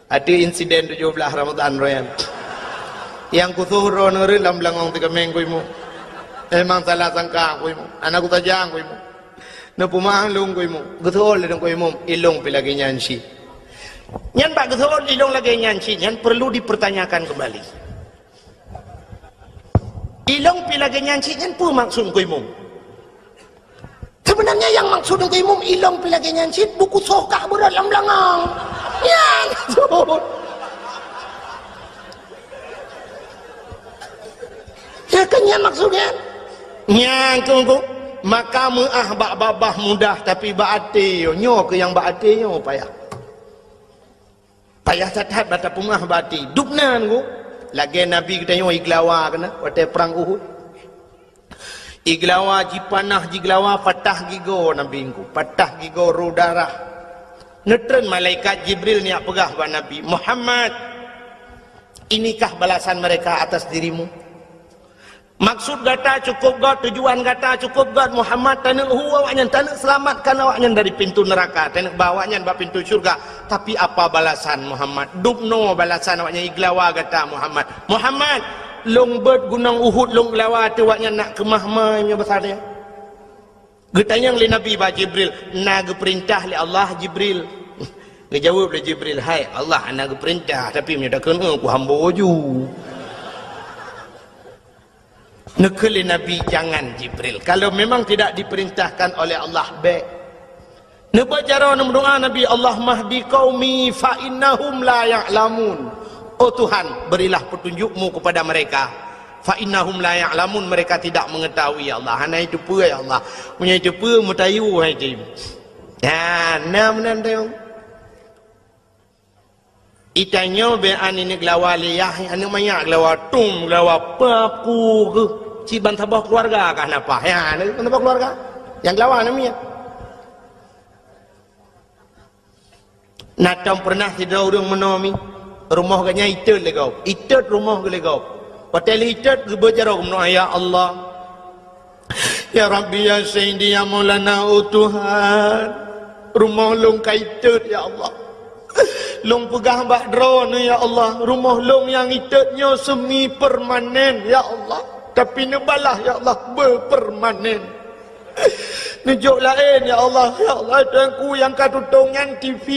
Ateueh insiden tujoh blaih Ramadhan uroe nyan. Nyang kusoh droeneuh rhot lam beulangong teukaméng, Teungku Imum. Memang salah sangka, Teungku Imum. Hana kutajang, Teungku Imum." Neupeumeu'ah lôn Teungku Imum. Geuseuôt lé Teungku Imum, ilôn pih lagèe nyan cit. Nyan bak geuseuôt ilôn lagèe nyan cit, nyan perlu dipertanyakan kembali. Ilôn pih lagèe nyan cit, nyan peue maksud Teungku Imum? Sebenarnya nyang maksud Teungku Imum, ilôn pih lagèe nyan cit, buku soe kah beurot lam beulangong. Nyan maksud. Ya kan nyan maksud nyan? Nyan Teungku, maka meu'ah bak babah mudah, tapi bak até nyoe, nyoe keuh nyang bak até nyoe payah. Payah that-that bak tapeumeu'ah bak até. Dubna Teungku, lagèe Nabi geutanyoe igeulawa keunan watèe prang Uhud. Igeulawa, jipanah, jigeulawa, patah gigoe Nabi Teungku, patah gigoe, rô darah. Neutreun malaikat Jibril neujak peugah bak Nabi, "Muhammad, inikah balasan mereka atas dirimu? Maksud gata cukup göt, tujuan gata cukup göt, Muhammad, taneuk hu awaknyan, taneuk seulamatkan awaknyan dari pintu neuraka, taneuk ba awaknyan bak pintu syeuruga. Tapi apa balasan, Muhammad? Dubnoe balasan awaknyan igeulawa gata, Muhammad. Muhammad, lôn beuet gunong Uhud, lôn geulawa ateueh awaknyan, nak keumah ma meunyoe basa nyan?" Geutanyong lé Nabi bak Jibril, "Na geupeurintah lé Allah, Jibril?" Geujaweueb lé Jibril, "Hai Allah, hana geupeurintah, tapi meunyoe takheun, eh, kuhambo ju." Neukheun lé Nabi, "Jangan, Jibril. Kalau memang tidak diperintahkan oleh Allah, bèk." Neubeuet jaroe neumeudoa Nabi, "Allahumma hdi qaumi fa innahum la ya'lamun." Oh Tuhan, berilah petunjuk-Mu kepada mereka. "Fa innahum la ya'lamun," mereka tidak mengetahui, ya Allah. Hana jiteupeue, ya Allah. Meunyoe jiteupeue, meutayue hai jih. Nyan, na meunan teuh. Itanyoe bèk aneuk geulawa lé yah, aneuk manyak geulawa tum, geulawa paku keuh. Cit ban saboh keuluwarga kah na paih. Ya, ban saboh keuluwarga. Nyang geulawa na miet. Na tom peureunah sidroe ureueng meunoe mi, rumoh geuh nyan itot lé gob. Itot rumoh geuh lé gob. Watèe lheuh itot geubeuet jaroe geumeudoa, "Ya Allah, ya Rabbi, ya Sayyidi, ya Maulana, oh Tuhan, rumoh lôn ka itot, ya Allah. Lôn peugah bak Droeneuh, ya Allah, rumoh lôn nyang itot nyoe semi permanen, ya Allah. Tapi neubalah, ya Allah, beupermanen." Neujok laén, ya Allah. Ya Allah, Tuhanku, nyang ka tutong nyan T V,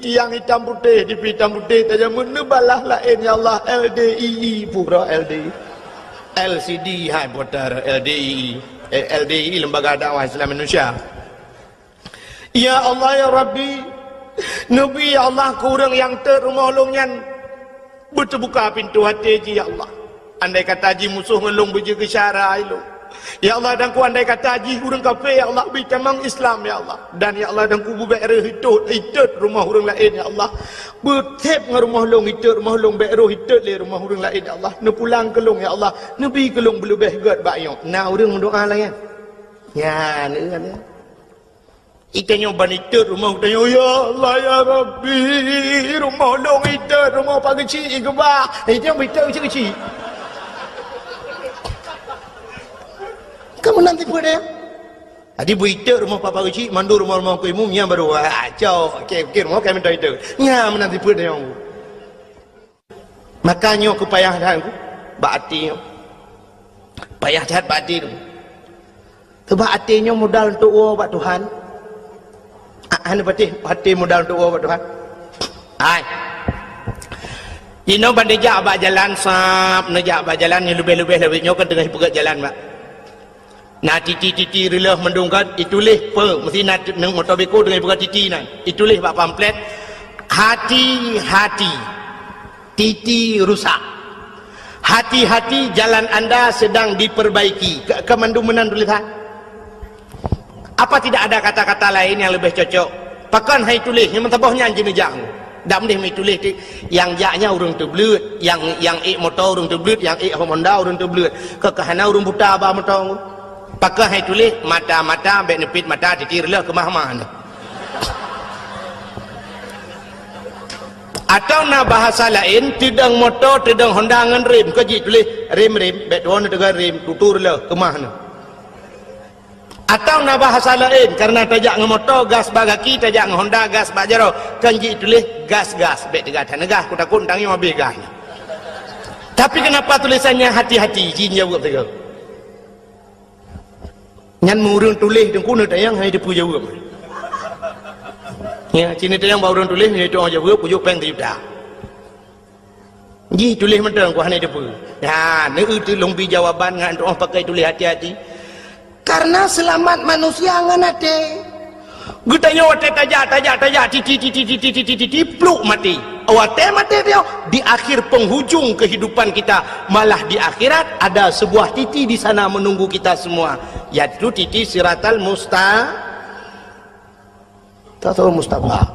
tiang itam putéh, T V itam putéh tajameun, neubalah laén, ya Allah. L D I I, pura L D I. L C D, hai, putar L D I I. Eh, L D I I, Lembaga Dakwah Islam Indonesia. Ya Allah, ya Rabbi, neubi, ya Allah, keu ureueng nyang tot rumoh lôn nyan beuteubuka pintoe até jih, ya Allah. Andai kata jih musoh ngon lôn beujeuet keu syara ilôn, ya Allah, dan ku andai kata jih ureueng kafé, ya Allah, bri tamong Islam, ya Allah. Dan, ya Allah, dan ku beubèk rhöh itot, itot rumoh ureueng laén, ya Allah. Beutép ngon rumoh lôn itot rumoh lôn, bèk rhöh itot lé rumoh ureueng laén, ya Allah. Neupulang keu lôn, ya Allah. Neubi keu lôn beuleubèh gèt bak nyoe. Na ureueng meudoa lagèe nyan? Nyan, nyan. Itanyoe ban itot rumoh, itanyoe, "Ya Allah, ya Rabbi, rumoh lôn itot, rumoh Pak Geuchik igeubah." Itanyoe itot keuchik-keuchik. Kamoe nan tipe deh. Jadi beu itot rumoh Pak Geuchik, mandum rumoh-rumoh Teungku Imum, nyan baru, ah, cok, oke, oke, rumoh kami minta itot. Nyan meunan tipe deh. Maka nyoe keuh payah that bak até nyoe. Payah that bak até nyoe. Sabab até nyoe modal untuk woe bak Tuhan. Ah, hana patéh até modal untuk woe bak Tuhan. Hai. Inoe ban neujak bak jalan, sab neujak bak jalan, nyoe leubeh-leubeh lawét nyoe kan teungoh ipeugèt jalan, bak. Na titi-titi reuloh mandum gèt, ituléh peue, meusti na t-, moto beko deungon ipeugah titi nyan. Ituléh bak pamflet, "Hati-hati, titi rusak. Hati-hati, jalan anda sedang diperbaiki." Ka, ka mandum meunan tulisan. Apa tidak ada kata-kata lain yang lebih cocok? Pakon han ituléh, nyang meusaboh nyan jineujak. Dak meudeh meutuléh ti, nyang jak nyan ureueng teubleuet, nyang, nyang ék moto ureueng teubleuet, nyang ék Honda ureueng teubleuet. Keu ka hana ureueng buta ba moto. Pakon han ituléh, mata-mata, bèk neupit mata, titi reuloh keumah-mah nyan. Atawa na bahasa laén, teudong moto, teudong Honda ngon rem, ka jituléh rem-rem, bèk tuwoe neuteugon rem, tutu reuloh keumah nyan. Atawa na bahasa laén, kareuna tajak ngon moto, gas bak gaki, tajak ngon Honda, gas bak jaroe, kan jituléh gas-gas, bèk teuga that neugas, kutakot tangieng abéh gas. Tapi kenapa tulisannya hati-hati, jin jaweueb sigoe. Nyan meu ureuëng tuléh teungku neutanyong hana teupeu jaweueb. Ya, ci neutanyong bak ureuëng tuléh, nyan tuoh jaweueb, kujok péng sijuta. Jih tuléh mantong ku hana teupeu. Ya, neueu teulông bi jawaban ngon tuoh pakai tuléh hati-hati. Karena seulamat manusia ngon até. Geutanyoe watée tajak, tajak, tajak, titi, titi, titi, titi, titi, pluk mati. Watée maté dia, di akhir penghujung kehidupan kita, malah di akhirat ada sebuah titi di sana menunggu kita semua, yaitu titi Siratal Musta-, tak tahu Mustafa.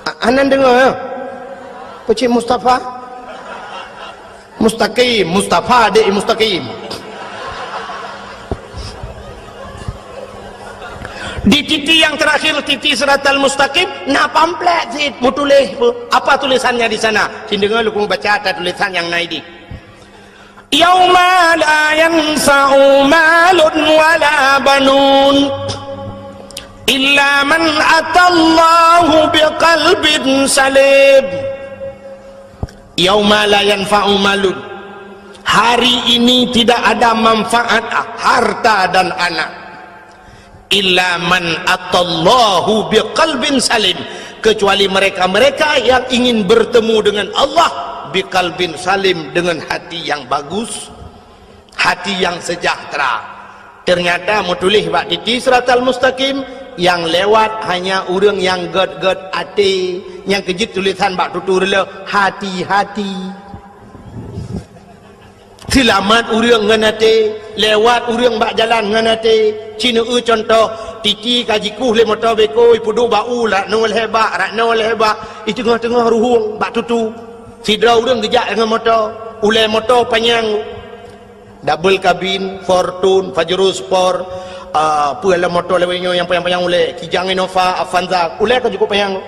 A-, anan dengar ya? Pecik Mustafa? Mustaqim, Mustafa dek Mustaqim. Di titi yang terakhir, titi Siratal Mustaqim, na pamflet cit meutuléh. Apa tulisannya di sana? Ci deungoe lôn baca ata tulisan nyang na idéh. Yauma la yanfa'u malun wala banun illa man atallaha biqalbin salim. Yauma la yanfa'u malun. Hari ini tidak ada manfaat harta dan anak. Illa man atallaha biqalbin salim. Kecuali mereka-mereka yang ingin bertemu dengan Allah biqalbin salim, dengan hati yang bagus, hati yang sejahtera. Ternyata meutuléh bak titi Siratal Mustaqim, nyang lewat hanya ureuëng nyang gét-gét até, nyang keu jeuet tulisan bak tutoe reuloh, hati-hati. Seulamat ureuëng ngon até, lewat ureuëng bak jalan ngon até. Ci neueu cuntoh, titi ka jikueh lé moto beko, ipeuduek bak u, rak noe lhée bak, rak noe lhée bak, i teungoh-teungoh ruhueng bak tutoe. Sidroe ureuëng geujak ngon moto, ulée moto panyang. Double kabin, Fortuner, Pajero Sport, ah, peue lom moto lawét nyoe nyang panyang-panyang ulée, Kijang Innova, Avanza, ulée ka cukup panyang.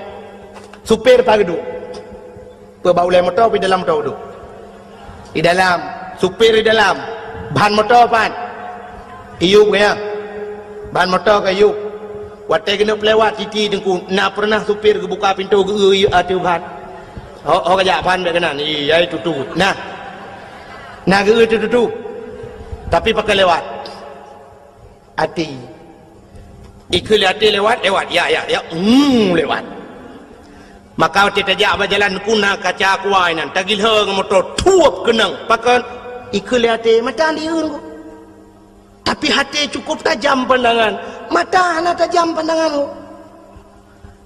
Supir paih geuduek. Peue bak ulée moto, peue dalam moto duek? Di dalam. Supir di dalam. Ban moto pat? Iyup ya. Ban moto ka iyup. Watée keuneuk peulewat titi teungku, na pernah supir geubuka pintoe geueu ateueh ban? Ho, ho ka jak ban bék keunan. Iya, itu tu. Nah. Na geueu tu, tu, tu. Tapi pakon lewat? Até. Ikheun lé até lewat, lewat. Ya, ya, ya. Hmm, lewat. Maka watée tajak bak jalan kuna kaca kuai nan, tagilhong moto thuep keunong. Pakon? Ikheun lé até, mata liun ku. Tapi até cukup tajam pandangan. Mata hana tajam pandangan ku.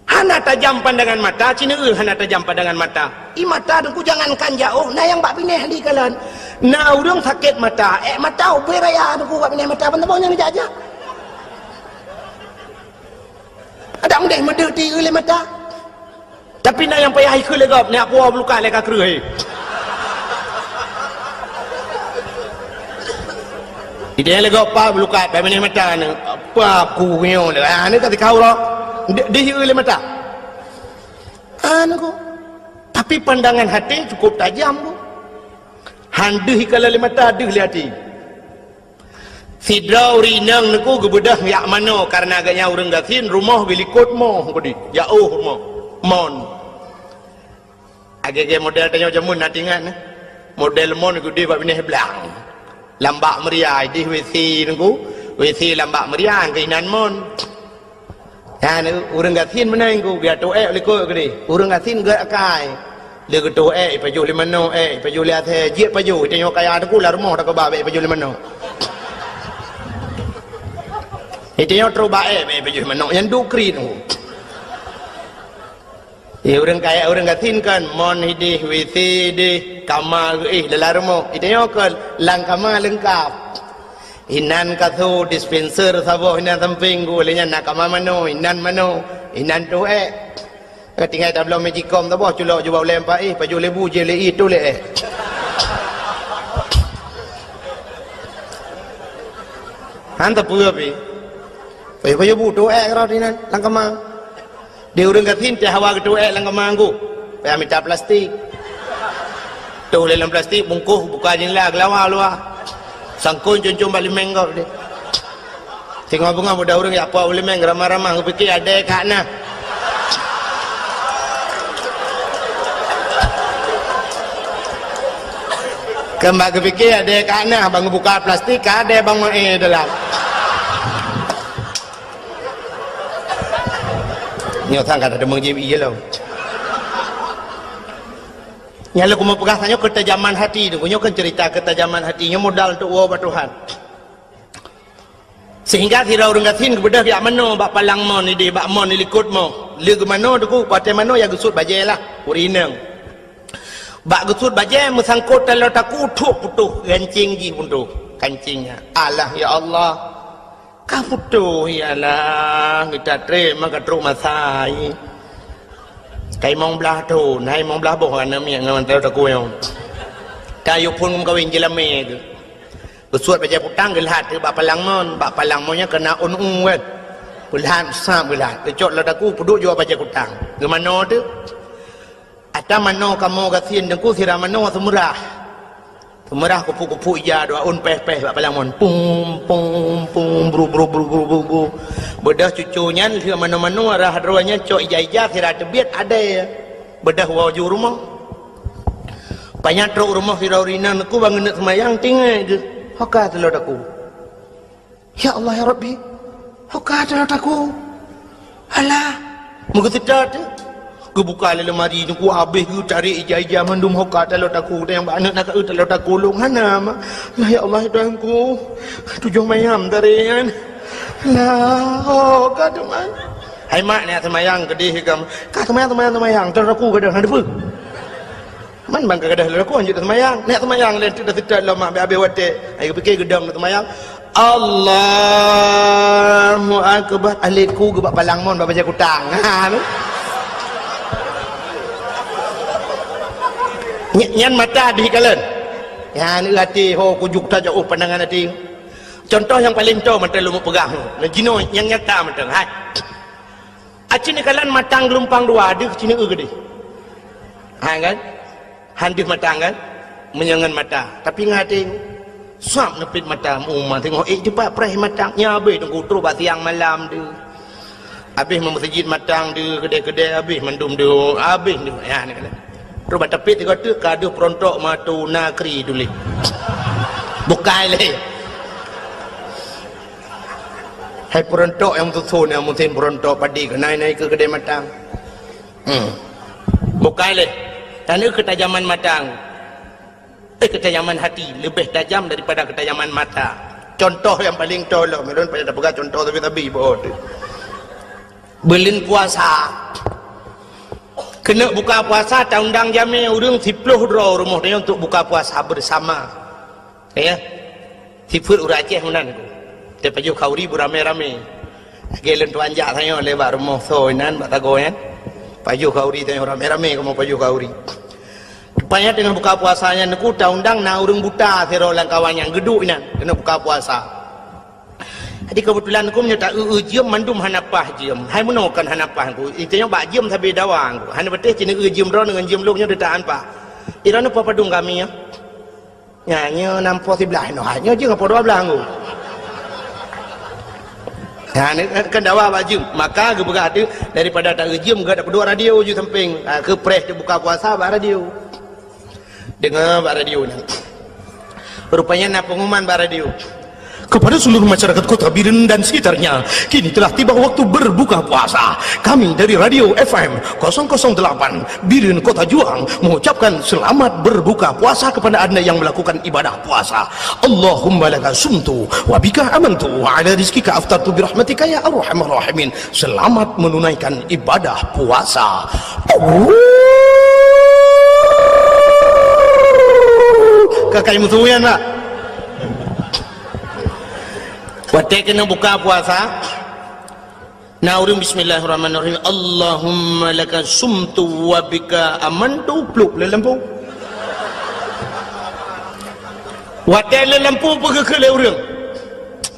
Hana tajam pandangan mata, ci neueu hana tajam pandangan mata. I mata teungku jangankan jaoh, na nyang bak binéh di kalon. Na ureuëng sakét mata, ék mata ubé raya teungku bak binéh mata, ban saboh nyang jak-jak. Adak meudeh meudeuh ti lé mata. Tapi na nyang payah ikheun lé gob, nyak puwoe bulukat lé ka kreueh. Idéh lé gob pa bulukat, bak binéh mata ni. Apa aku nyoe lé? Ah, ni ka tikau roh. Di, diheu lé mata. Anu ko. Tapi pandangan até cukup tajam ko. Han deuh ikalon lé mata, deuh lé até. Sidroe ureuëng inong neuku geubeudôh jak manoe, kareuna geuhnyan ureuëng gasien, rumoh geulikot moh keudeh, jaoh rumoh. Mon. Lagée-lagée model tanyoe jameun na tingat na. Model mon keudeh bak binéh blang. Lam bak meuria, idéh WC neuku. WC lam bak meuria, keuinan mon. Nyan, ureuëng gasien meunan ku, geutôh ék likot keudeh. Ureuëng gasien gét akai. Lé geutôh ék, ipajoh lé manoe ék, ipajoh lé asèe, jeuet pajoh, itanyoe kaya teungku lam rumoh takeubah bék ipajoh lé manoe. Itanyoe trok bak ék bék ipajoh lé manoe, nyan duek kriet teungku. Ye, ureuëng kaya, ureuëng gasien kan, mon idéh, WC idéh, kama geuéh dalam rumoh. Itanyoe kan, lam kama leungkap. Inan kasô, dispenser saboh inan sampéng ku, lé nyan na kama manoe, inan manoe, inan tôh ék. Ka tinggai tabloe magicom saboh, culok jubah ulée empat éh, pajoh lé bu, jih lé ié, tôh lé éh. Han tapeue pih. Pajoh-pajoh bu, tôh ék rot inan, lam kama. Di ureuëng gasien teuh hawa geutôh ék lam kama ku. Payah mita plastik. Tôh lé lam plastik, bungkôh, buka jendela, geulawa luwa. Sangkon cun-cun bak liméng gob deh. Singoh beungoh muda ureuëng jak puwoe liméng, ramah-ramah, geupike adé ka na. Teuma geupike adé ka na bang buka plastik, ka adé bang maé dalam. Nyoe sang ka teumeujieb ié lom. Nyang lôn keumeung peugah tanyoe keutajaman hati tu. Nyoe kan cerita keutajaman hati. Nyoe modal untuk woe bak Tuhan. Sehingga sidroe ureuëng gasien geubeudôh jak manoe bak palang mon idéh, bak mon ilikot mon. Lé geumanoe teungku, watée manoe ya geusuet bajée lah, ureuëng inong. Bak geusuet bajée meusangkot taloe taku, thok putôh gancéng jih putôh. Gancéng nyan. Alah ya Allah. Ka putôh ya Allah, geuta trém ka trok masa. Kai mong blah thon, hai mong blah boh aneuk miet ngon taloe taku nyoe. Ka yue phon meukawen jeulamé tu. Geusuet bajée kutang geulhat bak palang mon, bak palang mon nyan keunan ôn u kan. Geulhat sab geulhat, geucok lam taku peuduek jua bajée kutang. Geumanoe teuh. Ata manoe kamoe gasien teungku sira manoe seumeurah. Seumeurah kupu-kupu ija dua ôn péh-péh bak palang mon. Pum pum pum bru bru bru bru bru bru. Beudôh cucu nyan lheueh manoe-manoe rhah droe nyan cok ija-ija sira teubiet adée. Beudôh woe ju rumoh. Panyang trok rumoh sidroe ureuëng inong teungku bang geuneuk seumayang tinggai geuh. Hoka taloe taku. Ya Allah ya Rabbi. Hoka taloe taku. Alah. Meugeuseuta teuh. Geubuka lé lemari teungku habéh geutarek ija-ija mandum hoka taloe taku. Dan nyang bak aneuk na ka eu taloe taku lôn hana ma. Lah ya Allah ya Tuhanku. Tujoh mayam tarek nyan. Lah hoka teuma. Hai mak, nak seumayang keudeh ikam. Ka seumayang, seumayang, seumayang. Taloe taku gadôh na deupeu. Man bang ka gadôh lôn lakoe hanjeuet seumayang. Nak seumayang lé teuk dah seutôt lom mak, habéh watée. Ai geupike geudong seumayang. Allahu Akbar. Alet ku geubak palang mon bak bajée kutang. Ha, tu. Ny-, nyan mata dih kalon. Nyan até ho kujuk tajak oh pandangan até. Contoh nyang paleng toe mantong lôn peugah. Nah, jinoe nyang nyata mantong. Hai. Aci neukalon matang geulumpang dua deuh cine eu geudeh. Ha kan? Handeuh matang kan? Meunyangan mata. Tapi ngon até sab neupit mata uma teungoh ék dipat preh matang. Nya abéh teungku trok bak siang malam deuh. Abéh meumeuseujid matang deuh, keudée-keudée abéh mandum deuh, abéh deuh. Ya neukalon. Trok bak tapét tiga teuk ka deuh peurontok matu nakri tuléh. Bukai lé. Hai peurontok nyang meususon nyang musim peurontok padi keuh nai-nai keu keudée matang. Hmm. Bukai lé. Tanoh keutajaman matang. Eh, keutajaman hati lebih tajam daripada keutajaman mata. Contoh nyang paleng toe lom, ulôn payah tapeugah contoh sabe-sabe bak teuh. Buleuen puasa. Keuneuk buka puasa, taundang jamé ureuëng siploh droe rumoh tanyoe untuk buka puasa bersama. Ya. Sifeuet ureuëng Aceh meunan ku. Teupajoh khauri beuramé-ramé. Lagée lôn tuan jak tanyoe lé bak rumoh soe inan bak sagoe nyan. Pajoh khauri tanyoe ramé-ramé kamoe pajoh khauri. Rupanya teungoh buka puasa nyan ku taundang na ureuëng buta sidroe lam kawan nyang geuduek inan keuneuk buka puasa. Jadi keubeutulan ku meunyoe ta eu-eu jeuem mandum hana paih jeuem. Hai meunoe kon hana paih ku. Itanyoe bak jeuem sabe dawa ku. Hana beuteh cine eu jeuem droe ngon jeuem lôn nyoe deutaan paih. Iroe nyoe padum kami nyoe. Nyan nyoe nam po siblaih noh. Hai nyoe jeuem po dua blaih ku. Nyan kan dawa bak jeuem. Maka geupeugah teuh daripada ta eu jeuem geuh tapeuduek radio ju sampéng. Ha, keu preh teuh buka puasa bak radio. Deungoe bak radio nyan. Rupanya na pengumuman bak radio. Kepada seluruh masyarakat Kota Biren dan sekitarnya, kini telah tiba waktu berbuka puasa. Kami dari Radio F M kosong kosong delapan Biren Kota Juang mengucapkan selamat berbuka puasa kepada anda yang melakukan ibadah puasa. Allahumma laka sumtu wa bika amantu wa ala rizkika aftartu birahmatika ya arhamar rahimin. Selamat menunaikan ibadah puasa. Kakai musuh nyan, Pak. Watée keuneuk buka puasa, na ureuëng bismillahirrahmanirrahim. Allahumma laka sumtu wa bika amantu, plup lé lampu. Watée lé lampu peugeukeue lé ureuëng.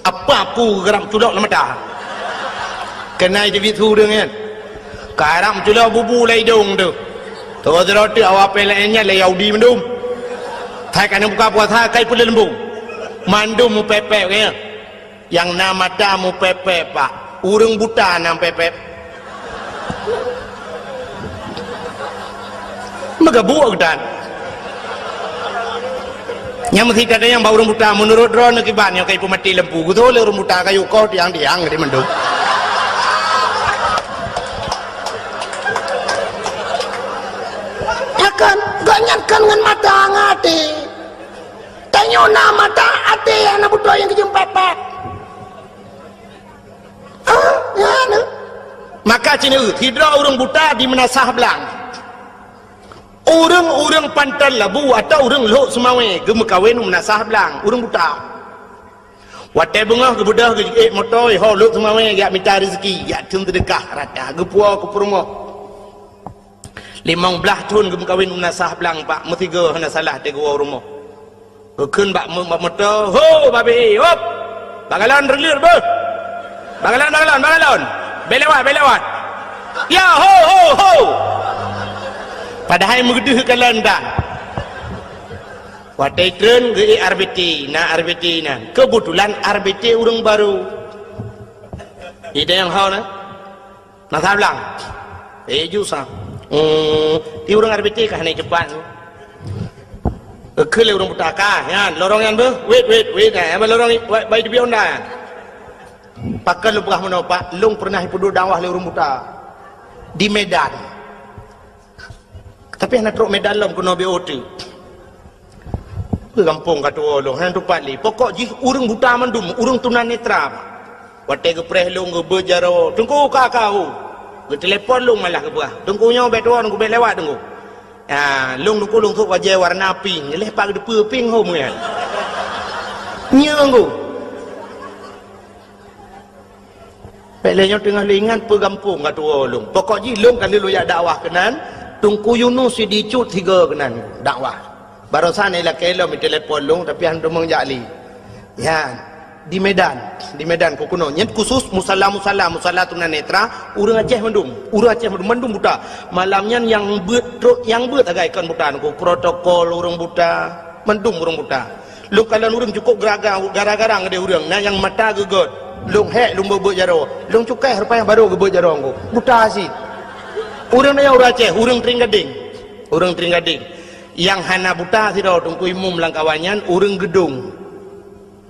Apa ku geurab culok lam mata? Keunan teubiet su ureuëng nyan. Karab culok bubu lam idong tu. Teuh sidroe teuk awak pih laén nyan lé Yahudi mandum. Hai ka na buka puasa kai peuleumbong. Mandum meupépék nyan. Nyang na mata meupépék, Pak. Ureuëng buta nyang pépék. Meugabuk geutan. Nyang meusti tatanyong bak ureuëng buta, meunurot droeneuh kiban nyoe ka ipeumaté lampu, geutoh lé ureuëng buta kayue koh tiang-tiang di mandum. Takon, gobnyan kon ngon mata ngon até. Tanyoe na mata até hana beutôi nyang geujeuem pat-pat. Ah, ya, na. Maka cina sidroe ureuëng buta di Meunasah Blang. Ureuëng-ureuëng Panton Labu atau ureuëng Lhok Seumawé geumeukawen u Meunasah Blang, ureuëng buta. Watée beungoh geubeudôh geujiék moto, ho Lhok Seumawé jak mita rezeki, jak theun seudeukah rata geupuwoe keu peurumoh. Limong blaih thon geumeukawen u Meunasah Blang, Pak, meusigoe hana salah teuh geuwoe rumoh. Geukheun bak mo-, bak moto, "Ho, babe, hop! Bak galon reuleuet beuh! Bak galon, bak galon, bak galon! Bèk lewat, bèk lewat! Ya, ho, ho, ho!" Padahai meudeuh galon dah. Watée treun geuék R B T, na R B T na. Keubeutulan R B T ureuëng barô. Idéh nyang ho na. Meunasah Blang. Eh, ju sa. Hmm, ti ureuëng R B T ka hana teupat. Geukheun lé ureuëng buta ka, nyan, lorong nyan beuh. Wait, wait, wait, eh, lorong, wait, bai di Honda nyan. Pakon lôn peugah meunoe, Pak, lôn peureunah ipeuduek dakwah lé ureuëng buta di Medan. Tapi hana trok Medan lom keunoe B O T. Peue gampông ka tuwoe lôn, hana teupat lé. Pokok jih ureuëng buta mandum, ureuëng tunanetra. Watée geupreh lôn geubeuet jaroe, "Teungku, ka, ka, ho." Geutelepon lôn malah geupeugah, "Teungku nyoe bèk tuwoe, Teungku, bèk lewat, Teungku." Ya, lôn, Teungku, lôn sôk bajée warna pink. Lheueh pat geuteupeue pink ho meunan. Nyoe, Teungku. Bèk lé nyoe teungoh lé ingat peue gampông ka tuwoe lôn. Pokok jih lôn ka lheueh lôn jak dakwah keunan, Teungku Yunus Sidicut sigoe keunan dakwah. Barosan ilakée lom itelepon lôn, tapi hana teumong jak lé. Nyan, di Medan, di Medan keu keunoe. Nyan khusus musala-musala, musala tunanetra, ureuëng Aceh mandum, ureuëng Aceh mandum, mandum buta. Malam nyan nyang beuet trok, nyang beuet sagai kon buta, Teungku, protokol ureuëng buta, mandum ureuëng buta. Lôn kalon ureuëng cukôp geraga-, gara-gara ngon deh ureuëng, na nyang mata geugöt. Lôn hék lôn beuet-beuet jaroe. Lôn cukai rupa nyang barô geubeuet jaroe Teungku. Buta cit. Ureuëng nyan ureuëng Aceh, ureuëng Tring Gading. Ureuëng Tring Gading. Nyang hana buta sidroe Teungku Imum lam kawan nyan, ureuëng Geudong.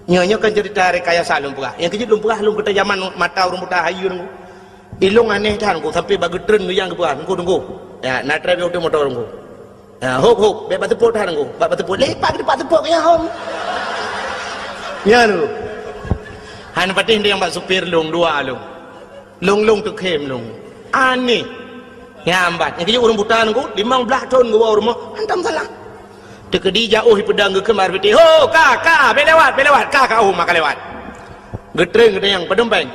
Nyoe, nyoe kan cerita rekayasa lôn peugah. Nyang keujeuet lôn peugah lôn keuta jaman mata ureuëng buta hayeue Teungku. Ilôn aneh that Teungku, sampai bak geutreun geuyang geupeugah, "Teungku, Teungku." Ya, na trép yoh motor Teungku. Ha, hop, hop, bèk bak teupot that Teungku. Bak, bak teupot. Lepak di bak teupot keu nyang hom. Nyan Teungku. Han patéh nyang bak supir lôn, dua lôn. Lôn-lôn teukhém lôn. Aneh. Nyan bat. Nyang keujeuet ureuëng buta Teungku, limong blaih thon geuwoe u rumoh, hantom salah. Teukeudi jak oh ipeudong geukheun R B T. "Ho, ka, ka, bèk lewat, bèk lewat, ka, ka, oh, maka lewat." Geutreun geutanyong, "Padum péng?"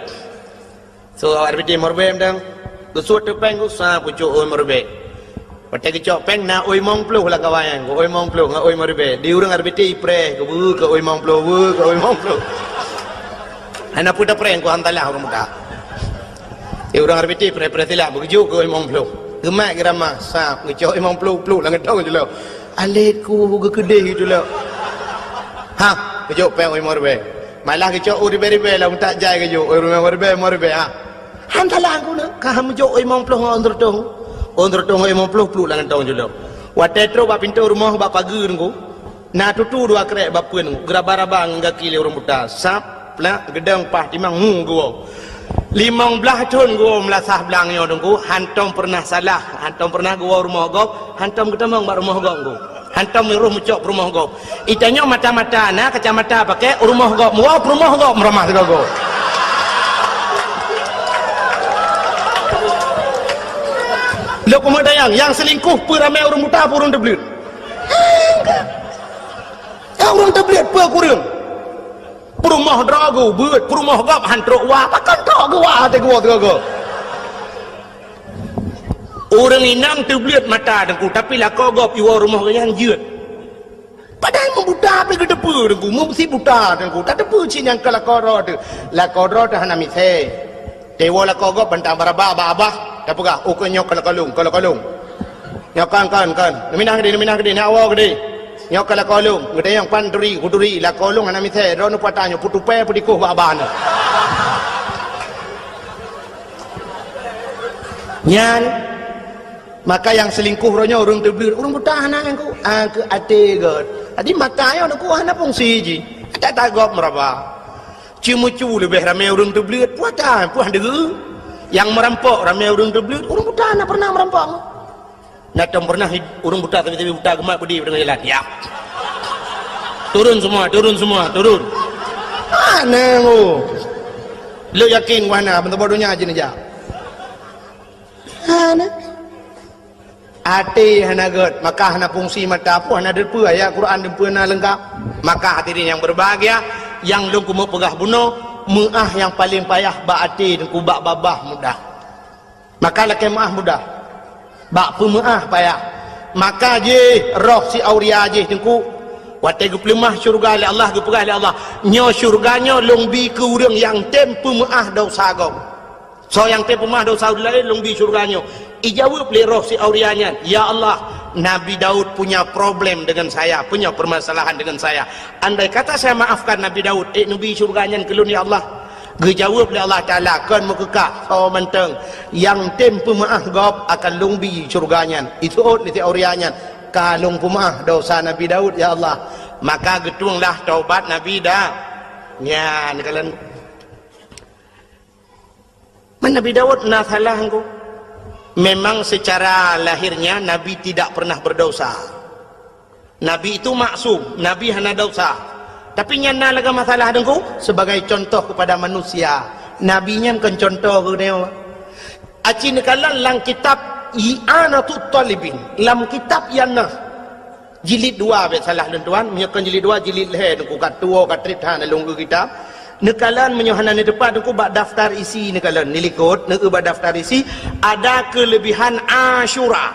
So, awak R B T meuribèe mantong. Geusuet teupeng geusa pucok ôi meuribèe. Watèe geucok peng na ôi mong ploh lam kawan nyan, ôi mong ploh ngon ôi meuribèe. Di ureueng R B T ipreh, keu beu keu ôi mong ploh, beu keu ôi mong ploh. Hana peue tapreh, keu hantalah ureueng muda. Di ureueng R B T preh-preh silap, beugeujuk keu ôi mong ploh. Geumat geurama, sab, geucok ôi mong ploh, ploh lam geutong jeulo. Alet ku geukeudeh geucok lom. Ha, geucok peng ôi mong ribèe. Malah geucok ôi ribèe-ribèe lam utak jai geucok ôi mong ribèe, mong ribèe, ha. Han salah ku na, ka han meujok ôi mong ploh ngon ôn seureutôh. Ôn seureutôh ngon ôi mong ploh pluek lam kantong jeuet lom. Watèe trok bak pintoe rumoh bak pageue ngon ku, na tutu dua krek bak peuen ngon ku, geuraba-raba ngon gaki lé ureueng buta. Sab, plak, geudong, paih, timang, hu, geuwoe. Limong blaih thon geuwoe meulasah blang nyoe Teungku, hantom peureunah salah, hantom peureunah geuwoe rumoh gob, hantom geutamong bak rumoh gob Teungku. Hantom roh meucok peurumoh gob. Itanyoe mata-mata na kacamata pakèk, rumoh gob meuwoe, peurumoh gob meuramah sigoe-goe. Lôn keumeudayang, nyang seulingkoh peue ramè ureueng buta, peue ureueng teubleuet? Nyang ureueng teubleuet peue kureueng? Peurumoh droe geubeuet, peurumoh gob han trok wa, pakon trok geuwa até geuwoe sigoe-goe. Ureueng inong teubleuet mata Teungku, tapi lakoe gob iwoe rumoh geuh nyan jeuet. Padahai meubuta pih geuteupeue Teungku, meusi buta Teungku, tateupeue cit nyang keu lakoe droe teuh. Lakoe droe teuh hana misèe. Teuwoe lakoe gob bantang baraba bak abah, tapeugah, "Oh, keu nyoe keu lakoe lôn, keu lakoe lôn." Nyoe kon, kon, kon. Neuminah keudeh, neuminah keudeh, neuwoe keudeh. Nyoe keu lakoe lôn, geutanyong pan turi, kuturi, lakoe lôn hana misèe, droeneuh peue ata nyoe, peutupèe, peudikoh bak abah nyoe. Nyan, maka nyang seulingkoh uroe nyoe ureueng teubleuet, ureueng buta hana nyang ku, ah, keu até gèt. Jadi mata nyoe Teungku hana fungsi jih. Ata-ata gob meuraba. Ceumeucue leubeh ramé ureuëng teubleuet, peue ata, peue deuh. Nyang meurampok ramé ureuëng teubleuet, ureuëng buta hana pernah meurampok. Na tom pernah ureuëng buta, tapi, tapi buta geumat beudé deungon jalan. Ya. Turun semua, turun semua, turun. Hana, oh. Lôn yakin wahana, meuteubak donya jih neujak. Hana. Até hana gét, maka hana fungsi mata pun hana deupeue ayat Quran deupeue na leungkap. Maka hadirin yang berbahagia, nyang lôn keumeung peugah bunoe, meuáh nyang paleng payah bak até Teungku, bak babah mudah. Maka lakée meuáh mudah. Bak peumeuáh payah. Maka jih roh si auria jih Teungku, watée geupeuleumah syeuruga lé Allah, geupeugah lé Allah, "Nyoe syeuruga nyoe lôn bi keu ureuëng nyang tem peumeuáh desya gob." Soe nyang tem peumeuáh desya ureuëng laén lôn bi syeuruga nyoe. Ijaweueb lé roh si auria nyan, "Ya Allah, Nabi Daud punya problem dengan saya, punya permasalahan dengan saya. Andai kata saya maafkan Nabi Daud, ék neubi syeuruga nyan keu lôn, ya Allah?" Geujaweueb lé Allah Taala, "Kon meukeukah, soe mantong nyang tem peumeuáh gob akan lôn bi syeuruga nyan." Iteuôt lé si auria nyan, "Ka lôn peumeuáh desya Nabi Daud, ya Allah." Maka geutuenglah taubat Nabi Da-, nyan kalon. Man Nabi Daud na salah Teungku? Memang secara lahirnya Nabi tidak pernah berdosa. Nabi itu maksum, Nabi hana dosa. Tapi nyan na lagée masalah Teungku, sebagai contoh kepada manusia. Nabi nyan kon contoh keu nyoe. Aci neukalon lam kitab I'anatut Talibin, lam kitab I'anah. Jilid dua, bék salah lôn tuan, meunyoe kon jilid dua, jilid lhée Teungku, ka tuwoe ka trép that lôn geu kitab. Neukalon meunyoe hana neuteupat Teungku bak daftar isi neukalon, neulikot, neueu bak daftar isi, ada keulebihan Asyura.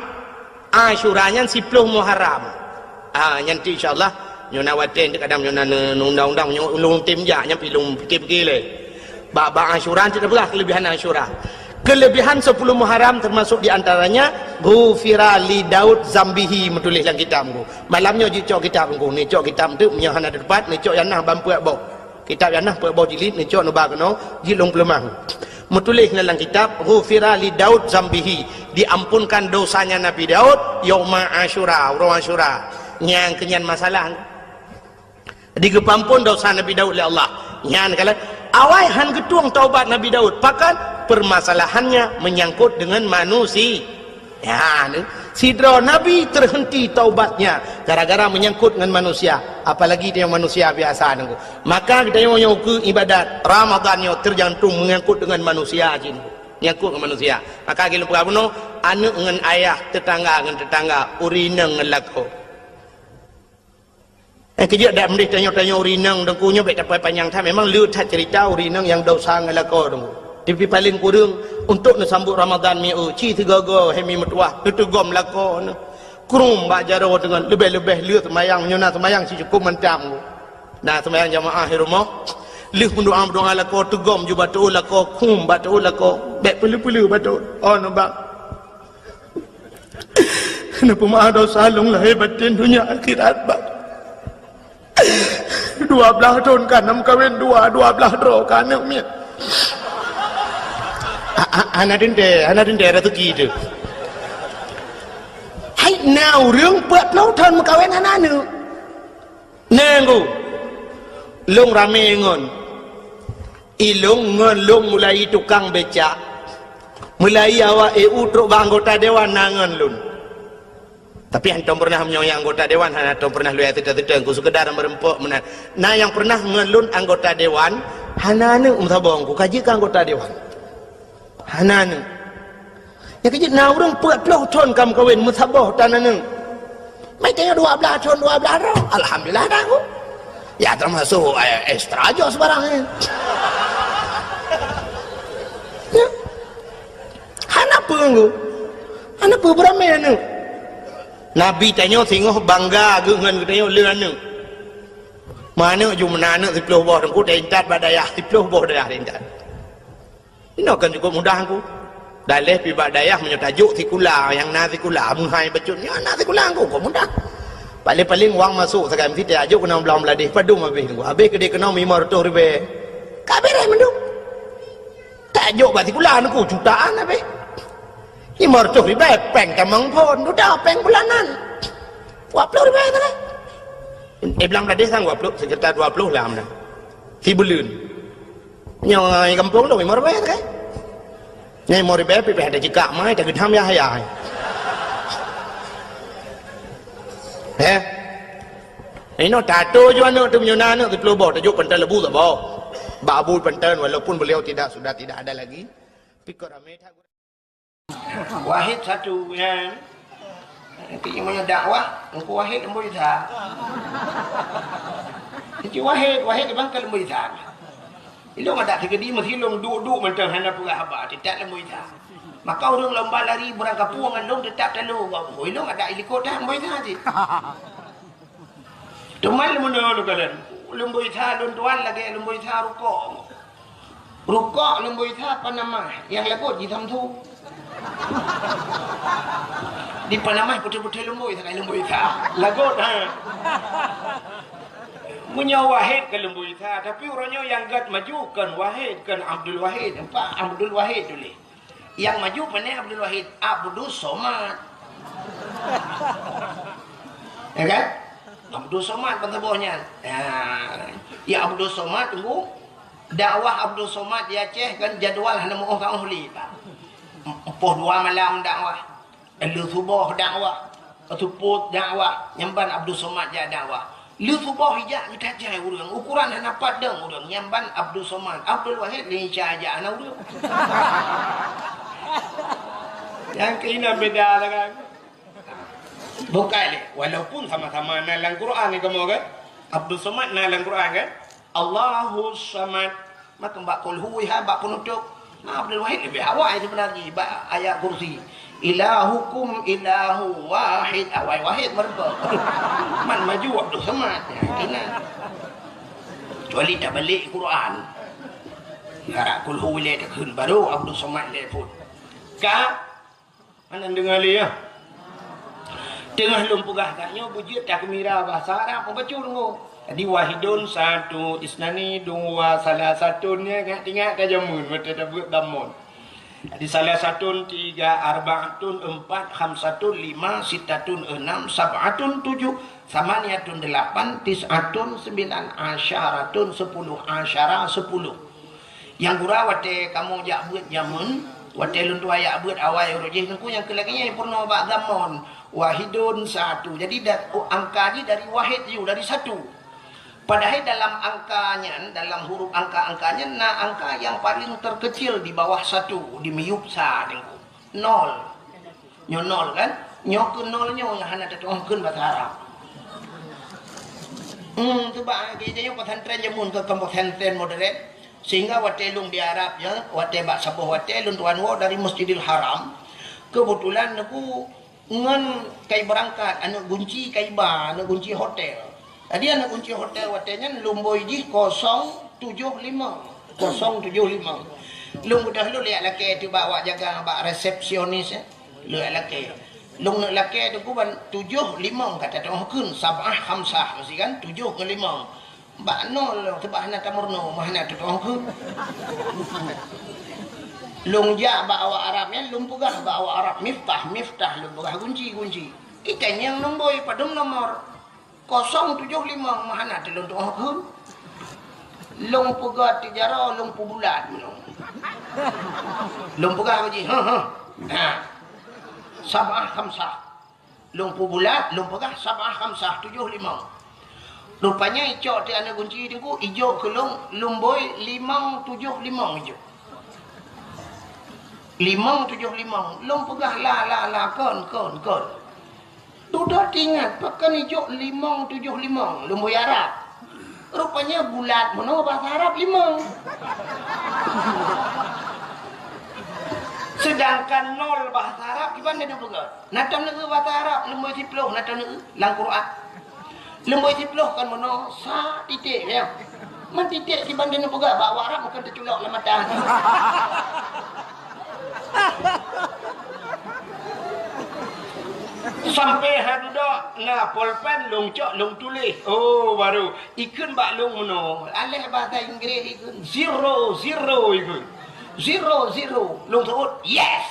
Asyura nyan siploh Muharram. Ah, nyan ti insya Allah, nyoe na watée kadang nyoe na ne-, undang-undang, nyoe ulôn tem jak, nyan pi lôn pike-pike lé. Bak, bak Asyura, kita peugah kelebihan Asyura. Kelebihan sepuluh Muharram termasuk di antaranya, "Ghufira li Daud zambihi," meutuléh lam kitab Teungku. Malam nyoe jicok kitab Teungku, neucok kitab tu, meunyoe hana teupat, neucok I'anah ban peuet boh. Kitab I'anah peuet boh jilid, neucok neuba keunoe, jilid lôn peuleumah. Meutuléh lam kitab, "Ghufira li Daud zambihi," diampunkan dosanya Nabi Daud, yauma Asyura, uroe Asyura. Nyang keunyan masalah. Digeupampon dosa Nabi Daud lé Allah. Nyan kalon, awai han geutueng taubat Nabi Daud. Pakon? Permasalahannya menyangkut dengan manusia. Ya, ni. Sidroe nabi terhenti taubatnya gara-gara menyangkut dengan manusia. Apalagi dia manusia biasa Teungku. Maka geutanyoe nyoe keu ibadat Ramadan nyoe tergantung menyangkut dengan manusia jih. Nyangkut dengan manusia. Maka geupeugah bunoe, aneuk ngon ayah, tetangga ngon tetangga, ureueng inong ngon lakoe. Eh, keujeuet dak meudeh tanyoe-tanyoe ureueng inong Teungku nyoe bék tapanyang that. Memang le that cerita ureueng inong nyang dosa ngon lakoe Teungku. Tapi paling kureueng untuk neusambot Ramadan mieu ci sigoe-goe hai mi meutuwah neuteugom lakoe nyoe. Krum bak jaroe teungon leubeh-leubeh le seumayang nyoe na seumayang sicukup mantong Teungku. Na seumayang jamaah di rumoh. Lheueh meudoa-meudoa lakoe teugom ju bak teuôt lakoe, krum bak teuôt lakoe. Bék peuleu-peuleu bak teuôt. Oh, nubak. Neupeumaáh dosa lôn lahé batén donya akhirat, Bah. Dua blaih thon ka na meukawen dua, dua blaih droe ka aneuk miet. Ha, ha, hana teuntée, hana teuntée raseuki teuh. Hai na ureueng peuet ploh thon meukawen hana aneuk. Nyan Teungku, lôn ramé ngon. Ilôn ngon lôn mulai tukang becak, mulai awak E U trok bak anggota dewan na ngon lôn. Tapi hantom pernah meunyoe nyang anggota dewan hana tom pernah lôn teuta-teuta, Teungku, sekedar meureumpok meunan. Na nyang pernah ngon lôn anggota dewan, hana aneuk meusaboh Teungku, ka jeuet keu anggota dewan. Hana aneuk. Nyang keujeuet na ureueng peuet ploh thon ka meukawen meusaboh tan aneuk. Mai tanyoe dua blaih thon, dua blaih droe. Alhamdulillah dah Teungku. Ya termasuk, eh, ekstra joh sebarang, eh. Ya. Hana peue Teungku. Hana peue beuramé aneuk. Nabi tanyoe singoh bangga geuh ngon geutanyoe le aneuk. Meuaneuk ju meunan aneuk siploh boh Teungku, taintat bak dayah siploh boh dayah taintat. Inoe kan cukup mudah Teungku. Daleh pi bak dayah meunyoe tajok sikula nyang na sikula, meuhai bacut nyoe na sikula Teungku, kok mudah. Paléng-paléng wang masôk sagai meusitai ajok keunoe blang Bangladesh, padum habéh Teungku. Habéh keudéh keunoe limong reutôh ribèe. Ka beureh mandum. Tajok bak sikula Teungku, jutaan habéh. Limong reutôh ribèe, péng tamong phôn, dudoe péng bulanan. Dua ploh ribèe sagai. Eh, blang Bladeh sang dua puluh, sekitar dua puluh lah meunan. Sibuleuen. Nyoe gampông lôn lima ribèe kan? Nyoe lima ribèe pih ada jikak mai, tak geudam ya hayai. Eh? Inoe tato ju aneuk tu meunyoe na aneuk siplôh boh, tajok pantan leubeh saboh. Bak abu pantan walaupun beliau tidak, sudah tidak ada lagi. Pikir ramé that. Wahid satu, ya. Tapi meunyoe dakwah, Teungku Wahid leumbôi sa. Teungku Wahid, Wahid bang ka leumbôi sa. Ilong ada keudi meusi lôn duek-duek mantong hana peugah haba, teutap leumbôi sa. Maka ureueng lomba lari beurangkapeue ngon lôn teutap talo. Ilong ada ilikot dah leumbôi sa cit. Teuma leumono lôn kalon, leumbôi sa lôn tuan lagèe leumbôi sa rukok. Rukok leumbôi sa panamah, nyang lagot jisamsu. Di panamah putih-putih leumbôi sa leumbôi sa. Lagot, ha. Meunyoe Wahid ka leumbôi sa, tapi uroe nyoe nyang gèt maju kon Wahid, kon Abdul Wahid, empat Abdul Wahid tuléh. Nyang maju pane Abdul Wahid, Abdus Somad. Ya kan? Abdus Somad ban saboh nyan. Ya, ya Abdus Somad tunggu. Dakwah Abdul Somad di Aceh kan jadwal hana meuoh ka oh lé, Pak. Poh dua malam dakwah. Lheuh suboh dakwah, seupôt dakwah, nyan ban Abdul Somad jak dakwah. Lheuh suboh ijak geutajai ureueng, ukuran hana pat dong ureueng, nyan ban Abdul Somad. Abdul Wahid lé Isa jak hana ureueng. Nyang keunan beda lah kan. Bukai lé, walaupun sama-sama na lam Quran ni kamoe kan. Abdul Somad na lam Quran kan. Allahus Samad. Maka bak Qul Hu ha bak penutup. Nah, Abdul Wahid lebih awai sebenarnya bak ayat kursi. Ilahukum ilahu wahid. Awai wahid meureumpok. Man maju Abdul Samad. Ya, kena. Kecuali tak balik Quran. Harap Qul Hu lé takheun baru Abdul Samad lé pun. Ka Hana deungoe lé, ya. Teungoh lôn peugah that nyoe beujeuet takmira bahasa Arab, mubacut deungoe. Jadi, wahidun satu, isnani dua, salasatun, ya, ingat-ingat ka jameun, watèe tabeuet dhammun. Jadi, salasatun tiga, arbaatun empat, khamsatun lima, sittatun enam, sab'atun tujuh, samaniyatun delapan, tis'atun sembilan, asyaratun sepuluh, asyara sepuluh. Nyang gura watèe kamoe jak beuet jameun, watèe lôn tuan jak beuet awai uroe jih teungku nyang keu lagèe nyan peurunoe bak dhammun, wahidun satu. Jadi, da-, oh, angka jih dari wahid ju, dari satu. Padahai dalam angka nyan, dalam huruf angka-angka nyan na angka nyang paleng terkecil di bawah satu, di miyueb sa teungku. Nol. Nyoe nol kan? Nyoe keu nol nyoe nyang hana tatu'oh kheun basa Arab. Hmm, tu bak geujak nyoe pesantren jameun keu, keu pesantren modern. Sehingga watèe lôn di Arab nyoe, watèe bak saboh watèe lôn tuan woe dari Masjidil Haram. Keubeutulan neuku ngon kai beurangkat, aneuk gunci kai ba, aneuk gunci hotel. Jadi aneuk gunci hotel watèe nyan lumbôi jih kosong tujoh limong. Kosong tujoh limong. Lôn beudôh lôn lheuh lakèe teuh bak awak jaga, bak resepsionis, eh. Lheuh lakèe. Lôn neuk lakèe teuh kuban tujoh limong ka tatu'oh kheun, sab'ah khamsah, meusti kan? Tujoh ngon limong. Bak nol lôn, sabab hana tameurunoe, meuhana tatu'oh kheun. Lôn jak bak awak Arab nyan, lôn peugah bak awak Arab, miftah, miftah, lôn peugah gunci, gunci. Itanyong lumbôi padum nomor. Kosong tujoh limong meuhana teuh lôn tu'oh kheun. Lôn peugah tijaroe, lôn peubulat meunyoe. Lôn peugah bak jih, "Heh, heh." Ha. Sab'ah khamsah. Lôn peubulat, lôn peugah sab'ah khamsah, tujoh limong. Rupanya icok teuh aneuk gunci teungku, ijok keu lôn, lumbôi limong tujoh limong ijok. Limong tujoh limong. Lôn peugah la, la, la, kon, kon, kon. Dudoe teuingat, pakon ijok limong tujoh limong, lumbôi Arab. Rupanya bulat meunoe bahasa Arab limong. Sedangkan nol bahasa Arab kiban na dipeugah. Na taneuk bahasa Arab, lumbôi siplôh na taneuk lam Quran. Lumbôi siplôh kan meunoe sa titék, ya. Man titék kiban taneuk peugah bak awak Arab mungken teuculok lam mata. Sampai ha dudoe na polpen lôn cok lôn tuléh. Oh, baru ikheun bak lôn meunoe. Aléh bahasa Inggris ikheun zero, zero ikheun. Zero, zero. Lôn seuôt, yes.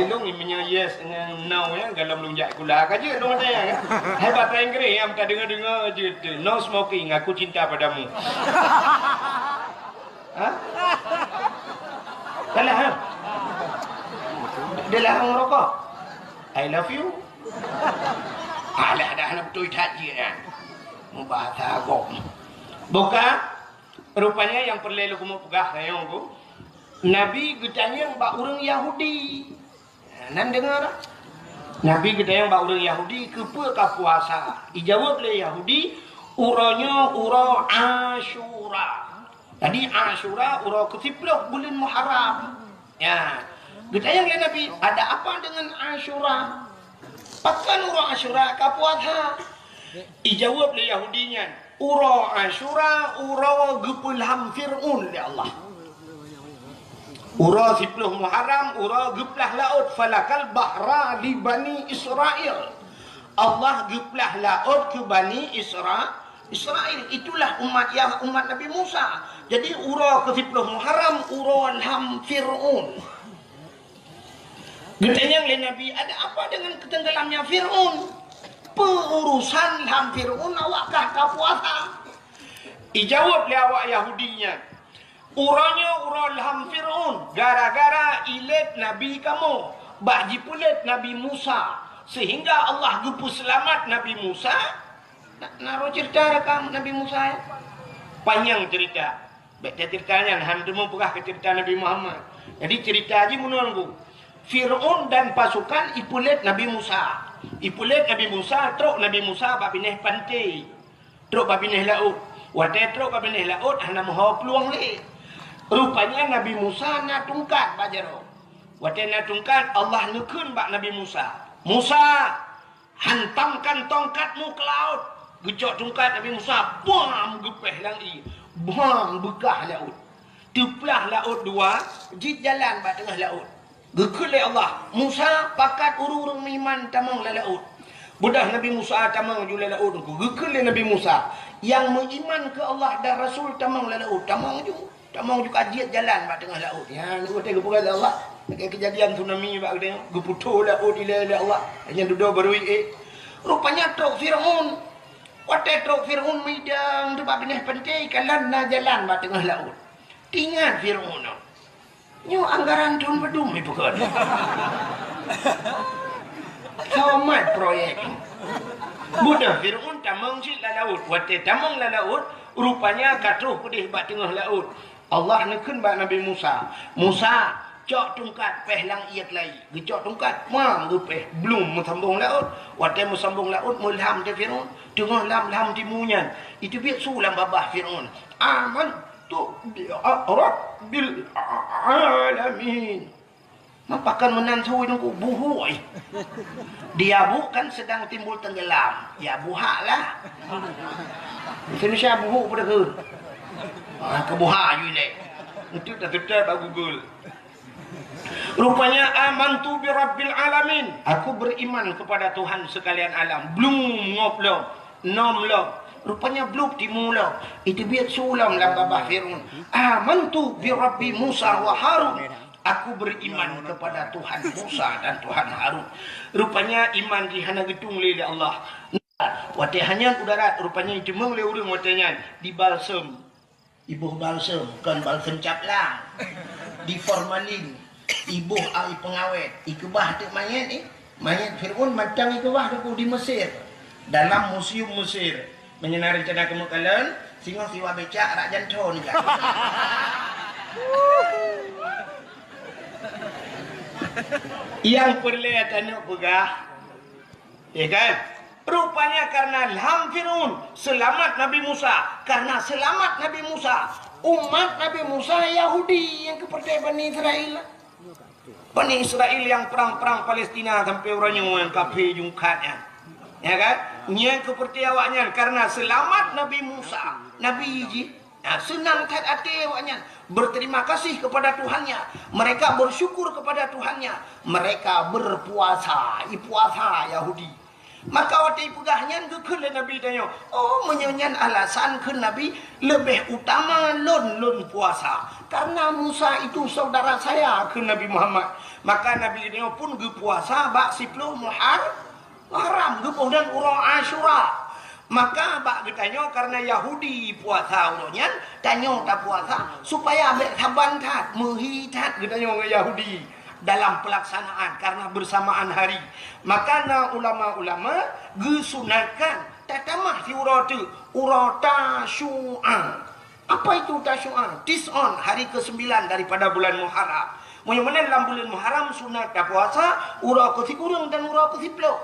Lôn meunyoe yes ngon no ya, galom lôn jak sikula ka jeuet lôn ada ya. Hai bahasa Inggréh nyang tadeungoe-deungoe jeuet tu. No smoking, aku cinta padamu. Ha? Salah ha? Dia larang rokok. I love you. Alah, dah hana beutôi that jih nyan. Mubahasa agam. Buka, rupanya nyang peureulée lôn keumeung peugah nyoe ku, Nabi geutanyong bak ureuëng Yahudi. Nan deungoe dah. Nabi geutanyong bak ureuëng Yahudi, "Keupeue ka puasa?" Ijaweueb lé Yahudi, "Uroe nyoe uroe Asyura." Jadi Asyura uroe keusiploh buleuen Muharram. Ya. Geutanyong lé Nabi, "Ada apa dengan Asyura? Pakon uroe Asyura ka puasa?" Ijaweueb lé Yahudi nyan, "Uroe Asyura uroe geupeulham Fir'aun lé Allah." Uroe siploh Muharram, uroe geuplah laôt, falakal bahra li Bani Israel. Allah geuplah laôt keu Bani Isra-, Israel. Itulah umat Yah-, umat Nabi Musa. Jadi uroe keusiploh Muharram, uroe lham Fir'aun. Geutanyong lé Nabi, "Ada apa dengan ketenggelamnya Fir'aun? Peue urusan lham Fir'aun awak kah ka puasa?" Ijaweueb lé awak Yahudi nyan, "Uroe nyoe uroe lham Fir'aun, gara-gara ilét nabi kamoe, bak jipeulét Nabi Musa, sehingga Allah geupeuseulamat Nabi Musa." Na, na roh cerita rakam Nabi Musa ya? Panyang cerita. Bèk tacerita nyan, han teumeupeugah keu cerita Nabi Muhammad. Jadi cerita jih meunan ku. Fir'aun dan pasukan ipeulét Nabi Musa. Ipeulét Nabi Musa, trok Nabi Musa bak binéh panté. Trok bak binéh laôt. Watèe trok bak binéh laôt, hana meuho plueng lé. Rupanya Nabi Musa na tungkat bak jaroe. Watèe na tungkat, Allah neukheun bak Nabi Musa, "Musa, hantamkan tongkatmu ke laut." Geucok tungkat Nabi Musa, bam, geupéh lam ié. Bam, beukah laôt. Teuplah laôt dua, jeuet jalan bak teungoh laôt. Geukheun lé Allah, "Musa, pakat ureuëng-ureuëng meuiman tamong lam laôt." Beudôh Nabi Musa tamong ju lam laôt, geukheun lé Nabi Musa, "Nyang meuiman keu Allah dan Rasul tamong lam laôt." Tamong ju. Tamong ju ka jeuet jalan bak teungoh laôt. Nyan watèe geupeugah lé Allah, lagèe keujadian tsunami bak geutanyoe, geuputôh laôt ilèe lé Allah. Nyan dudoe barô ié. Rupanya trok Fir'aun. Watèe trok Fir'aun meudang teuk bak binéh panté, kalon na jalan bak teungoh laôt. Teuingat Fir'aun nyoe. Nyoe anggaran thôn padum ipeukeue. Somat proyek. Beudôh Fir'aun tamong cit lam laôt. Watèe tamong lam laôt, rupanya ka troh keudéh bak teungoh laôt. Allah neukheun bak Nabi Musa, "Musa, cok tungkat péh lam ié keulayi." Geucok tungkat, pang, geupéh, blum, meusambong laôt. Watèe meusambong laôt, meulham teuh Fir'aun. Teungoh lam, lham timu nyan, iteubiet su lam babah Fir'aun, "Amantu bi rabbil alamin." Mapakon meunan su Teungku, buhôi. Di abu kan sedang timbul tenggelam. Ya, buhak lah. Indonesia buhuk pada ke? Ah, ke buhak you ilèe. Itu dah tetap bak Google. Rupanya, "Amantu bi rabbil alamin." Aku beriman kepada Tuhan sekalian alam. Blum, ngop lom, nom lom. Rupanya blub timu lom. Iteubiet su lom lam babah Fir'aun. "Amantu bi rabbi Musa wa Harun." Aku beriman kepada Tuhan Musa dan Tuhan Harun. Rupanya iman jih hana geutung lé, lé Allah. Watèe hana udara, rupanya iteumong lé ureuëng watèe nyan dibalsem. Iboh balsem, kon balsem caplang. Di formalin, iboh ai peungawét, ikeubah teuk manyét, eh. Manyét Fir'aun mantong ikeubah Teungku di Mesir. Dalam museum Mesir. Meunyoe na reuncana keumeung kalon, singoh siwa becak rak janto nyan. Nyang peureulèe tanyoe peugah, ya kan? Rupanya karena lham Fir'aun, seulamat Nabi Musa. Karena seulamat Nabi Musa, umat Nabi Musa Yahudi nyang keupeurteh Bani Israel. Bani Israel nyang prang-prang Palestina sampoe uroe nyoe nyang kafé jungkat nyan. Ya kan? Nyang keupeurteh awaknyan karena seulamat Nabi Musa, nabi jih. Nah, seunang that até awaknyan, berterima kasih kepada Tuhannya. Mereka bersyukur kepada Tuhannya. Mereka berpuasa, ipuasa Yahudi. Maka watée peugah nyan geukheun lé Nabi tanyoe, "Oh, meunyoe nyan alasan," kheun Nabi, "leubeh utama lôn, lôn puasa. Karena Musa itu saudara saya," kheun Nabi Muhammad. Maka Nabi tanyoe pun geupuasa bak siploh Muhar-, Muharram, geuboh dan uroe Asyura. Maka bak geutanyoe karena Yahudi puasa uroe nyan, tanyoe tapuasa supaya bék saban that, meuhi that geutanyoe ngon Yahudi dalam pelaksanaan karena bersamaan hari. Maka na ulama-ulama geusunatkan tatamah siuroe teuk, uroe Tasyu'a. Apa itu Tasyu'a? Tis'on, hari kesembilan daripada bulan Muharram. Meunyoe meunan lam buleuen Muharram sunat tapuasa uroe keusikureueng dan uroe keusiploh.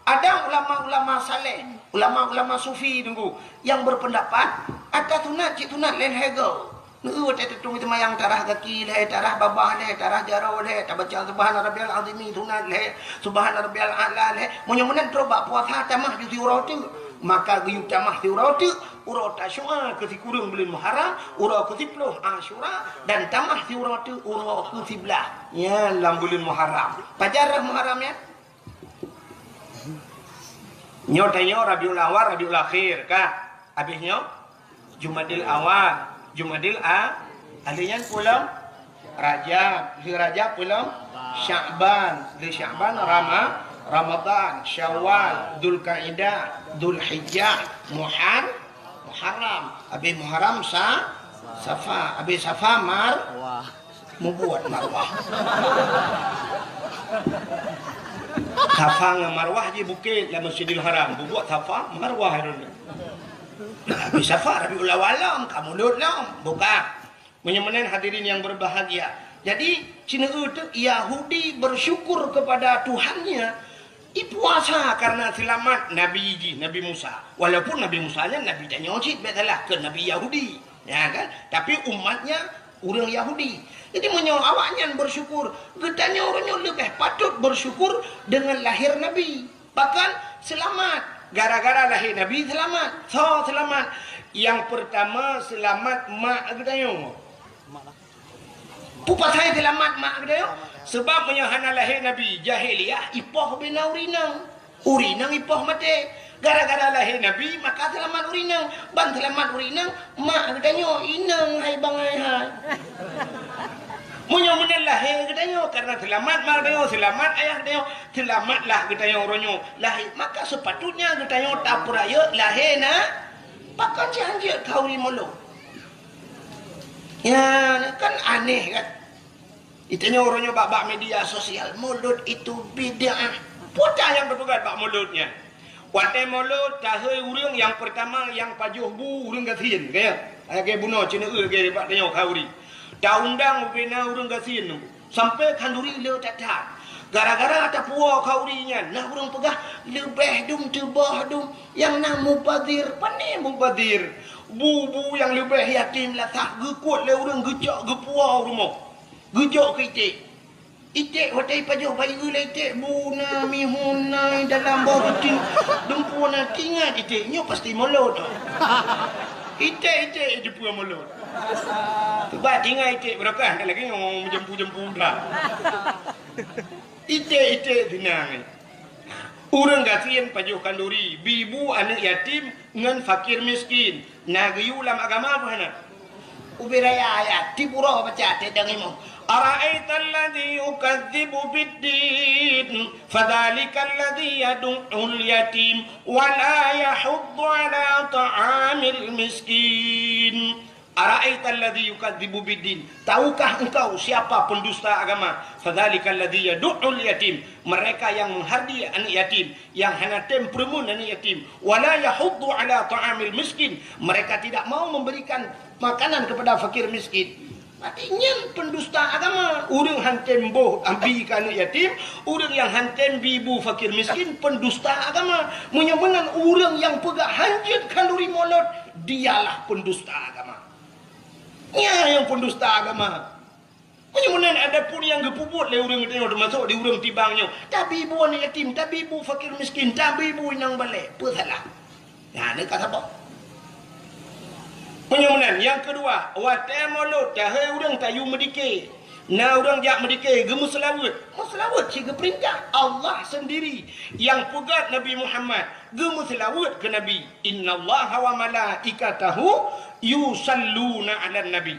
Ada ulama-ulama saleh, ulama-ulama sufi dulu yang berpendapat ata sunat cit sunat lé lhèe go. Neu watèe teutung teumayang tarah gaki lhèe, tarah babah lhèe, tarah jaroe lhèe, tabaca subhana rabbiyal azimi sunat lhèe, subhana rabbiyal a'la lhèe. Meunyoe meunan trok bak puasa tamah ju siuroe teuk, maka geuyue tamah siuroe teuk uroe Tasyu'a keusikureueng buleuen Muharram, uroe keusiploh Asyura, dan tamah siuroe teuk uroe keusiblaih nyan lam buleuen Muharram. Pajan rhah Muharram nyan? Nyoe tanyoe Rabiul Awal, Rabiul Akhir, ka? Habéh nyoe Jumadil Awal, Jumadil A, ahli nyan peulom Rajab, di Rajab peulom Sya'ban, di Sya'ban Rama-, Ramadan, Syawal, Dzulkaidah, Dzulhijjah, Muhar-, Muharram, habéh Muharram Sa-, Safa, habéh Safa Mar-, Mubuet marwah. Safa ngon Marwah jih bukét lam Masjidil Haram. Bubuet Safa, Marwah droeneuh. Tapi Safa Rabiul Awal lom, ka mulod lom. Buka. Meunyoe meunan hadirin yang berbahagia. Jadi, sineuk teuk Yahudi bersyukur kepada Tuhannya, ipuasa karena selamat Nabi jih, Nabi Musa. Walaupun Nabi Musa nyan Nabi tanyoe cit, bèk salah, keu Nabi Yahudi. Ya kan? Tapi umatnya ureuëng Yahudi. Jadi meunyoe awaknyan bersyukur, geutanyoe uroe nyoe leubeh patut bersyukur dengan lahir Nabi. Bahkan selamat. Gara-gara lahé Nabi selamat. Soe selamat? Yang pertama selamat mak geutanyoe. Peue pasai selamat mak geutanyoe? Sebab meunyoe hana lahé Nabi, jahiliyah ipoh bina ureuëng inong. Ureuëng inong ipoh maté. Gara-gara lahé Nabi, maka seulamat ureuëng inong. Ban seulamat ureuëng inong, mak geutanyoe inong hai bangai hai. Meunyoe meunan lahé geutanyoe, karena seulamat mak geutanyoe, seulamat ayah geutanyoe, seulamatlah geutanyoe uroe nyoe lahé, maka sepatutnya geutanyoe tapeurayeuk lahé na. Pakon cit hanjeuet khauri mulod? Ya, kan aneh kan? Geutanyoe uroe nyoe bak, bak media sosial, mulod itu bid'ah. Peue nyang geupeugah bak mulod nyan? Watée mulod, tahôi ureuëng nyang peurtama nyang pajoh bu ureuëng gasien, ka ya? Lagée bunoe ceuneuk lagée bak tanyoe khauri. Taundang ubena ureuëng gasien, sampai khanduri le that-that. Gara-gara tapuwoe khauri nyan, na ureuëng peugah leubeh dum teuboh dum nyang na mubazir. Pane mubazir? Bu-bu nyang leubeh yatim lasah geukuet lé ureuëng geucok geupuwoe u rumoh. Geujok keu iték. Iték watée ipajoh bayeue lé iték, bu na mihun na dalam boh ruti, dumpeue na, tingat iték nyoe pasti mulod. Iték-iték jumpeue mulod. Cuba tingat iték beurokah, lagée nyoe meujampu-jampu dah. Iték-iték sinang. Ureuëng gasien pajoh khanduri, bi bu aneuëk yatim ngon fakir miskin. Na geuyue lam agama peue hana? Ubé raya ayat, tiep uroe baca teuh deungon imum. Ara'aital ladzi yukadzibu biddin, fadzalikal ladzi yadu'ul yatim, wa la yahuddu ala ta'amil miskin. Ara'aital ladzi yukadzibu biddin. Tahukah engkau siapa pendusta agama? Fadzalikal ladzi yadu'ul yatim. Mereka yang menghardi anak yatim, yang hana tem peureumeun anak yatim. Wa la yahuddu ala ta'amil miskin. Mereka tidak mau memberikan makanan kepada fakir miskin. Berarti nyan pendusta agama. Ureuëng han tem boh abi keu anak yatim, ureuëng nyang han tem bi bu fakir miskin, pendusta agama. Meunyoe meunan ureuëng nyang peugah hanjeuet khanduri mulod, dialah pendusta agama. Nyan nyang pendusta agama. Meunyoe meunan, adapun nyang geupeubuet lé ureuëng tanyoe, teumasok di ureuëng tibang nyoe, tabi bu aneuk yatim, tabi bu fakir miskin, tabi bu inong balek, peue salah? Nyan ka saboh. Meunyoe meunan, nyang keudua, watée mulod, tahôi ureuëng tayue meudike. Na ureuëng jak meudike geumeuseulaweuet, meuseulaweuet cit geupeurintah. Allah sendiri nyang peugét Nabi Muhammad geumeuseulaweuet keu Nabi. "Innallaha wa malaikatahu yusalluna 'alan nabi."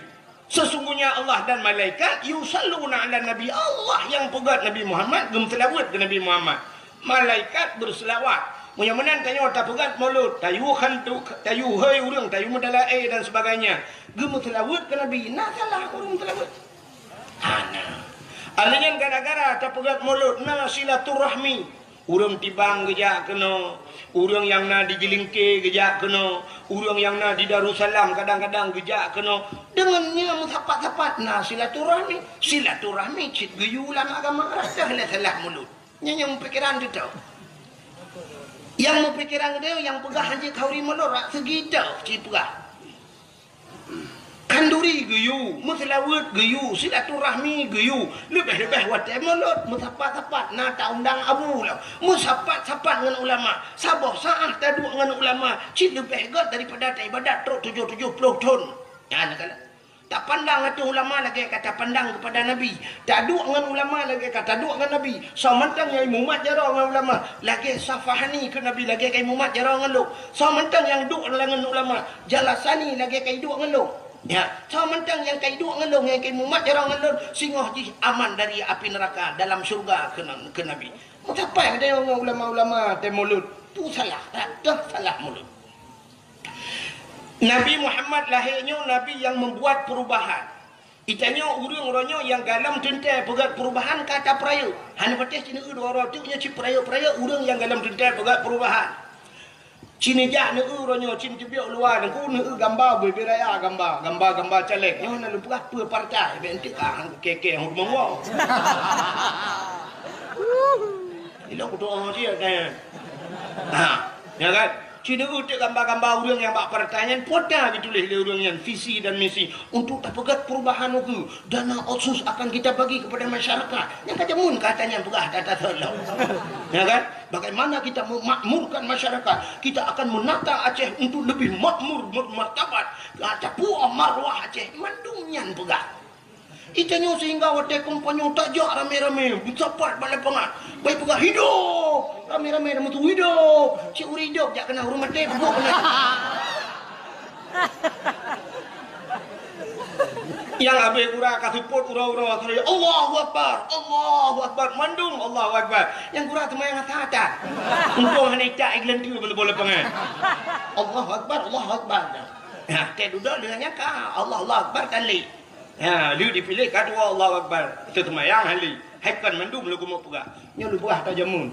Sesungguhnya Allah dan malaikat yusalluna 'alan nabi. Allah nyang peugét Nabi Muhammad geumeuseulaweuet keu Nabi Muhammad. Malaikat beuseulaweuet. Meunyoe meunan tanyoe tapeugét mulod, tayue khantu, tayue hôi ureuëng, tayue meudalaé dan sebagainya. Geumeuseulaweuet keu Nabi, na salah ureuëng meusélaweuet? Hana. Alèh nyan gara-gara tapeugét mulod na silaturahmi. Ureuëng Tibang geujak keunoe, ureuëng nyang na di Jeulingke geujak keunoe, ureuëng nyang na di Darussalam kadang-kadang geujak keunoe. Deungon nyan meusapat-sapat na silaturahmi. Silaturahmi cit geuyue lam agama, rasa lé salah mulod. Nyan nyang meupikiran teuh. Nyang meupikiran geude nyang peugah hanjeuet khanduri mulod rak seugi teuh cit peugah. Khanduri geuyue, meuseulaweuet geuyue, silaturahmi geuyue, leubeh-leubeh watée mulod meusapat-sapat na taundang abu lom, meusapat-sapat ngon ulama, saboh saát taduek ngon ulama cit leubeh gét daripada taibadat trok tujoh tujoh ploh thon. Nyan kan. Tapandang ateueh ulama lagée ka tapandang keupada Nabi. Taduek ngon ulama lagée ka taduek ngon Nabi. Soe mantong nyang imumat jaroe ngon ulama, lagée safahani keu Nabi lagée ka imumat jaroe ngon lôn. Soe mantong nyang duek lam ngon ulama, jalasani lagée ka iduek ngon lôn. Ya, soe mantong nyang ka iduek ngon lôn, nyang ka imumat jaroe ngon lôn, singoh jih aman dari api neuraka dalam syeuruga keu, keu Nabi. Meusapat ada ngon ulama-ulama teuh mulod. Tu salah, rata salah mulod. Nabi Muhammad lahé nyoe nabi nyang meubuat peurubahan. Geutanyoe ureuëng uroe nyoe nyang galom teuntée peugét peurubahan ka tapeurayeuk. Hana patéh sineuk dua uroe teuk nyoe cit peurayeuk-peurayeuk ureuëng nyang galom teuntée peugét peurubahan. Cit neujak neueu uroe nyoe cit teubiet luwa neuku neueu gamba bubé raya gamba, gamba-gamba caleg. Nyoe na lôn peugah peue partai, bék enteuk ka keke hut monggo. Ilok kutu oh cit kan. Ha, ya kan? Cit neueu teuk gamba-gamba ureuëng nyang bak partai nyan, pota geutuléh lé ureuëng nyan visi dan misi untuk tapeugét perubahan ukeue. Dana otsus akan kita bagi kepada masyarakat. Nyang ka jameun kata nyan peugah data tolong. Ya kan? Bagaimana kita memakmurkan masyarakat? Kita akan menata Aceh untuk lebih makmur, bermartabat. Tapuoh marwah Aceh, mandum nyan peugah. Geutanyoe sehingga watée kampanye tajak ramé-ramé, meusapat bak lapangan. Baik peugah, "Hidup!" Ramé-ramé dah meutuwah, "Hidup!" Cit ureuëng hidup, jak keunan ureuëng maté, bubuk keunan. Nyang habéh gura ka seupôt uroe-uroe, "Allahu Akbar! Allahu Akbar!" Mandum Allahu Akbar. Nyang gura seumayang asa that. Untông hana icak i geulanteue meuneuboh lapangan. "Allahu Akbar! Allahu Akbar!" Ha, teuh dudoe lheueh nyan ka, "Allah, Allahu Akbar!" kali. Ha, lheueh dipiléh ka dua Allahu Akbar. Teuseumayang hali. Hai kon mandum lôn keumeung peugah. Nyoe lôn peugah ata jameun.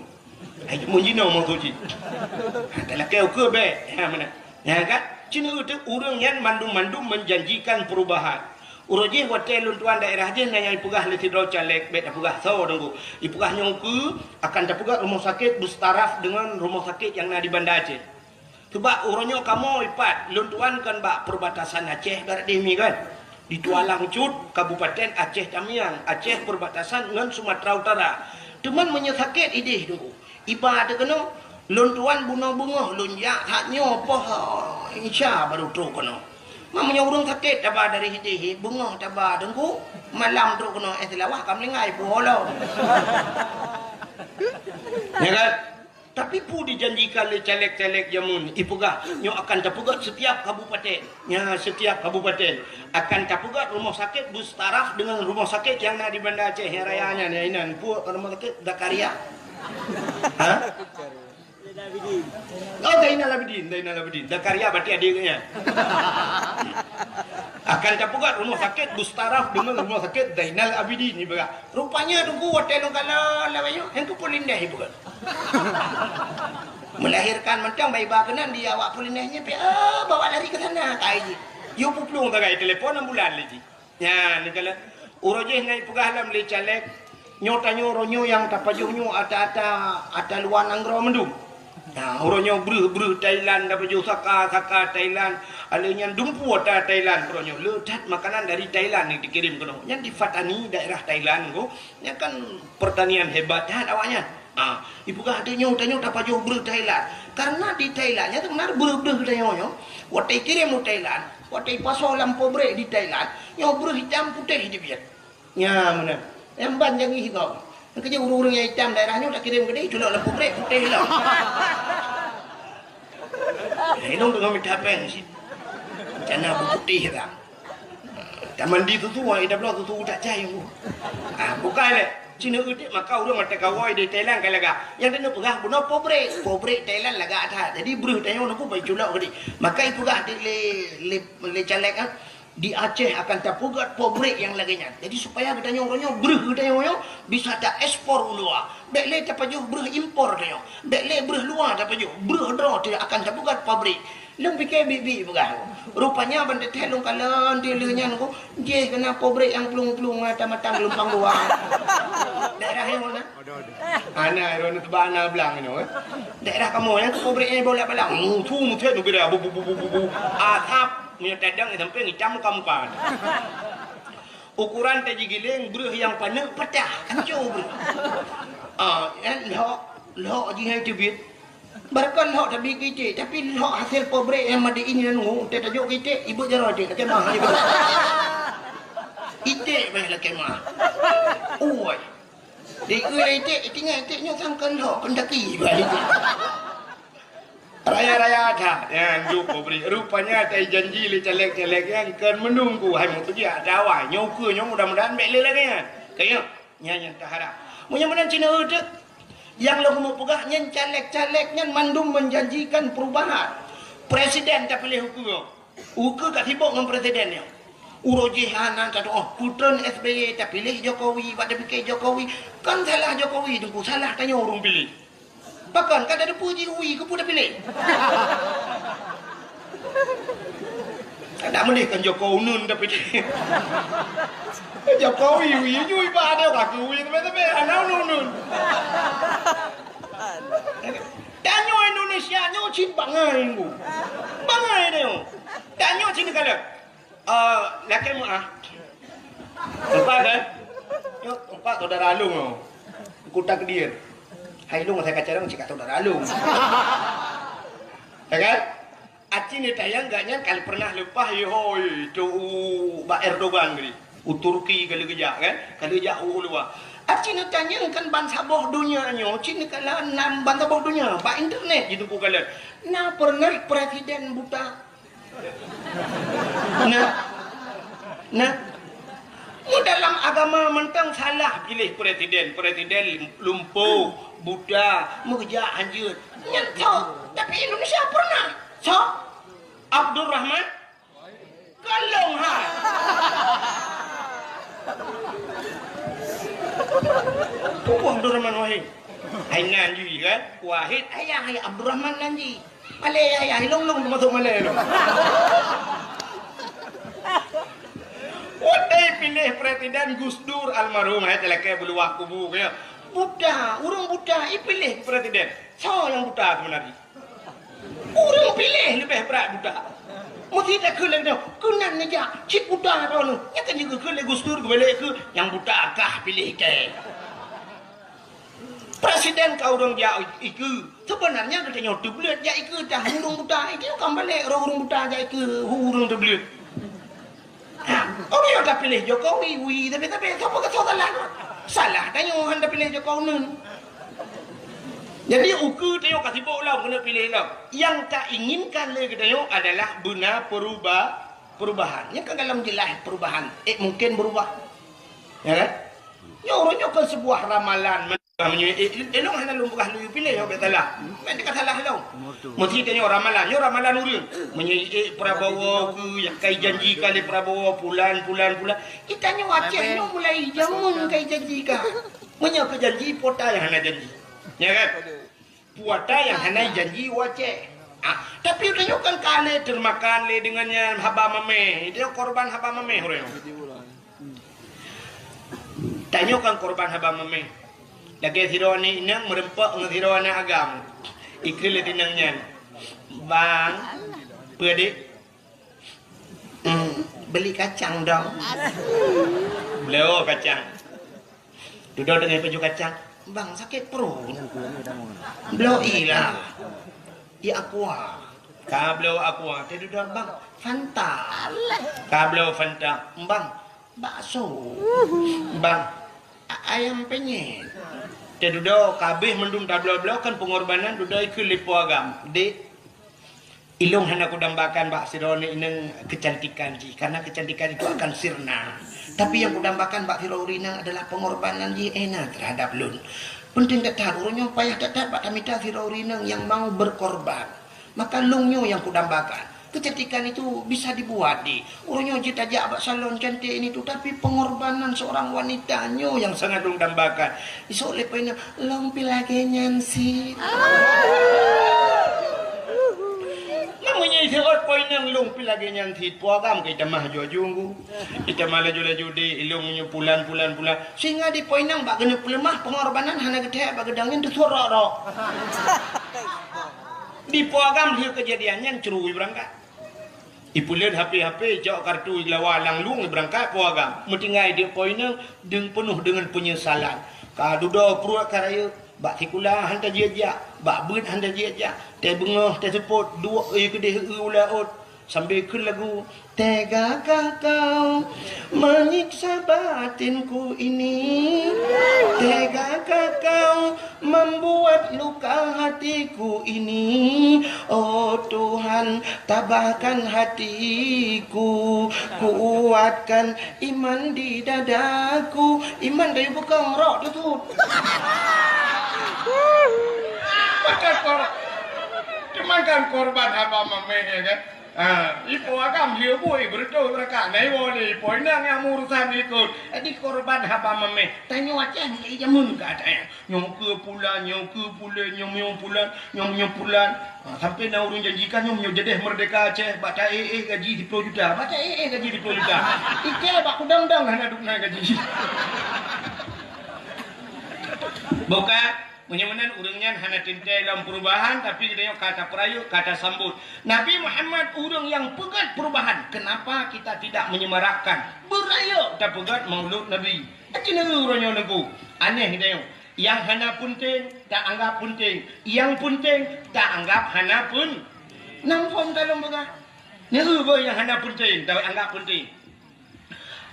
Hai jameun jinoe meutuji. Ha, talakée ukeue bék. Ha, meunan. Nyan kan? Cit neueu teuk ureuëng nyan mandum-mandum menjanjikan perubahan. Uroe jih watée lôn tuan daerah jih na nyang ipeugah lé sidroe caleg, bék tapeugah soe teungku. Ipeugah nyoe ukeue akan tapeugah rumoh sakét beustaraf deungon rumoh sakét nyang na di Banda Aceh. Sabab uroe nyoe kamoe ipat, lôn tuan kan bak perbatasan Aceh barat deh mi kan. Di Tualang Cut, Kabupaten Aceh Tamiang, Aceh perbatasan ngon Sumatera Utara. Teuma meunyoe sakét ideh teungku, iba teuh keunoe, lôn tuan bunoe beungoh lôn jak that nyoe poh Isya baru trok keunoe. Ma meunyoe ureuëng sakét taba dari ideh, beungoh taba teungku, malam trok keunoe, eh, Seulawah ka meuninggai puwoe lom. Ya kan? Tapi peue dijanjikan lé caleg-caleg jameun, ipeugah nyoe akan tapeugét setiap kabupaten. Nya, setiap kabupaten akan tapeugét rumoh sakét beustaraf deungon rumoh sakét nyang na di Banda Aceh nyang raya nyan, ya inan. Peue rumoh sakét Zakaria? Ha? Oh, Zainal Abidin, Zainal Abidin. Zakaria berarti adék nyan. Akan tapeugét rumoh sakét beustaraf deungon rumoh sakét Zainal Abidin ipeugah. Rupanya teungku watée lôn kalon lawét nyoe, nyang keupeue lindeh ipeugét. Melahirkan mantong, bayi ba keunan di awak pulineh nyan, pi, ah, bawa lari ke sana, kai jih. Yue peuplueng sagai telepon ambulan lé jih. Nyan, neukalon. Uroe jih na ipeugah lom lé caleg, nyoe tanyoe uroe nyoe nyang tapajoh nyoe ata-ata, ata luwa nanggroe mandum. Nah, uroe nyoe breuh-breuh Thailand tapajoh, saka-saka Thailand. Alèh nyan dumpeue ata Thailand uroe nyoe. Le that makanan dari Thailand nyang dikirim keunoe. Nyan di Pattani, daerah Thailand ko. Nyan kan pertanian hebat that awaknyan. Ha, ipeugah tanyoe, tanyoe tapajoh breuh Thailand. Karena di Thailand nyan sebenarnya breuh-breuh tanyoe nyoe, watèe ikirém u Thailand, watèe ipasoe lam pabrék di Thailand, nyoe breuh itam putéh dibiet. Nya meunan. Nyang ban janji sigoe. Nyang keujeuet ureueng-ureueng nyang itam daerah nyoe takirém keudéh, culok lam pabrék putéh lom. Hidong teungoh mita péng cit. Rencana beuputéh ka. Tamandi susu, ai tabloe susu tak cai. Ah, bukai lé. Cina utek maka ureueng mata kawai di Thailand ka lagak. Nyang teungoh peugah bunoe pabrék. Pabrék Thailand lagak that. Jadi breuh tanyoe nunggu bai culok keudéh. Maka ipeugah di lé, lé, lé caleg, ah. Di Aceh akan tapeugöt pabrék nyang lagèe nyan. Jadi, supaya geutanyoe uroe nyoe, breuh geutanyoe nyoe bisa taekspor u luwa. Bèk lé tapajoh breuh impor tanyoe. Bèk lé breuh luwa tapajoh. Breuh droe teuh akan tapeugöt pabrék. Lôn piké biet-biet peugah. Rupanya ban teuthèe lôn kalon di lheueh nyan ko, jih keunan pabrék nyang plueng-plueng mata-mata geulumpang dua. Daerah nyang mana? Ana, droeneuh teuba ana blang nyoe, eh. Daerah kamoe nyan keu pabrék nyan bolak-balik. Mutu mutet nugara bu, bu, bu, bu, bu, bu. Asap, meunyoe tadang sampai ngitam muka-muka. Ukuran tajigiléng breuh nyang paneuk patah. Hancô breuh. Ah, nyan lhok, lhok jih hai teubiet. Barangkon lhok tabi keu iték, tapi lhok hasil pabrék nyang made in nyan ngu, teutajok keu iték, ibeuet jaroe iték, lakèe mah. Iték bèk lakèe mah. Ui. Di iték, iték nyoe sangkon lhok Kentucky bak iték. Raya-raya that nyan jok pabrék. Rupanya tai janji lé caleg-caleg nyan kon meununggu hai meupeujak dawai. Nyoe ukeue nyoe mudah-mudahan bèk lé lagèe nyan. Kaya nyan nyang taharap. Meunyoe meunan Cina uteuk, nyang lôn keumeung peugah nyan caleg-caleg nyan mandum menjanjikan perubahan. Presiden tapiléh ukeue. Ukeue ka sibok ngon presiden nyoe. Uroe jih hana tatu'oh, putreun S B Y tapiléh Jokowi, bak tapike Jokowi. Kan salah Jokowi, Teungku, salah tanyoe ureueng piléh. Pakon ka tateupeue jih ui keupeue tapiléh? Kada meuleh kan Jokowi uneun tapiléh. Jokowi ui, ui bak ada kaki ui teumé-teumé, hana uneun-uneun. Tanyoe Indonesia nyoe cit bangai, Bu. Bangai tanyoe. Tanyoe cit neukalon. Ah, lakèe meu'ah. Empat, kan? Nyoe empat saudara lôn nyoe. Kuta Kedir. Hai lôn saya kacang cit ka saudara lôn. Ya kan? Aci neutanyong gobnyan ka pernah leupah, yehoi, tu u bak Erdogan tadi. U Turki ka lheueh geujak, kan? Ka lheueh jak u luwa. Aci neutanyong kan bansaboh donya nyoe, cit neukalon nan bansaboh donya, bak internet jiteupeue kalon. Na pernah presiden buta? Nah. Nah. Mu dalam agama mantong salah piléh presiden. Presiden lumpoh, buta, meugeujak hanjeuet. Nyan soe? Tapi Indonesia pernah. Soe? Abdurrahman? Kalong hai. Tubuh Abdurrahman Wahid. Hai nan jih kan? Wahid ayah, ayah Abdurrahman nan jih. Malèe ayah, ayah lôn, lôn teumasok malèe lôn. Watèe piléh presiden Gus Dur almarhum, hai talakèe beuluwah kubu keu nyoe. Buta, ureueng buta, ipiléh presiden. Soe nyang buta seubeuna jih? Ureueng piléh leubeh brat buta. Meusti takheun lagèe nyoe, keunan neujak, cit buta droeneuh. Nyan kan jikheun lé Gus Dur, geubalek keu nyang buta kah piléh kèe. Presiden ka ureueng jak ikeue. Sebenarnya geutanyoe teubleuet jak ikeue, tah ureueng buta. Ikeue kan balek roh ureueng buta jak ikeue, ureueng teubleuet. Ha, ureueng nyang tapiléh Jokowi, ui, tapi, tapi, sapa keu soe salah? Salah tanyoe han tapiléh Jokowi uneun. Jadi, ukeue tanyoe ka sibok lom keuneuk piléh lom. Nyang tainginkan lé geutanyoe adalah beuna peruba-, perubahan. Nyan kan dalam jeulaih perubahan. Eh, mungkin berubah. Ya kan? Nyoe ureueng nyoe kan sebuah ramalan. Meunyoe, eh, eh, lôn hana lôn peugah lôn piléh, nyoe bèk salah. Meunan ka salah lôn. Meusti tanyoe ramalan, nyoe ramalan ureueng. Meunyoe, eh, Prabowo keu nyang kai janji ka lé Prabowo, pulan, pulan, pulan. Geutanyoe Aceh nyoe mulai jameun kai janji ka. Meunyoe keu janji, po ta nyang hana janji. Ya kan? Po ta nyang hana janji u Aceh. Ah, tapi geutanyoe kan ka lé teumakan lé deungon nyan haba mamèh. Geutanyoe korban haba mamèh ureueng. Tanyoe kan korban haba mamèh. Lagèe sidroe aneuk inong meureumpok ngon sidroe aneuk agam. Ikheun lé inong nyan, "Bang, peue dek?" "Hmm, beli kacang dong." Bloe kacang. Dudoe teungoh pajoh kacang. "Bang, sakit perut." "Bloe ilah. Ié aqua." Ka bloe aqua, teududoe, "Bang, Fanta." Ka bloe Fanta. "Bang, Bakso. Bang, a-, ayam penyet. Teududoe kabeh mandum tabloe-bloe kan pengorbanan dudoe ikheun lé Po Agam. Dek, ilong hana kudambakan bak sidroe inong kecantikan jih, karena kecantikan itu akan sirna. Tapi yang kudambakan bak sidroe inong adalah pengorbanan jih ena terhadap lôn. Penting that-that, uroe nyoe payah that-that bak tamita sidroe inong yang mau berkorban. Maka lôn nyoe nyang kudambakan. Kecantikan itu bisa dibuat, di. Uroe nyoe jeuet tajak bak salon cantik ini tu, tapi pengorbanan seorang wanita nyoe nyang sangat lôn dambakan. Isok lé Po Inong, lôn pih lagèe nyan sit. Namanya isok Po Inong lôn pih lagèe nyan sit. Po Agam ka itamah aju-aju ngu. Itamah laju-laju di ilong nyoe pulan, pulan, pulan. Sehingga di Po Inong bak keuneuk peuleumah pengorbanan hana geuthèe bak geudang nyan teusurok-rok. Di Po Agam lheueh kejadian nyan cru ibeurangkat. Ipeuleuet H P-H P, cok kartu ilawa lam lueng ibeurangkat Po Agam. Meutinggai di Po Inong deung peunoh deungon peunyesalan. Ka dudoe pruet ka rayeuk, bak sikula han tajak-jak, bak beuet han tajak-jak, teubeungoh teuseupôt, duek ie keudeh eu u laôt, sambil kheun lagu, Tegakah kau menyiksa batinku ini? Tegakah kau membuat luka hatiku ini? Oh Tuhan, tabahkan hatiku, kuatkan iman di dadaku. Iman dari bukong rok tu tu. Maka kor-, cuman kan korban haba mameh, ya kan? Ha, ipo agam dia bui beureutoh beurakat. Nah, iwoe lé ipo inong nyang meurusan ikot. Jadi korban haba mameh. Tanyoe Aceh ni jameun ka ada. Nyoe keu pulan, nyoe keu pulan, nyoe nyoe pulan, nyoe nyoe pulan. Ha, sampai na ureueng janjikan nyoe nyoe jadeh merdeka Aceh, bak ta-éh-éh gaji siploh juta. Bak ta-éh-éh gaji siploh juta. Ike bak kudang-dang hana duk na gaji. Bukan. Meunyoe meunan ureueng nyan hana teuntèe lom perubahan, tapi geutanyoe ka tapeurayeuk, ka tasambot. Nabi Muhammad ureueng nyang peugöt perubahan. Kenapa kita tidak menyemarakkan? Beurayeuk tapeugöt Maulud Nabi. Aci neu uroe nyoe neuku. Aneh geutanyoe. Nyang hana peunteng, taanggap peunteng. Nyang peunteng, taanggap hana peun-, nam phon talom peugah. Neu beuh nyang hana peunteng, taanggap peunteng.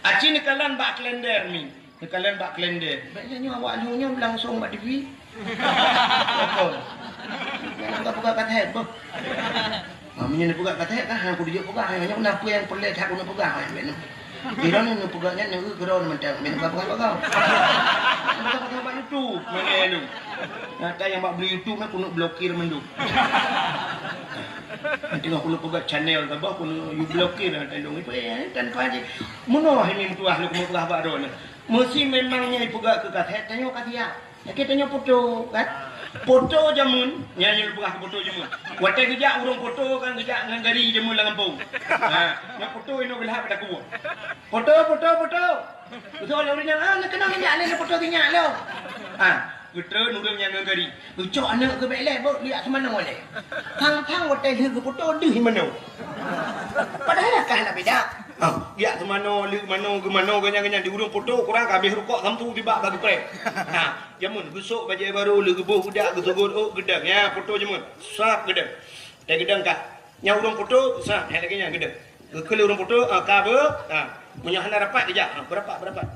Aci neukalon bak kalender mi. Neukalon bak kalender. Bèk nyoe awak lheueh nyoe langsong bak T V. Apa? Jangan peugah-peugah ka thèe beuh. Ha, meunyoe neupeugah ka thèe kan, hana kudijak peugah. Nyoe na peue nyang peureulèe that keuneuk peugah, ha, bèk nyoe. Di droeneuh neupeugah nyan, neu keudroe mantong. Bèk neupeugah-peugah. Peugah-peugah bak YouTube, mana lu? Nyata nyang bak beli YouTube nyan keuneuk blokir mandum. Teungoh keuneuk peugah channel saboh keuneuk you blokir, ha, tandong ipe, eh, tanpa je. Meunoe hai meutuah lôn keuneuk peugah bak droeneuh. Meusi memang nyan ipeugah keu ka thèe, tanyoe ka siap. Lakèe tanyoe poto, kan? Poto jameun, nyan nyang peugah poto jameun. Watèe geujak ureueng poto kan geujak ngon gari jameun lam gampông. Ha, nyan poto inoe geulhab pada kuwoe. Poto, poto, poto. Beutôi lé ureueng nyan, ah, neukeunong nyan, lé poto sinyak lom. Ah, geutreun ureueng nyan ngon gari. Geucok aneuk geuh bèk lé, beuh, liak seumanoe lé. Thang-thang watèe lheueh geupoto deuh manoe. Padahai ka hana beda. Ah, liak seumanoe, lheueh manoe, geumanoe, geuh nyan, geuh nyan, di ureueng poto kurang ka abéh rukok sampoe bibak bagi preh. Nah, jameun geusok bajèe barô, lheueh geuboh budak, geusogôt ôk, geudong. Ya, poto jameun. Srap geudong. Teuh geudong ka. Nyang ureueng poto, srap, hai lagèe nyan geudong. Geukheun lé ureueng poto, ah, ka beuh, ah, meunyoe hana rapat dijak, ah, beurapat, beurapat.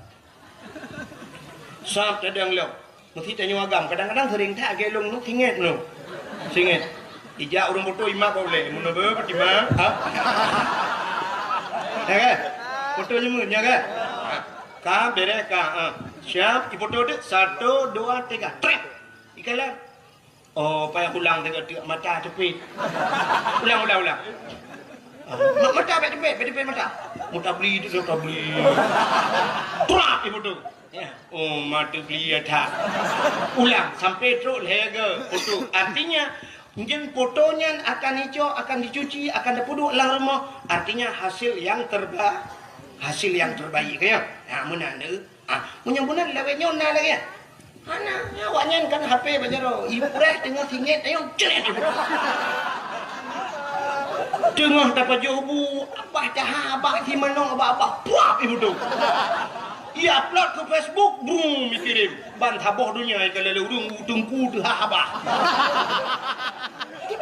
Sab tadong lom. Meusi tanyoe agam, kadang-kadang sering that lagèe lôn nyoe, singèt nyoe. Singèt. Ijak ureueng poto imak bak ulèe, meunoe beuh, Fatimah, ha? Ya kan? Poto nyoe, ya kan? Ha. Ka, bèrèh ka, ha. Siap, ipoto deuh, satu, dua, tiga, trép. Ikalon. Oh, payah ulang teuk-teuk mata teupit. Ulang, ulang, ulang. Ah, ma-, mata bèk teupit, bèk teupit mata. Mata beli itu, mata beli. Trap, ibu tu. Ya. Oh, mata beli ya tak. Ulang sampai trok lhèe ga. Poto. Artinya, mungkin poto nyan akan icok, akan dicuci, akan dipeuduek lam rumoh. Artinya hasil yang terba-, hasil yang terbaik ya. Ha, meunan deuh. Ah, meunyoe meunan lawét nyoe na lagèe nyan. Hana, awak nyan kan H P bak jaroe. Ibu preh teungoh singèt, ayong cret. Teungoh tapajoh bu, abah jaha, abah si manong, abah, abah, puap ibu tu. Ia upload ke Facebook, brum, ikirim. Ban saboh donya ikalon lé ureueng u teungku teuhah abah.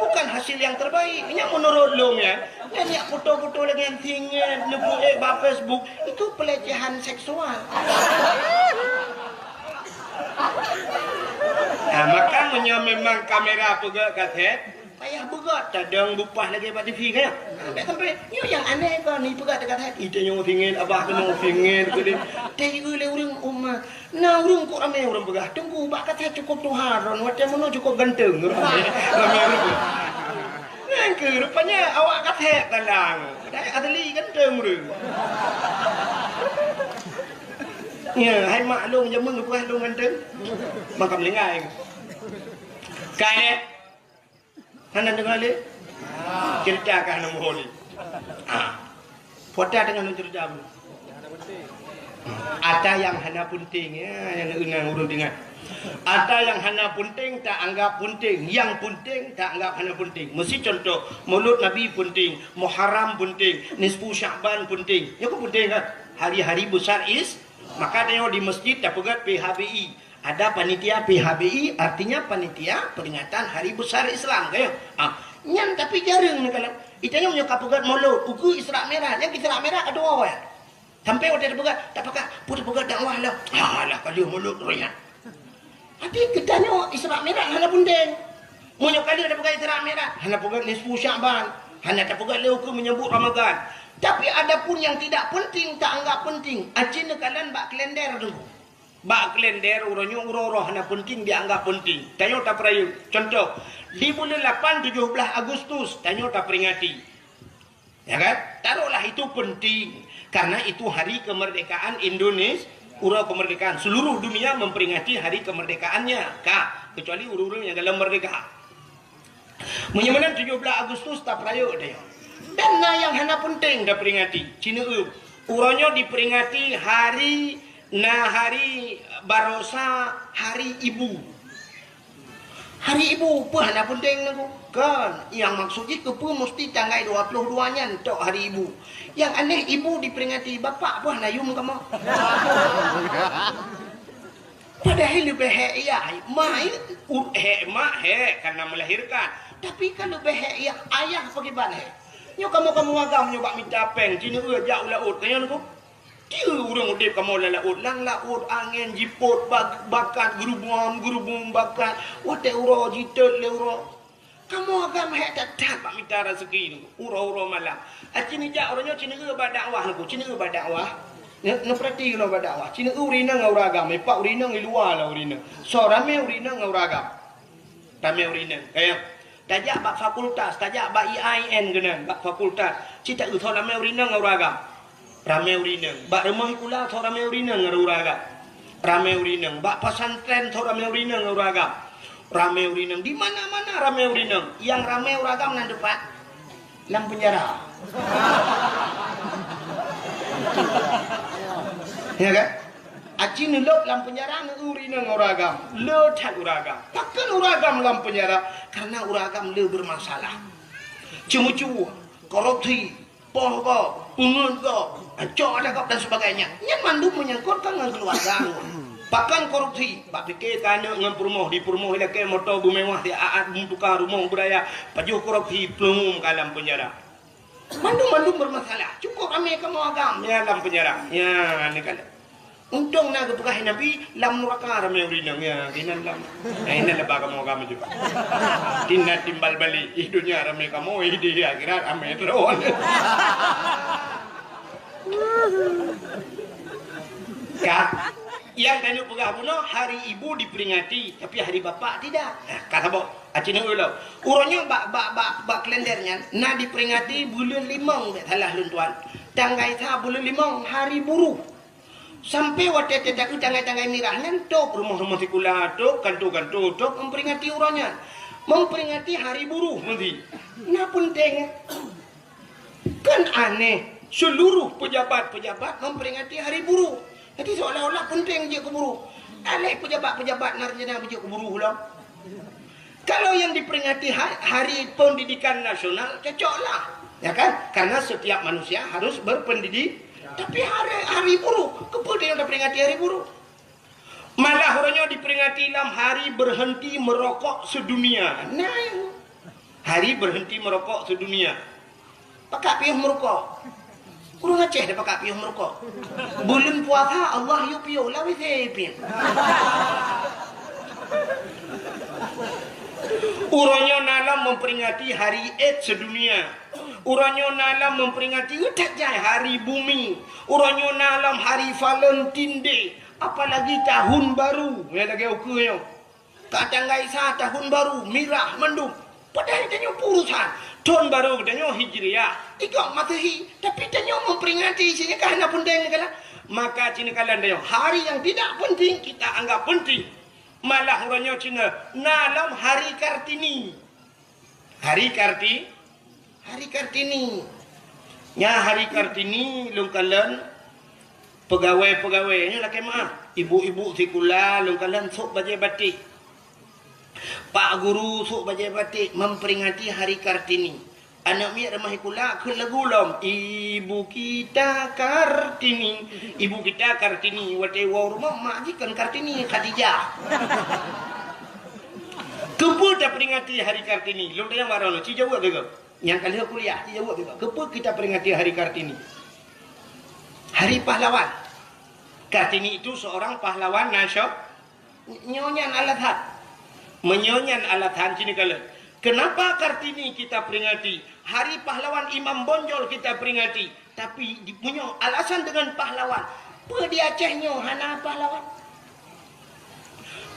Bukan hasil yang terbaik. Nyan menurut lôn nyan. Nyan, nyan foto-foto lagèe nyan singet, neupeuék bak Facebook, itu pelecehan seksual. Nah, maka meunyoe memang kamera peugöt kasét, payah beugöt, tadong bupah lagèe bak T V kan? Sampai, sampai, nyoe nyang aneh kon, ipeugöt teuka kasét, ite nyoe singet, abah keunoe singet, keudeh. Teu lé ureueng umat. Na ureueng kok ramé ureueng peugah, "Teungku, bak kasét cukôp tuha droen, watèe meunoe cukôp ganteng." Ramé, ramé ureueng. Nyan keuh rupanya awak kasét talang. Padahai asli ganteng ureueng. Ya, hai mak lôn jameun peugah lôn ganteng. Maka meuninggai. Kai. Hana deungoe lé? Cerita ka hana muhôi lé. Ha. Puasa deungon cerita bu. Ata nyang hana peunteng, ya, nyang ingat ureueng ingat. Ata nyang hana peunteng ta anggap peunteng, nyang peunteng ta anggap hana peunteng. Meusi contoh, Maulud Nabi peunteng, Muharram peunteng, Nisfu Sya'ban peunteng. Nyoe kan peunteng kan? Hari-hari besar is, maka tanyoe di masjid tapeugöt P H B I. Ada panitia P H B I, artinya panitia peringatan hari besar Islam, kan? Ah, nyan tapi jareueng neukalon. Itanyoe nyoe ka peugöt Maulud, ukeue Isra Mi'raj, nyang Isra Mi'raj adoe awai. Sampai watèe tapeugöt, tapakat, peue tapeugöt dakwah lah. Alah, ka lheueh Maulud roh nyan. Tapi geutanyoe Isra Mi'raj hana peunteng. Meunyoe ka lheueh tapeugöt Isra Mi'raj, hana peugöt nisfu Sya'ban, hana tapeugöt lé ukeue menyambut Ramadan. Tapi adapun yang tidak penting, ta anggap penting, aci neukalon bak kalender tu. Bak kalender uroe nyoe uroe-uroe hana peunteng dianggap peunteng. Tanyoe tapeurayeuk. Contoh, di buleuen lapan tujoh blaih Agustus tanyoe taperingati. Ya kan? Taruhlah itu peunteng karena itu hari kemerdekaan Indonesia, uroe kemerdekaan. Seluruh dunia memperingati hari kemerdekaannya. Ka, kecuali ureueng-ureueng nyang galom merdeka. Meunyoe meunan tujoh blaih Agustus tapeurayeuk tanyoe. Dan na nyang hana peunteng taperingati. Cineue, uroe nyoe diperingati hari, na hari barosa hari ibu. Hari ibu peue hana peunteng nangku? Kan, nyang maksud jih keupeue musti tanggai dua puluh dua nyan tok hari ibu. Nyang aneh ibu diperingati, bapak peue hana yum kamoe? Padahai leubeh hék yah, ma, u-, hék ma hék karena melahirkan. Tapi kan leubeh hék yah, ayah pakriban hék. Nyoe kamoe-kamoe agam nyoe bak mita péng, cineue jak u laôt, ka nyan ko. Tieu ureueng udép kamoe lam laôt, lam laôt angén jipot, bak-, bakat, geurubum-geurubum bakat, watèe uroe jitot lé uroe. Kamoe agam hék that-that bak mita raseuki nyoe, uroe-uroe malam. Aci neujak uroe nyoe cineue bak dakwah nangku, cineue bak dakwah. Neu-, neupeurati keunoe bak dakwah. Cineue ureueng inong ngon ureueng agam, ipak ureueng inong i luwa lah ureueng inong. Soe ramé ureueng inong ngon ureueng agam. Ramé ureueng inong. Kaya, tajak bak fakultas, tajak bak I A I N keunan, bak fakultas. Ci taeu soe ramé ureueng inong ngon ureueng agam. Ramé ureueng inong. Bak rumoh sikula soe ramé ureueng inong ngon ureueng agam. Ramé ureueng inong. Bak pesantren soe ramé ureueng inong ngon ureueng agam. Ramé ureueng inong. Di mana-mana ramé ureueng inong. Nyang ramé ureueng agam nan teumpat lam penjara. Ya kan? Aci neulôb lam penjara ngon ureueng inong ngon ureueng agam. Le that ureueng agam. Pakon ureueng agam lam penjara? Karena ureueng agam le bermasalah. Ceumeucue, korupsi, poh gob, peungeut gob, cok adat gob dan sebagainya. Nyan mandum menyangkutkan ngon keuluwarga. Pakon korupsi? Bak pike keu aneuk ngon peurumoh, dipeurumoh ilakée moto beumewah, siat-at beutuka rumoh beuraya, pajoh korupsi, peuleumu ka lam penjara. Mandum-mandum bermasalah. Cukup ramé kamoe agam, ya, lam penjara. Ya, ni kan. Untông na geupeugah Nabi, lam nuraka ramé ureueng inong, ya, inan lam. Eh, inan leubeh kamoe agam ju. Tina timbal balik, ih, dunia ramé kamoe, ih, di akhirat ramé droe. Ka. Nyang tanyoe peugah bunoe, hari ibu diperingati, tapi hari bapak tidak. Nah, ka saboh. Aci neueu lom. Uroe nyoe bak, bak, bak, bak kalender nyan na diperingati buleuen limong, bèk salah lôn tuan. Tanggai sa buleuen limong, hari buruh. Sampai watèe teuka tanggai-tanggai mirah nyan, tôb rumoh-rumoh sikula, tôb kanto-kanto, tôb memperingati uroe nyan. Memperingati hari buruh meusti. Na peunteng. Kan aneh, seluruh pejabat-pejabat memperingati hari buruh. Jadi seolah-olah peunteng jeuet keu buruh. Aléh pejabat-pejabat na rencana beujeuet keu buruh lom. Kalau yang diperingati ha-, Hari Pendidikan Nasional, cocoklah. Ya kan? Karena setiap manusia harus berpendidik. Tapi hari, hari buruh, keupeue tanyoe taperingati hari buruh? Malah uroe nyoe diperingati lam hari berhenti merokok sedunia. Nah, Hari berhenti merokok sedunia. Pakak piôh meurukok. Ureuëng Aceh dah pakak piôh meurukok. Buleuen puasa Allah yue piôh, lawét se piôh. Uroe nyoe na lom memperingati hari AIDS sedunia. Uroe nyoe na lom memperingati, that jai, hari bumi. Uroe nyoe na lom hari Valentine Day. Apalagi tahun baru. Nyang lagée ukeue nyoe. Ka tanggai sa tahun baru, mirah mandum. Padahai tanyoe peurusan. Thon baru tanyoe Hijriah, ikot Masehi, tapi tanyoe memperingati, sini ka hana penting ni kan? Maka sini kalian tanyoe, hari yang tidak penting kita anggap penting. Malah uroe nyoe cina na lom hari Kartini. Hari Karti Hari Kartini. Nya hari Kartini lôn kalon peugawée-peugawée nyoe lakée meuah. Ibu-ibu sikula lôn kalon sôk bajée batik. Pak guru sôk bajée batik memperingati hari Kartini. Aneuk miet ramah sikula kheun lagu lom, "Ibu kita Kartini, ibu kita Kartini." Watée woe rumoh mak jih kon Kartini, Khadijah. Keupeue taperingati hari Kartini? Lôn tanyong baroe nyoe, ci jaweueb lé gob. Nyang ka lheueh kuliah, ci jaweueb juga. Keupeue kita peringati hari Kartini? Hari pahlawan. Kartini itu seorang pahlawan nasional. Nyoe nyan alasan. Meunyoe nyan alasan sini kalian. Kenapa Kartini kita peringati? Hari pahlawan Imam Bonjol kita peringati. Tapi di, meunyoe alasan dengan pahlawan. Peue di Aceh nyoe hana pahlawan?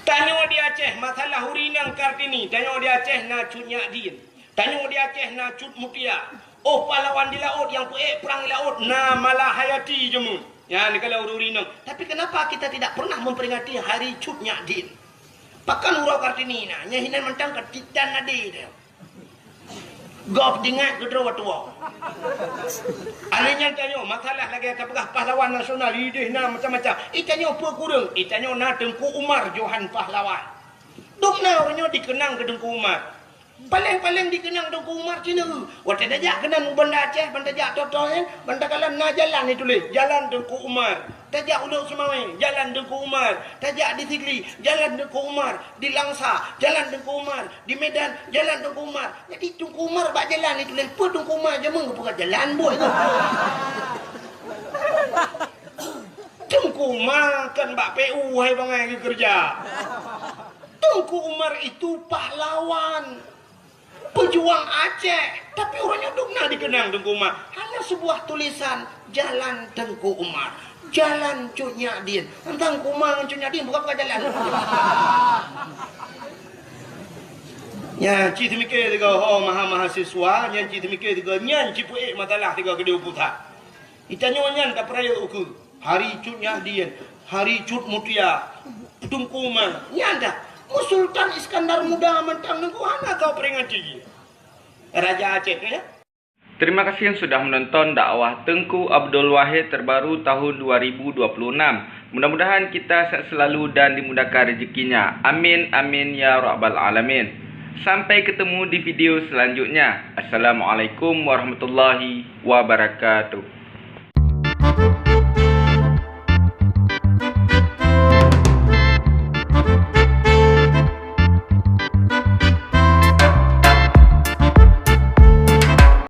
Tanyoe di Aceh, masalah ureuëng inong Kartini, tanyoe di Aceh na Cut Nyak Dien. Tanyoe di Aceh na Cut Mutia. Oh, pahlawan di laôt nyang peuék prang di laôt na Malahayati jameun. Nyan kalau ureuëng inong. Tapi kenapa kita tidak pernah memperingati hari Cut Nyak Dien? Pakon uroe Kartini na, nyan hinan mantong ka titan nadi dia. Gob dingat keudroe tuwoe. Aneh nyan tanyoe, masalah lagée tapeugah pahlawan nasional, ideh na macam-macam. Itanyoe peue kureueng, itanyoe na Teungku Umar Johan Pahlawan. Dum na uroe nyoe dikeunang keu Teungku Umar. Paleng-paleng dikeunang Teungku Umar cina. Watée tajak keunan u Banda Aceh, ban tajak Totoe, ban takalon na jalan dituléh, Jalan Teungku Umar. Tajak u Lhokseumawe, Jalan Teungku Umar. Tajak di Sigli, Jalan Teungku Umar. Di Langsa, Jalan Teungku Umar. Di Medan, Jalan Teungku Umar. Jadi Teungku Umar bak jalan dituléh, peue Teungku Umar jameun geupeugah jalan buet tu. Teungku Umar kan bak P U hai bangai geukeureuja. Teungku Umar itu pahlawan, pejuang Aceh, tapi uroe nyoe dum na dikeunang Teungku Umar. Hanya sebuah tulisan, Jalan Teungku Umar, Jalan Cut Nyak Dien. Teuntang Teungku Umar ngon Cut Nyak Dien bukan, bukan jalan. Nyan ci teumike tiga ho maha mahasiswa, nyan ci teumike tiga, nyan ci peuék masalah tiga keudeh pusat. Itanyoe nyan tapeurayeuk ukeue. Hari Cut Nyak Dien, Hari Cut Mutia, Teungku Umar. Nyan dah. Mu Sultan Iskandar Muda mantong Teungku hana kau peringati. Raja Aceh ya. Terima kasih yang sudah menonton dakwah Teungku Abdul Wahid terbaru tahun dua ribu dua puluh enam. Mudah-mudahan kita sehat selalu dan dimudahkan rezekinya. Amin, amin, ya rabbal alamin. Sampai ketemu di video selanjutnya. Assalamualaikum warahmatullahi wabarakatuh.